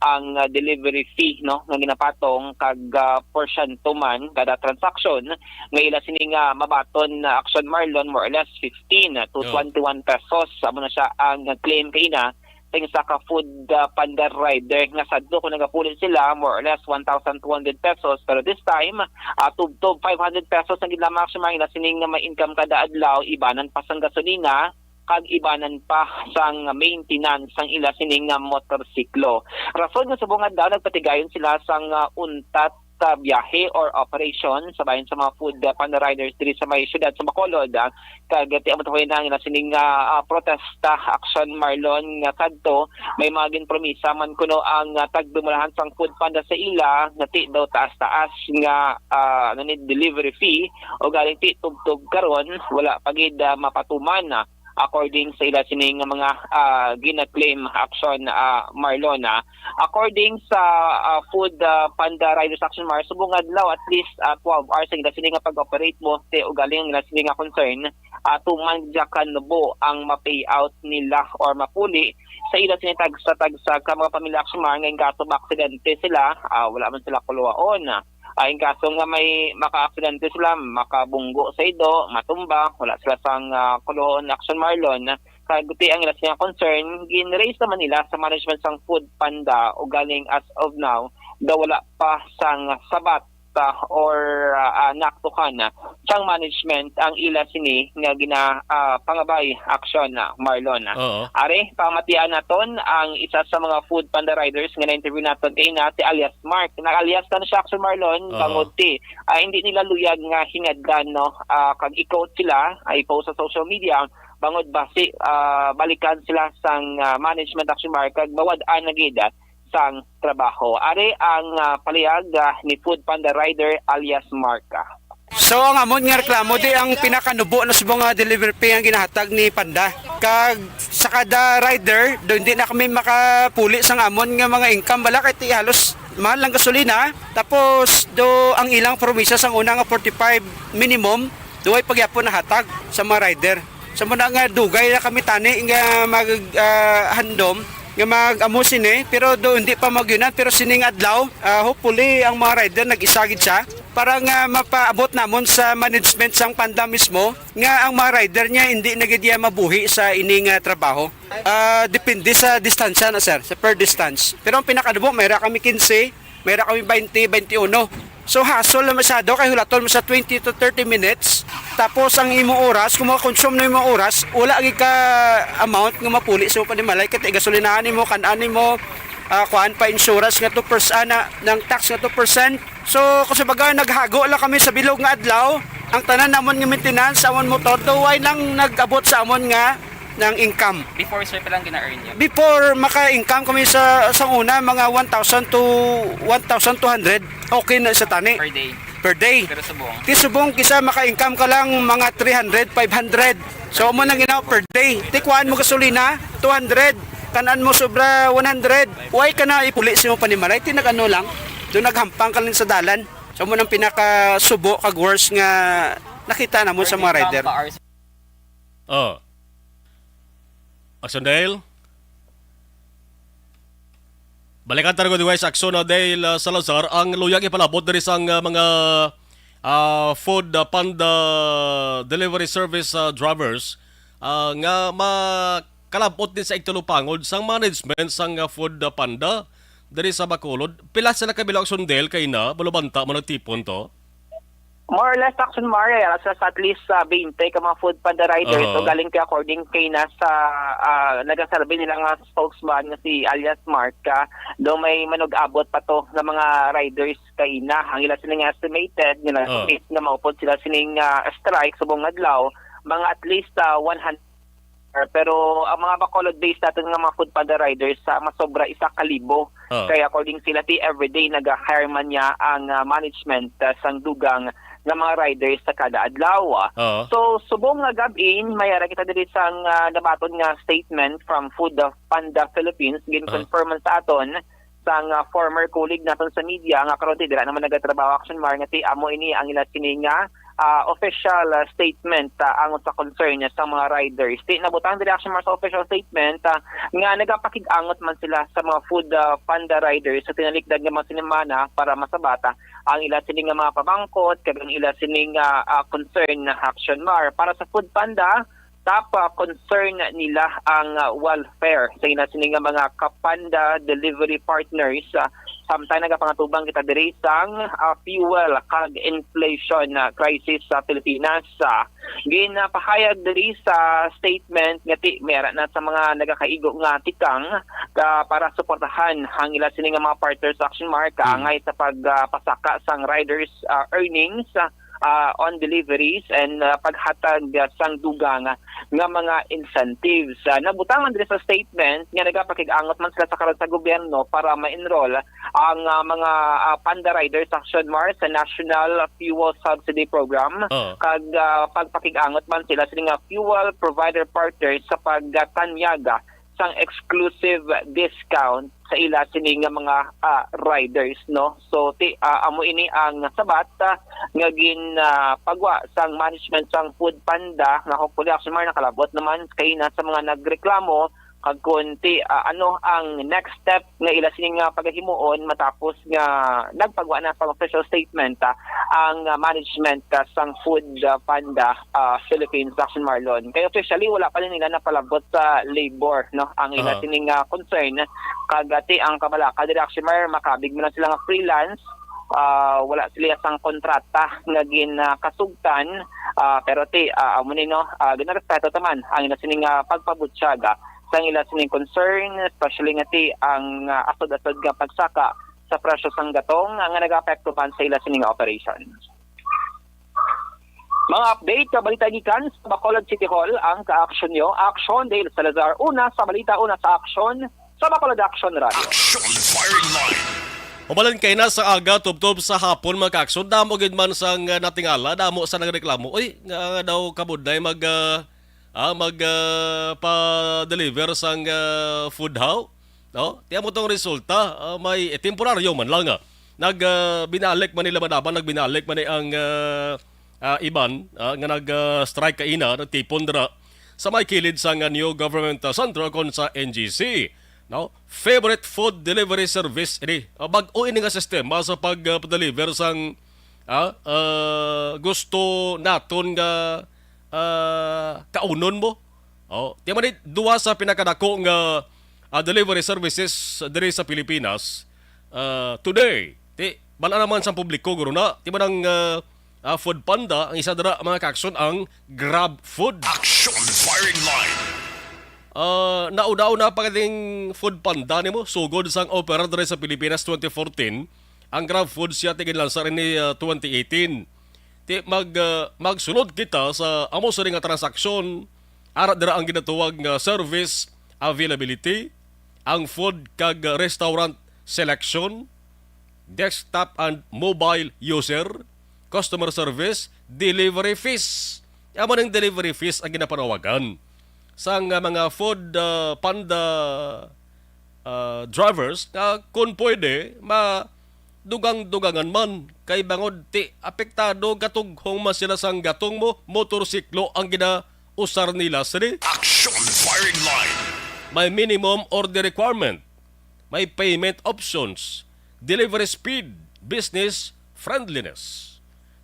ang, ah, delivery fee, no, nga ginapatong kag, ah, porsyento man kada transaksyon nga ila sini nga mabaton na, Action Marlon, more or less fifteen to Oh. twenty-one pesos. Amo na siya ang claim kaina sa isa ka food, ah, panda rider nga sadto kung nagapuli sila, more or less one thousand two hundred pesos, pero this time, ah, tubtob five hundred pesos na gid lamang siya, mga ila sining nga may income kada adlaw, ibanan pa sang gasolina kag ibanan pa sang maintenance sang ila sining nga motorsiklo. Rason nga subong adlaw nagpatigayon sila sang, ah, untat sa biyahe or operation sa bahin sa mga food, ah, panda riders diri sa may siyudad sa Bacolod, ah, kag ti amo to na nga sining, ah, ah, protesta, Action Marlon, nga kadto may mga ginpromisa man kuno ang, ah, tagdumalahan sang food panda sa ila nga ti daw taas-taas nga, ah, ano ni, delivery fee, o galing ti tubtob karon wala pa gid, ah, mapatuman, ah, according sa ila sini nga mga, ah, gina-claim, Action, ah, Marlon, ah. According sa, ah, food, ah, panda riders, Action Mar, subong adlaw at least, ah, twelve hours ang ila sini nga pag-operate mo, ti ugaling ang ila sini nga concern, ah, tuman dya kanubo ang ma-pay out nila or mapuli sa ila sini tagsa-tagsa ka mga pamilya, Action Mar, nga in kaso maaksidente sila, ah, wala man sila kuluwaon. Ah, in kaso nga may makaaksidente sila, makabunggo sa ido, matumba, wala sila sang, ah, kuluwaon, Action Marlon, kag ti ang ila sini nga concern, gin-raise naman nila sa management sang food panda, ugaling as of now, daw wala pa sang sabat, ah, or, ah, ah, naaktuhan, ah, sang management ang ila sini nga gina, ah, pangabay, Action, ah, Marlon, ah. Oo. Ari, pamatian naton ang isa sa mga food panda riders nga na-interview naton kaina, si alias Mark. Nag-alias na siya, Action Marlon, Oo. bangod ti, ah, hindi nila luyag nga hingadlan, no? Ah, kag i-quote sila, ay post sa social media, bangod basi, ah, balikan sila sang, ah, management, Action Mark, kag mawad-an na gid, ah, sang trabaho. Ari ang, ah, palihag, ah, ni food panda rider alias Mark, ah. So, ang amon nga reklamo, di ang pinakanubo na subong nga delivery fee ang ginahatag ni Panda. Kag sa kada rider, do hindi na kami makapuli sang amon nga mga income bala kay ti halos mahal ang gasolina. Tapos do ang ilang promisa sang una nga forty-five minimum, duway pagyapon nahatag sa mga rider. Sa muna nga dugay na kami tani nga mag, ah, handom nga mag-amo sini, pero do hindi pa magyunan, pero sining adlaw, ah, hopefully ang mga rider nag-isa gid siya para nga mapaabot namon sa management sang Panda mismo nga ang mga rider niya hindi na gid iya mabuhi sa ini nga trabaho. Ah, depende sa distansya na, sir, sa per distance. Pero ang pinakadubo, may ra kami quince, may ra kami twenty, twenty-one. So, hassle na masyado kay hulaton mo sa twenty to thirty minutes. Tapos ang imo oras, kung makakonsume na imo oras, wala gid ka amount nga mapuli sa panimalay, kay gasolinahan nimo, kan-an nimo, ah, kuan pa insurance nga two percent, ana, ng tax nga two percent. So, kung sa baga, naghago lang kami sa bilog nga adlaw. Ang tanan namon nga maintenance sa amon motor, daw way nang nag-abot sa amon nga ng income. Before, sir, pila ang gina-earn niyo? Before, maka-income kami sa, sa una, mga one thousand to one thousand two hundred. Okay na sa tani. Per day? Per day. Pero subong? Ti subong, kisa maka-income ka lang mga three hundred, five hundred. So, mo nang ginawa per day. Ti kuhaan mo gasolina, two hundred. Kanan mo sobra one hundred. Why ka na ipuli sa imong panimalay? Ti nag-ano lang, doon naghampang ka lang sa dalan. So, mo nang pinakasubo kag worst nga nakita namon sa mga rider. Per day, Oh. Action dial? Balikan ta gud, Vice Action, ah, Dale, ah, Salazar, ang luyag ipalabot diri sang, ah, mga, ah, food, ah, panda delivery service, ah, drivers, ah, nga makalabot din sa igtulupangod sang management sang, ah, food, ah, panda diri sa Bacolod. Pila sila ka bilog, Action Dale, kay na, balubanta mo nagtipon to? More or less, Action Mare, alas sa at least, ah, twenty ka mga food panda riders. Oo. So, galing kay, according kay na sa, ah, nagasurvey nila nga spokesman nga si alias Mark, ah, daw may manug-abot pa to nga mga riders kay na. Ang ila sining estimated nga na, Oo. nga maupod sila sining, ah, strike subong adlaw, mga at least, ah, one hundred. Pero ang mga Bacolod-based naton nga mga food panda riders, ah, masobra isa ka libo. Oh. Kay according sila, ti everyday naga-hire man niya ang, ah, management, ah, sang dugang nga mga riders sa kada adlaw. Oo. So, subong nga gab-in, may ara kita diri sang, ah, nabaton nga statement from Food Panda Philippines. Gin-confirm man sa aton sang, ah, former colleague naton sa media nga karon ti dira naman nagatrabaho, Action Mar, nga ti amo ini ang ila sini nga, ah, official, ah, statement, ah, angot sa concern niya sa mga riders. Ti nabutang diri, Action Mar, sa official statement, ah, nga nagapakig-angot man sila sa mga food, ah, panda riders sa tinalikdan nga mga sinimana para masabata ang ila sini nga mga pamangkot kag ang ila sini nga, ah, concern, Action Mar. Para sa food panda, top, ah, concern nila ang, ah, welfare sa ina sini nga mga kapanda delivery partners, ah, samtang nagapangatubang kita diri sang, ah, fuel kag inflation, ah, crisis sa Pilipinas. Ah, ginapahayag diri sa statement nga ti may ara na sa mga nagakaigo nga tikang, ah, para suportahan ang ila sini nga mga partners, Action Mar, kaangay sa pag, ah, pasaka sang riders, ah, earnings, ah, ah, on deliveries and, ah, paghatag, ah, sang dugang nga mga incentives. Ah, nabutang man diri sa statement nga nagapakig-angot man sila sa karon sa gobyerno para ma-enroll ang, ah, mga, ah, panda riders, Action Mar, sa National Fuel Subsidy Program. Oh. Kag, ah, pagpakig-angot man sila sini nga fuel provider partners sa pagtanyag, ah, sang exclusive discount sa ila sini nga mga, ah, riders, no? So, ti, ah, amo ini ang sabat, ah, nga gin, ah, pagwa sang management sang Food Panda, nga hopefully, Action Mar, nakalabot naman kay na sa mga nagreklamo, kag kun ti, ah, ano ang next step nga ila sini nga pagahimuon matapos nga nagpagwa na sang official statement, ah, ang, ah, management, ah, sang Food, ah, Panda, ah, Philippines, Action Mar. Kay officially, wala pa nila napalabot sa labor, no, ang ila Aha. sining, ah, concern. Kag, ah, ti ang kabalaka diri, Action Mar, makabig man lang sila nga freelance, ah, wala sila sang kontrata nga ginakasugtan, ah, pero ti, ah, amo ni, no, ah, ginarespeto ta man ang ila sining, ah, pagpabutyag, ah, sang ila sining concern, especially nga ti ang, ah, asod-asod nga pagsaka sa presyo sang gatong, ah, nga nagaapekto man sa ila sining operation. Mga update nga balita gikan sa Bacolod City Hall, ang ka-aksyon nyo, Action Dale Salazar, una sa balita, una sa aksyon, sa Bacolod Action Radio. Action Firing Line. Umalan kay na sa aga, tubtob sa hapon, mga ka-aksyon. Damo gid man sang, ah, natingala, damo sa nagreklamo. Uy, nga, nga daw kabudlay mag, ah, ah, mag, ah, pa-deliver sang, ah, food, haw? No? Ti amo tong resulta, ah, may, eh, temporaryo man lang, ah. Nag, ah, binalik man nila manaban, nagbinalik man ni ang, ah, ah, iban, ah, nga nag, ah, strike kaina, nagtipon dira sa may kilid sang, ah, New Government, ah, Center kon sa N G C, no? Favorite food delivery service ini. Ah, bag-o ini nga sistema sa pag, ah, deliver sang, ah, ah, gusto naton nga, ah, kaunon mo. Oh, ti man ni duha sa pinakadako nga, ah, delivery services diri sa Pilipinas, ah, today. Ti, bala naman sa publiko, guro na. Ti man ang, ah, ah, Food Panda, ang isa dira, mga ka-aksyon, ang Grab Food. Action Firing Line. Ah, naudaw na pa kining Food Panda nimo, sugod sang opera diri sa Pilipinas twenty fourteen, ang Grab Food siya ti ginlansar ini, ah, twenty eighteen. Ti mag, ah, magsulod kita sa amo sini nga transaksyon, ara dira ang ginatawag nga service availability, ang food kag restaurant selection, desktop and mobile user, customer service, delivery fees. Amo ning delivery fees ang ginapanawagan sang, ah, mga Food, ah, Panda, ah, drivers nga kung pwede, ma-, dugang-dugangan man kay bangod ti apektado, gatughong man sila sang gatong mo, motorsiklo ang ginausar nila sini. Action Firing Line. May minimum order requirement. may payment options, delivery speed, business friendliness.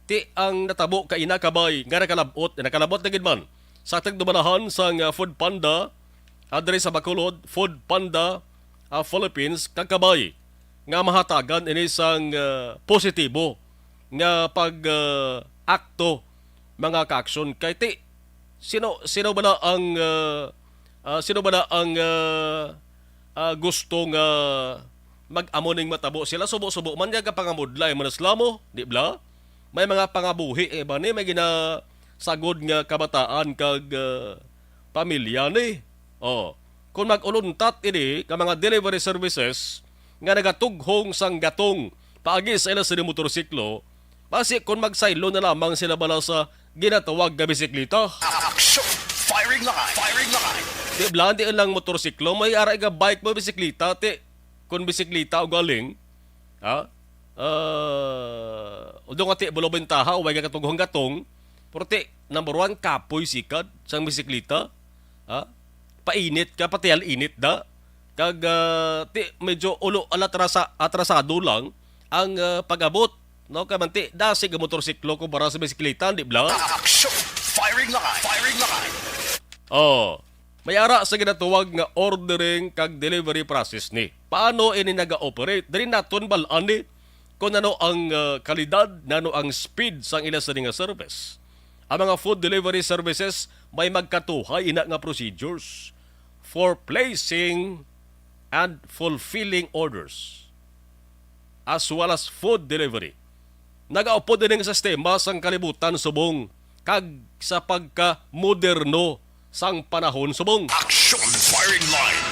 Ti ang natabo kaina, kabay, nga nakalab-ot, nakalab-ot na gid man sa tagdumalahan sang, ah, Food Panda, ah, diri sa Bacolod, Food Panda, ah, Philippines, kag kabay nga mahatagan ini sang, ah, positibo nga pag, ah, akto, mga ka-aksyon. Kay ti, sino, sino bala ang, ah, ah, sino bala ang, ah, ah, gusto nga mag-amo ning matabo? Sila subo-subo man niya ka pangamudlay, manas lamo, di bala? May mga pangabuhi, eh, ba ni? May ginasagod nga kabataan kag, ah, pamilya ni. Oh, kung mag-uluntat ini ka mga delivery services nga nagatughong sang gatong paagi sa ila sini motorsiklo, basi kung magsaylo na lamang sila bala sa ginatawag nga bisikleta. Action! Firing line! Firing line! Di bala, di lang motorsiklo, may ara ka bike mo, bisikleta, ti. Kung bisikleta o galing, ha? Ah, although nga ti, bulo bentaha, way ka katughong gatong, pero ti, number one, kapoy sikad sang bisikleta, ha? Painit ka, pati al init da. Kag, ah, ti, medyo ulo, alatrasa-, atrasado lang ang, ah, pag-abot, no? Kay man ti, dasig ang motorsiklo kumpara sa bisikleta, di bala? Action! Firing line! Firing line! Oh, may ara sa ginatawag nga ordering kag delivery process ni. Paano ini naga-operate? Diri naton bal-an ni kung ano ang, ah, kalidad, nano ang speed sang ila sini nga service. Ang mga food delivery services may magkatuhay ina nga procedures for placing and fulfilling orders, as well as food delivery. Nagaupod ining sistema sang kalibutan subong kag sa pagka-moderno sang panahon subong. Action firing line!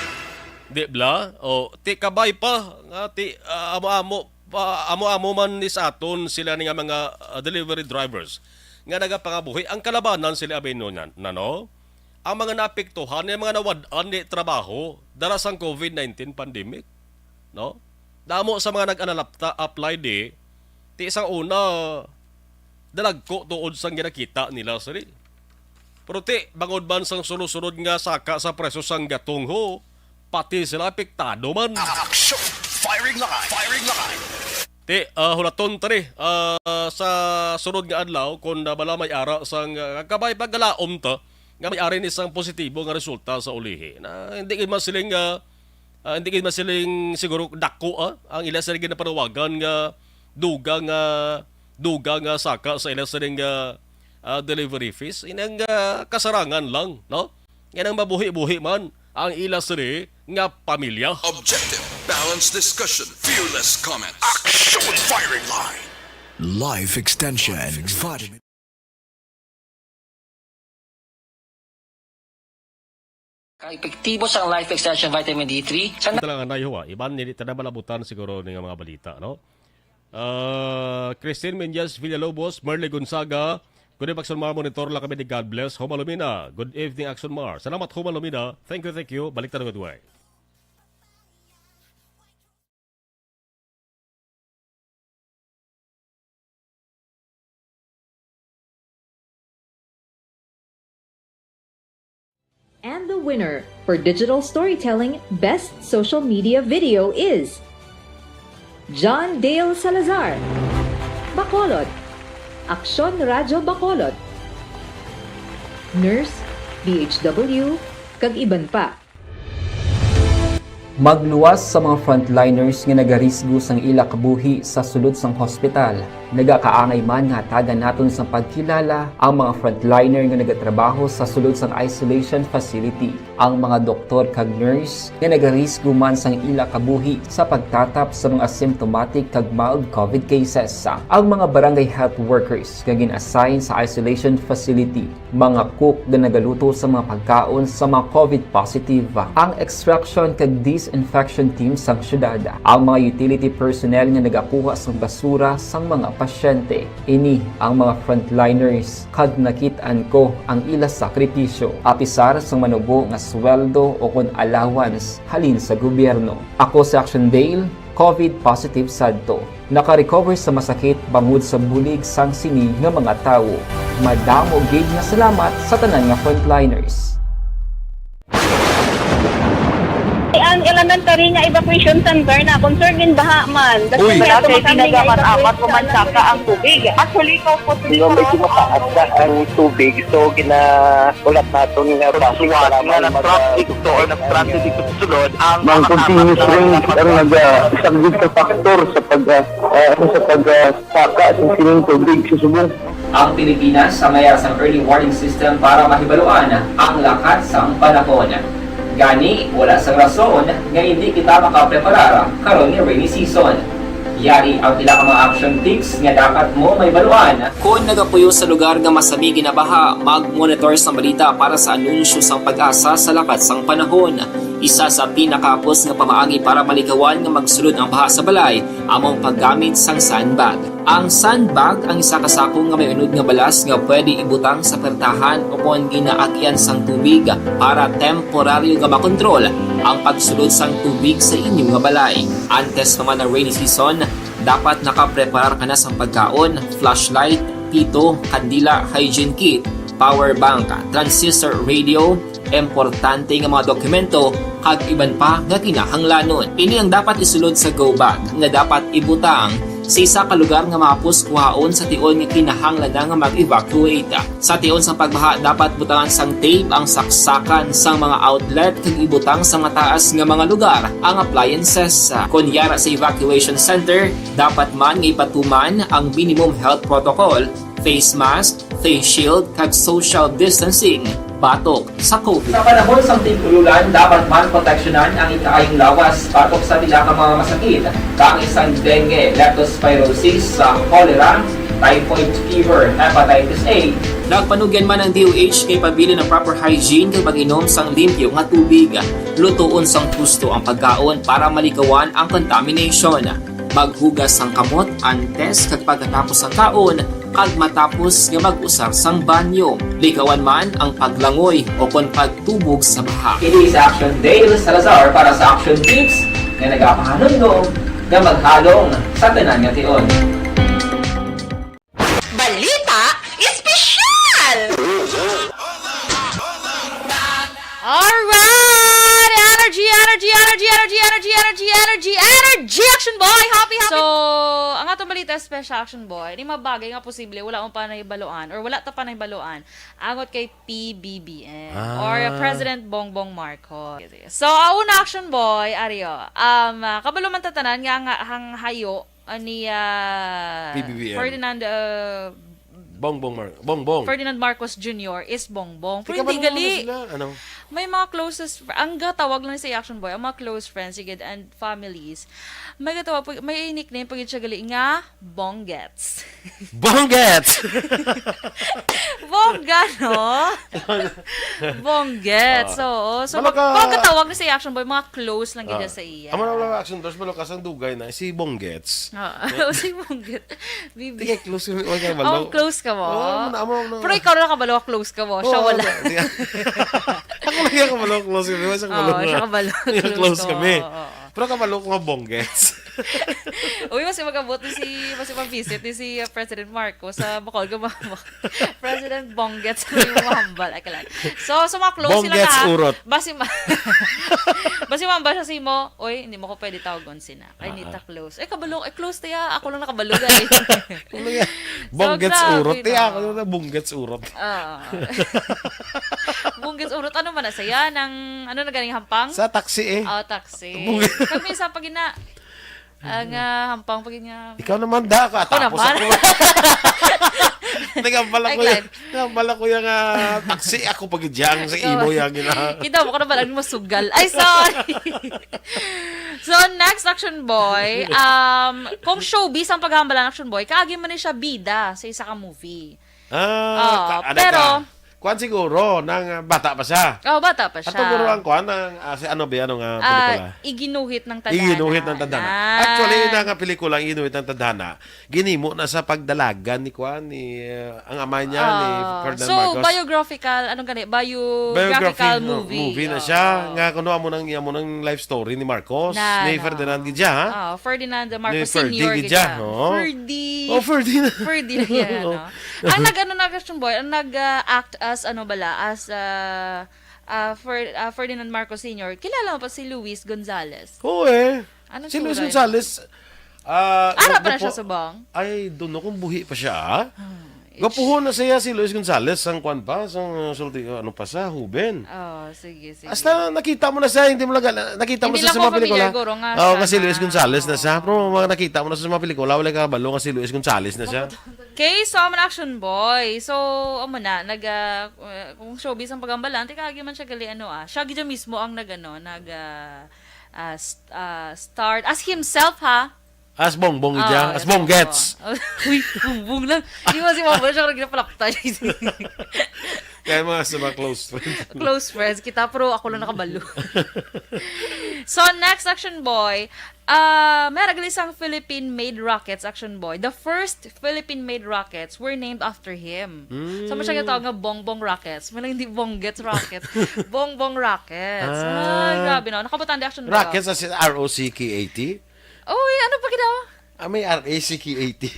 Di bala? O, ti kabay pa, nga ti, ah, amo-amo, pa, amo-amo man ni sa aton sila ni nga mga, ah, delivery drivers nga nagapangabuhi ang kalabanan sila abino na, na, no? Ang mga naapektuhan, ang mga nawad-an ni trabaho dala sang covid nineteen pandemic, no? Damo sa mga nag-analapta, apply di, ti sang una, dalagko tuod sang ginakita nila, siri. Pero ti, bangod man sang sunod-sunod nga saka sa presyo sang gatong, ho, pati sila apektado man. Action! Firing line! Firing line! Ti, ah, hulaton ta ni, ah, sa sunod nga adlaw, kung na bala may ara sang, ah, kabay pagkalaom ta, nga may ari ni sang positibo nga resulta sa ulihi. Na, hindi gid masiling, ah, ah, hindi gid masiling siguro dako, ah, ang ila sila ginapanawagan nga dugang, ah, dugang nga saka sa ila sila nga, ah, delivery fees. Inang, ah, kasarangan lang, no? Inang mabuhi-buhi man ang ila sila nga pamilya. Objective, balanced discussion, fearless comments. Action firing line! Life extension, vitamin. Ang epektibo sang Life Extension Vitamin D three sa Ito lang ang naiho, ah. Iban, hindi ta na malabutan siguro ni nga mga balita, no? Ah, Christine Menyes Villalobos, Merly Gonzaga, good evening, Action Mar. Monitor lang kami ni God Bless. Homa Lumina. Good evening, Action Mar. Salamat, Homa Lumina. Thank you, thank you. Balik tayo, good way. And the winner for digital storytelling best social media video is John Dale Salazar, Bacolod, Aksyon Radyo Bacolod, Nurse, D H W, kag iban pa. Magluwas sa mga frontliners nga nagarisgo sang ila kabuhi sa sulod sang hospital. Nagakaangay man nga hatagan naton sang pagkilala ang mga frontliner nga nagatrabaho sa sulod sang isolation facility, ang mga doktor kag nurse nga nagarisgo man sang ila kabuhi sa pagtatap sa mga asymptomatic kag mild covid cases, ang mga barangay health workers nga gin-assign sa isolation facility, mga cook nga nagaluto sa mga pagkaon sa mga covid positive, ang extraction kag disinfection team sang syudad, ang mga utility personnel nga nagakuha sang basura sang mga pasyente. Ini ang mga frontliners, kag nakit-an ko ang ila sakripisyo, apisar sang manubo nga sweldo o kon allowance halin sa gobyerno. Ako si Action Dale, covid positive sadto. Naka-recover sa masakit bangod sa bulig sang sini nga mga tawo. Madamo gid nga salamat sa tanan nga frontliners. Ang elementary Kami nga evacuation center na, concern din baha man. Kasi Uy. Wala kay pinagamat-amat mo man saka ang tubig. Actually, ko po Yung medyo mataas na ang tubig, so ginaulat naton nga traffic Suwat para nga may nag-traffic mag- to or nag-traffic dito sa sulod, ang Mang mga continuous tapat na rain ang nag-, ah, isang good factor sa pag, ah, ah, sa pag, ah, saka sa sining tubig sa subong. Ang Pilipinas sa mayar sang early warning system para mahibaluan ang lakat sang panahon. Gani, wala sang rason nga hindi kita makapreparar karon nga rainy season. Yari ang pila ka mga action tips nga dapat mo mahibaluan. Kon nagapuyo sa lugar nga masami ginabaha, mag-monitor sa balita para sa anunsyo sang PAGASA sa lakat sang panahon. Isa sa pinakahapos nga pamaagi para malikawan nga magsulod ang baha sa balay amo ang paggamit sang sandbag. Ang sandbag ang isa ka sako nga may unod nga balas nga pwede ibutang sa pertahan o kon ginaagyan sang tubig para temporaryo nga makontrol ang pagsulod sang tubig sa inyo nga balay. Antes pa man ang rainy season, dapat nakapreparar ka na sang pagkaon, flashlight, pito, kandila, hygiene kit, power bank, transistor radio, importante nga mga dokumento, kag iban pa nga kinahanglanon. Ini ang dapat isulod sa go bag nga dapat ibutang sa isa ka lugar nga mahapos kuhaon sa tion nga kinahanglan na nga mag-evacuate. Sa tion sang pagbaha, dapat butangan sang tape ang saksakan sang mga outlet kag ibutang sa mataas nga mga lugar ang appliances. Kon yara sa evacuation center, dapat man nga ipatuman ang minimum health protocol, face mask, face shield, kag social distancing batok sa COVID. Sa panahon sang tig-ululan, dapat man proteksyonan ang ikaayong lawas batok sa pila ka mga masakit, kaangay sang dengue, leptospirosis, sa cholera, typhoid fever, hepatitis A. Nagpanugyan man ang D O H nga ipabilin ang proper hygiene kag pag-inom sang limpyo nga tubig. Lutoon sang husto ang pagkaon para malikawan ang contamination. Maghugas sang kamot antes kag pagkatapos sang kaon, kag matapos nga mag-usar sang banyo. Likawan man ang paglangoy o kon pagtubog sa baha. Ini si Action Dale Salazar para sa Action Tips nga nagapahanumdom nga maghalong sa tanan nga tion. Balita Espesyal! Alright! Energy, energy, energy, energy, energy, energy, energy, energy, Action Boy! Happy, happy! So, ang atong balita special, Action Boy, ni mabagay nga posible wala mo pa nahibaluan or wala ta pa nahibaluan angot kay P B B M Ah. or President Bongbong Marcos. So, ang una, Action Boy, Ario, um, ah, kabalo man ta tanan nga ang, ang hayo ani, ah, P B B M. Ferdinand, ah, Bongbong Mar-, Bongbong. Ferdinand Marcos Junior is Bongbong. Pero Teka, hindi Bongbong gali. Ano sila? Ano? May mga closest fr-, ang gatawag lang sa Action Boy, ang mga close friends, sigid, and families. May gatawag, pag-, may nickname pa gid siya gali nga Bonggets. Bonggets! Bongga, no? Bonggets, Ah. oo. So, Balo mag-, ka- pagkatawag na sa Action Boy, mga close lang gid Ah. sa iya. Amo na lang Action Boy, balo ka sang dugay na, si Bonggets. Oo. Si Bonggets. Bibi. Tingay close kami, wala ka balo. Oh, close ka mo? Oo, amo na, amo na. Pero ikaw na nakabalo, close ka mo. Siya Oo, wala. Di-, ako lang yung kabalo, close kami. Wala siya Oo, kabalo. Siya kabalo, Yung close close ka mo. kami. Oo, oo. Pero kabalo ko nga Bonggets. Uy, mas magabot ni si, mas mag-visit ni si, uh, President Marcos sa Bacolod, Gumamo. President Bonggets ang imong hambal. Ay, kalan. So, so mga close sila Bonggets na, ha? Urot. Basi ma-, basi mambal siya sa imo, "Oy, hindi mo ko pwede tawagon sina. Kay Ah, hindi ta ah. close." Eh, kabalo, eh, close ta ya. Ako lang nakabalo, guys. Ano yan? So, Bonggets grabe, urot. Eh, no? Ako lang na Bonggets urot. Oo. Bonggets urot. Ano man na saya? Nang, ano na ganing hampang? Sa taxi, eh. Oh, taxi. Bonggets. Kami sa pagina, ang, ah, hampang pag niya. Ikaw naman, da, ka, Ako tapos naman. ako. Nagambala Ay, ko yan. Glenn. Nagambala ko yung, ah, taxi. Ako pag diyang sa Ikaw. imo yung gina- Kita mo, ka na ba lang masugal? Ay, sorry. So, next, Action Boy. Um, kung showbiz ang paghambalan, Action Boy, kaagi man ni siya bida sa isa ka movie. Ah, Oo, ka-, ano pero ka? Kuwan siguro, nang, ah, bata pa siya. Oh, bata pa siya. Ato guro ang kuwan, ang, ah, si ano ba, ano nga Ah, pelikula? Iginuhit ng Tadhana. Iginuhit ng Tadhana. Ah. Actually, na nga pelikula, Iginuhit ng Tadhana, ginimo na sa pagdalagan ni kuwan, ni, ah, ang amay niya, ni Ah. Ferdinand So, Marcos. biographical, anong gani? Biographical Biography, no, movie. movie na Oo. siya. Nga, kuno amo nang, amo nang life story ni Marcos, Na, ni na. Ferdinand gid siya, ha? Ah, Ferdinand Ni Marcos Ferdy Senior gid gid siya, siya. oo. Ferdy. Oh, Ferdy na. Ferdy na yan, Oo. no? Ang nag-ano na, Action Boy, ang nag, ah, act as, ano bala, as, ah, ah, Fer-, ah, Ferdinand Marcos Senior, kilala mo pa si Luis Gonzalez? Oo eh. Anong Si Luis sura niya? Gonzalez, ah, Ara pa na gwapo. Siya subong? I don't know kung buhi pa siya, ah. Ah, Gwapuhon na siya si Luis Gonzalez, sang kwan pa, sang, uh, sulti, ano pa sa, huben. Oh, sige, sige. Hasta nakita mo na siya, hindi mo lang, nakita mo Hindi na lang siya sa ko mga pelikula. Familiar, guro, nga Oo, siya nga si Luis na, Gonzalez na siya. Oo. Pero mga nakita mo na sa mga pelikula, wala ka kabalo nga si Luis Gonzalez na siya. Okay, so amo na Action Boy. So, amo na, nag, ah, uh, kung showbiz ang pagambalan, tika agi man siya gali, ano, ah, siya gid mismo ang nag, ano, nag, ah, ah, st-, ah, starred as himself, ha? As Bongbong Oh, siya, as as Bongbong. Bonggets. Uy, Bongbong lang. Di ba si Bongbong siya, ginapalapta siya. Kaya mga sa mga close friends. Close friends kita, pero ako lang nakabalo. So, next Action Boy, ah, may ragali sang Philippine-made rockets, Action Boy. The first Philippine-made rockets were named after him. So, mo siya Mm. ginatawag nga Bongbong Rockets. Wala, hindi Bonggets Rockets. Bongbong Rockets. Ah. Ay, grabe, no? Nakabutang di Action Boy, oh. Rockets as in R O C K A T? Uy, ano pa gid daw? Ah, may R A C K A T.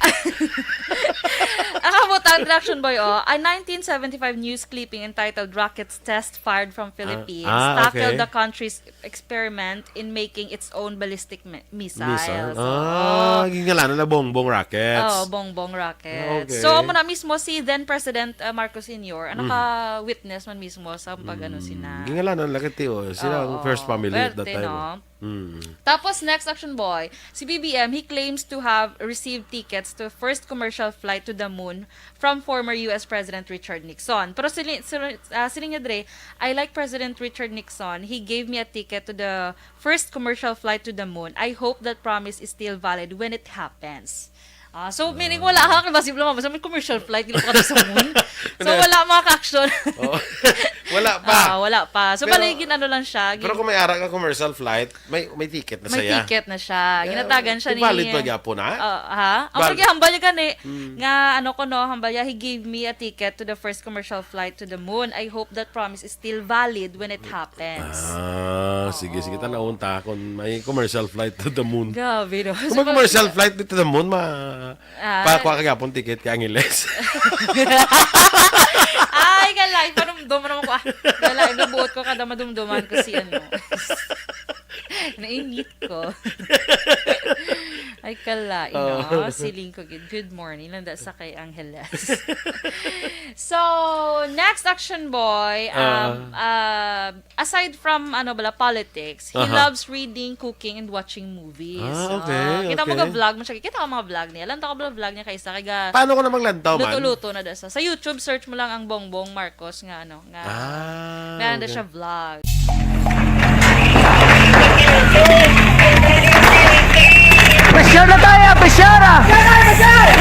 Ang kabutang, Action Boy, oh. A nineteen seventy-five news clipping entitled Rockets Test Fired from Ah, Philippines ah, Tackled okay. the Country's Experiment in Making Its Own Ballistic Mi-, Missiles. Missile. Ah, Oo. Gingalanan na Bongbong Rockets. Oo, Bongbong Rockets. Okay. So, amo na mismo si then President, uh, Marcos Senior, ang Mhm. naka-witness man mismo sa pag-ano Mm. sina. Gingalanan lang kay Tio. Sila ang Oo. first family at that Pwerte, time. No? Mm. Tapos, next, Action Boy, si B B M, he claims to have received tickets to first commercial flight to the moon from former U S President Richard Nixon. Pero sili-, sili-, ah, siling niya dre, "I like President Richard Nixon. He gave me a ticket to the first commercial flight to the moon. I hope that promise is still valid when it happens." Ah, so, meaning, wala ka, kasi wala mabasa, may commercial flight, hindi pa ka sa moon. So, Hindi. wala, mga ka-action. Oo. Wala pa. Ah, wala pa. So, Pero, bali, gin-ano lang siya, pero gin- kung may ara ka commercial flight, may, may ticket na May saya. ticket na siya. Eh, Ginatagan siya ni invalid pa gyapon, ha? Ah, ha? Ang Val- pagkihambal niya gani, Hmm. nga, ano ko, no, hambal niya, "He gave me a ticket to the first commercial flight to the moon. I hope that promise is still valid when it happens." Ah, sige, sige, Oo. tanawon ta kung may commercial flight to the moon. Grabe, no? Kung may So, commercial pag- flight to the moon, ma-, Ah. pakuha ka gyapon ticket kay Angeles. Ay, galay, panumdum naman ko, ah. Galay, nabuot ko kada madumduman ko si ano. Nainit ko. Ay, kalain, Oh. no? Siling ko, good, good morning. Nanda sa kay Angeles. So, next Action Boy, um, Ah. uh, aside from, ano bala, politics, he Aha. loves reading, cooking, and watching movies. Ah, okay, Ah, kita mo okay. ka vlog mo siya. Kita ko mga vlog niya. Lantaw ka vlog niya kay isa. Kay ga Paano ko na maglantaw man? luto-luto na da sa. Sa YouTube, search mo lang ang Bongbong Marcos nga, ano, nga Ah, meron na okay. siya vlog. Pressure na tayo, pressure!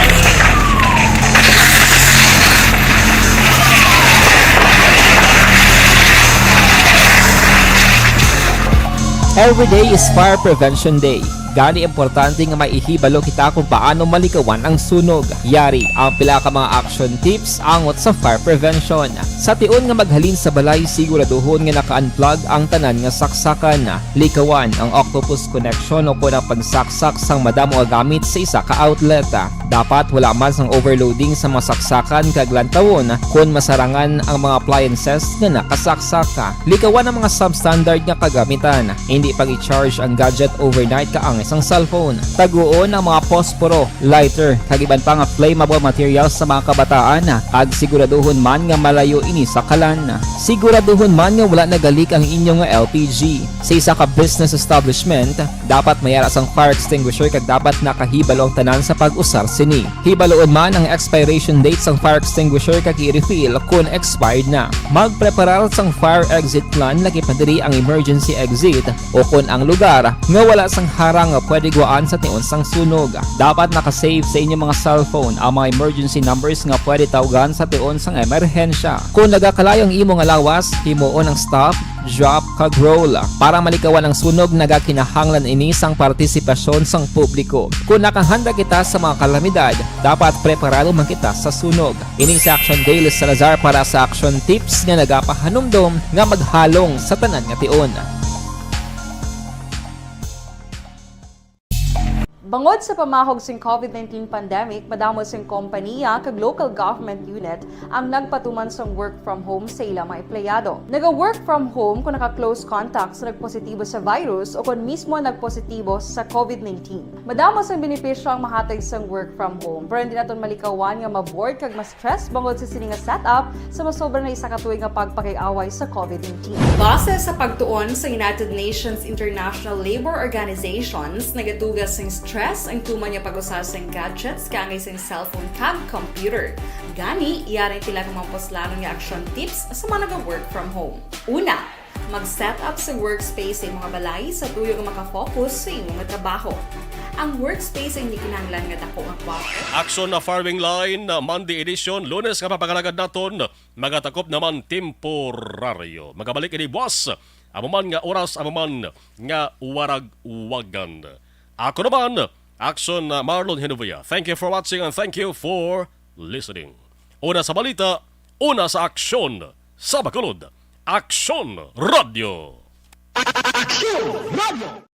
Every day is Fire Prevention Day. Gani, importante nga may ihibalo kita kung paano malikawan ang sunog. Yari ang pila ka mga action tips angot sa fire prevention. Sa tion nga maghalin sa balay, siguraduhon nga naka-unplug ang tanan nga saksakan. Likawan ang octopus connection o kon ang pagsaksak sang madamo nga gamit sa isa ka outlet. Dapat wala man sang overloading sa mga saksakan kag lantawon kon masarangan ang mga appliances nga nakasaksak. Likawan ang mga substandard nga kagamitan. Hindi pag-i-charge ang gadget overnight kaangay sang cellphone. Taguon ang mga posporo, lighter, kag iban pa nga flammable materials sa mga kabataan, kag siguraduhon man nga malayo ini sa kalan. Siguraduhon man nga wala nagalik ang inyo nga L P G. Sa isa ka business establishment, dapat may ara sang fire extinguisher kag dapat nakahibalo ang tanan sa pag-usar sini. Hibaloon man ang expiration date sang fire extinguisher kag i-refill kon expired na. Magpreparar sang fire exit plan, lakip na diri ang emergency exit o kon ang lugar nga wala sang harang nga pwede guwaan sa tion sang sunog. Dapat naka-save sa inyo mga cellphone ang mga emergency numbers nga pwede tawgan sa tion sang emerhensya. Kon nagakalayo ang imo nga lawas, himuon ang stop, drop, kag roll. Para malikawan ang sunog, nagakinahanglan ini sang partisipasyon sang publiko. Kon nakahanda kita sa mga kalamidad, dapat preparado man kita sa sunog. Ini si Action Daily Salazar para sa Action Tips nga nagapahanumdom nga maghalong sa tanan nga tion. Bangod sa pamahog sing COVID nineteen pandemic, madamo sing kompaniya kag local government unit ang nagpatuman sang work from home sa ila mga empleyado. Naga-work from home kung naka-close contact sa nagpositibo sa virus o kon mismo nagpositibo sa COVID nineteen. Madamo sang benepisyo ang mahatag sang work from home, pero hindi naton malikawan nga ma-bored kag ma-stress bangod sa sini nga setup sa masobra na isa ka tuig nga pagpakig-away sa COVID nineteen. Base sa pagtuon sa United Nations International Labour Organizations, nagatuga sing stress ang tuman nga pag-usa sing gadgets kaangay sing cellphone kag computer. Gani, yari sila nga mga puslanon nga action tips sa mga naga-work from home. Una, mag-set up sa workspace sa imong balay sa tuyo nga makafocus sa imong trabaho. Ang workspace ay hindi kinahanglan nga dako nga kwarto. Aksyon na Firing Line, uh, Monday edition, Lunes nga papakalagad naton, magatakop naman temporaryo. Magabalik ini buwas, amo man nga oras, amo man nga warag-wagan. Ako naman, Aksyon na Marlon Genovia. Thank you for watching and thank you for listening. Una sa balita, una sa aksyon, sa Bacolod, Aksyon Radio. Aksyon Radio!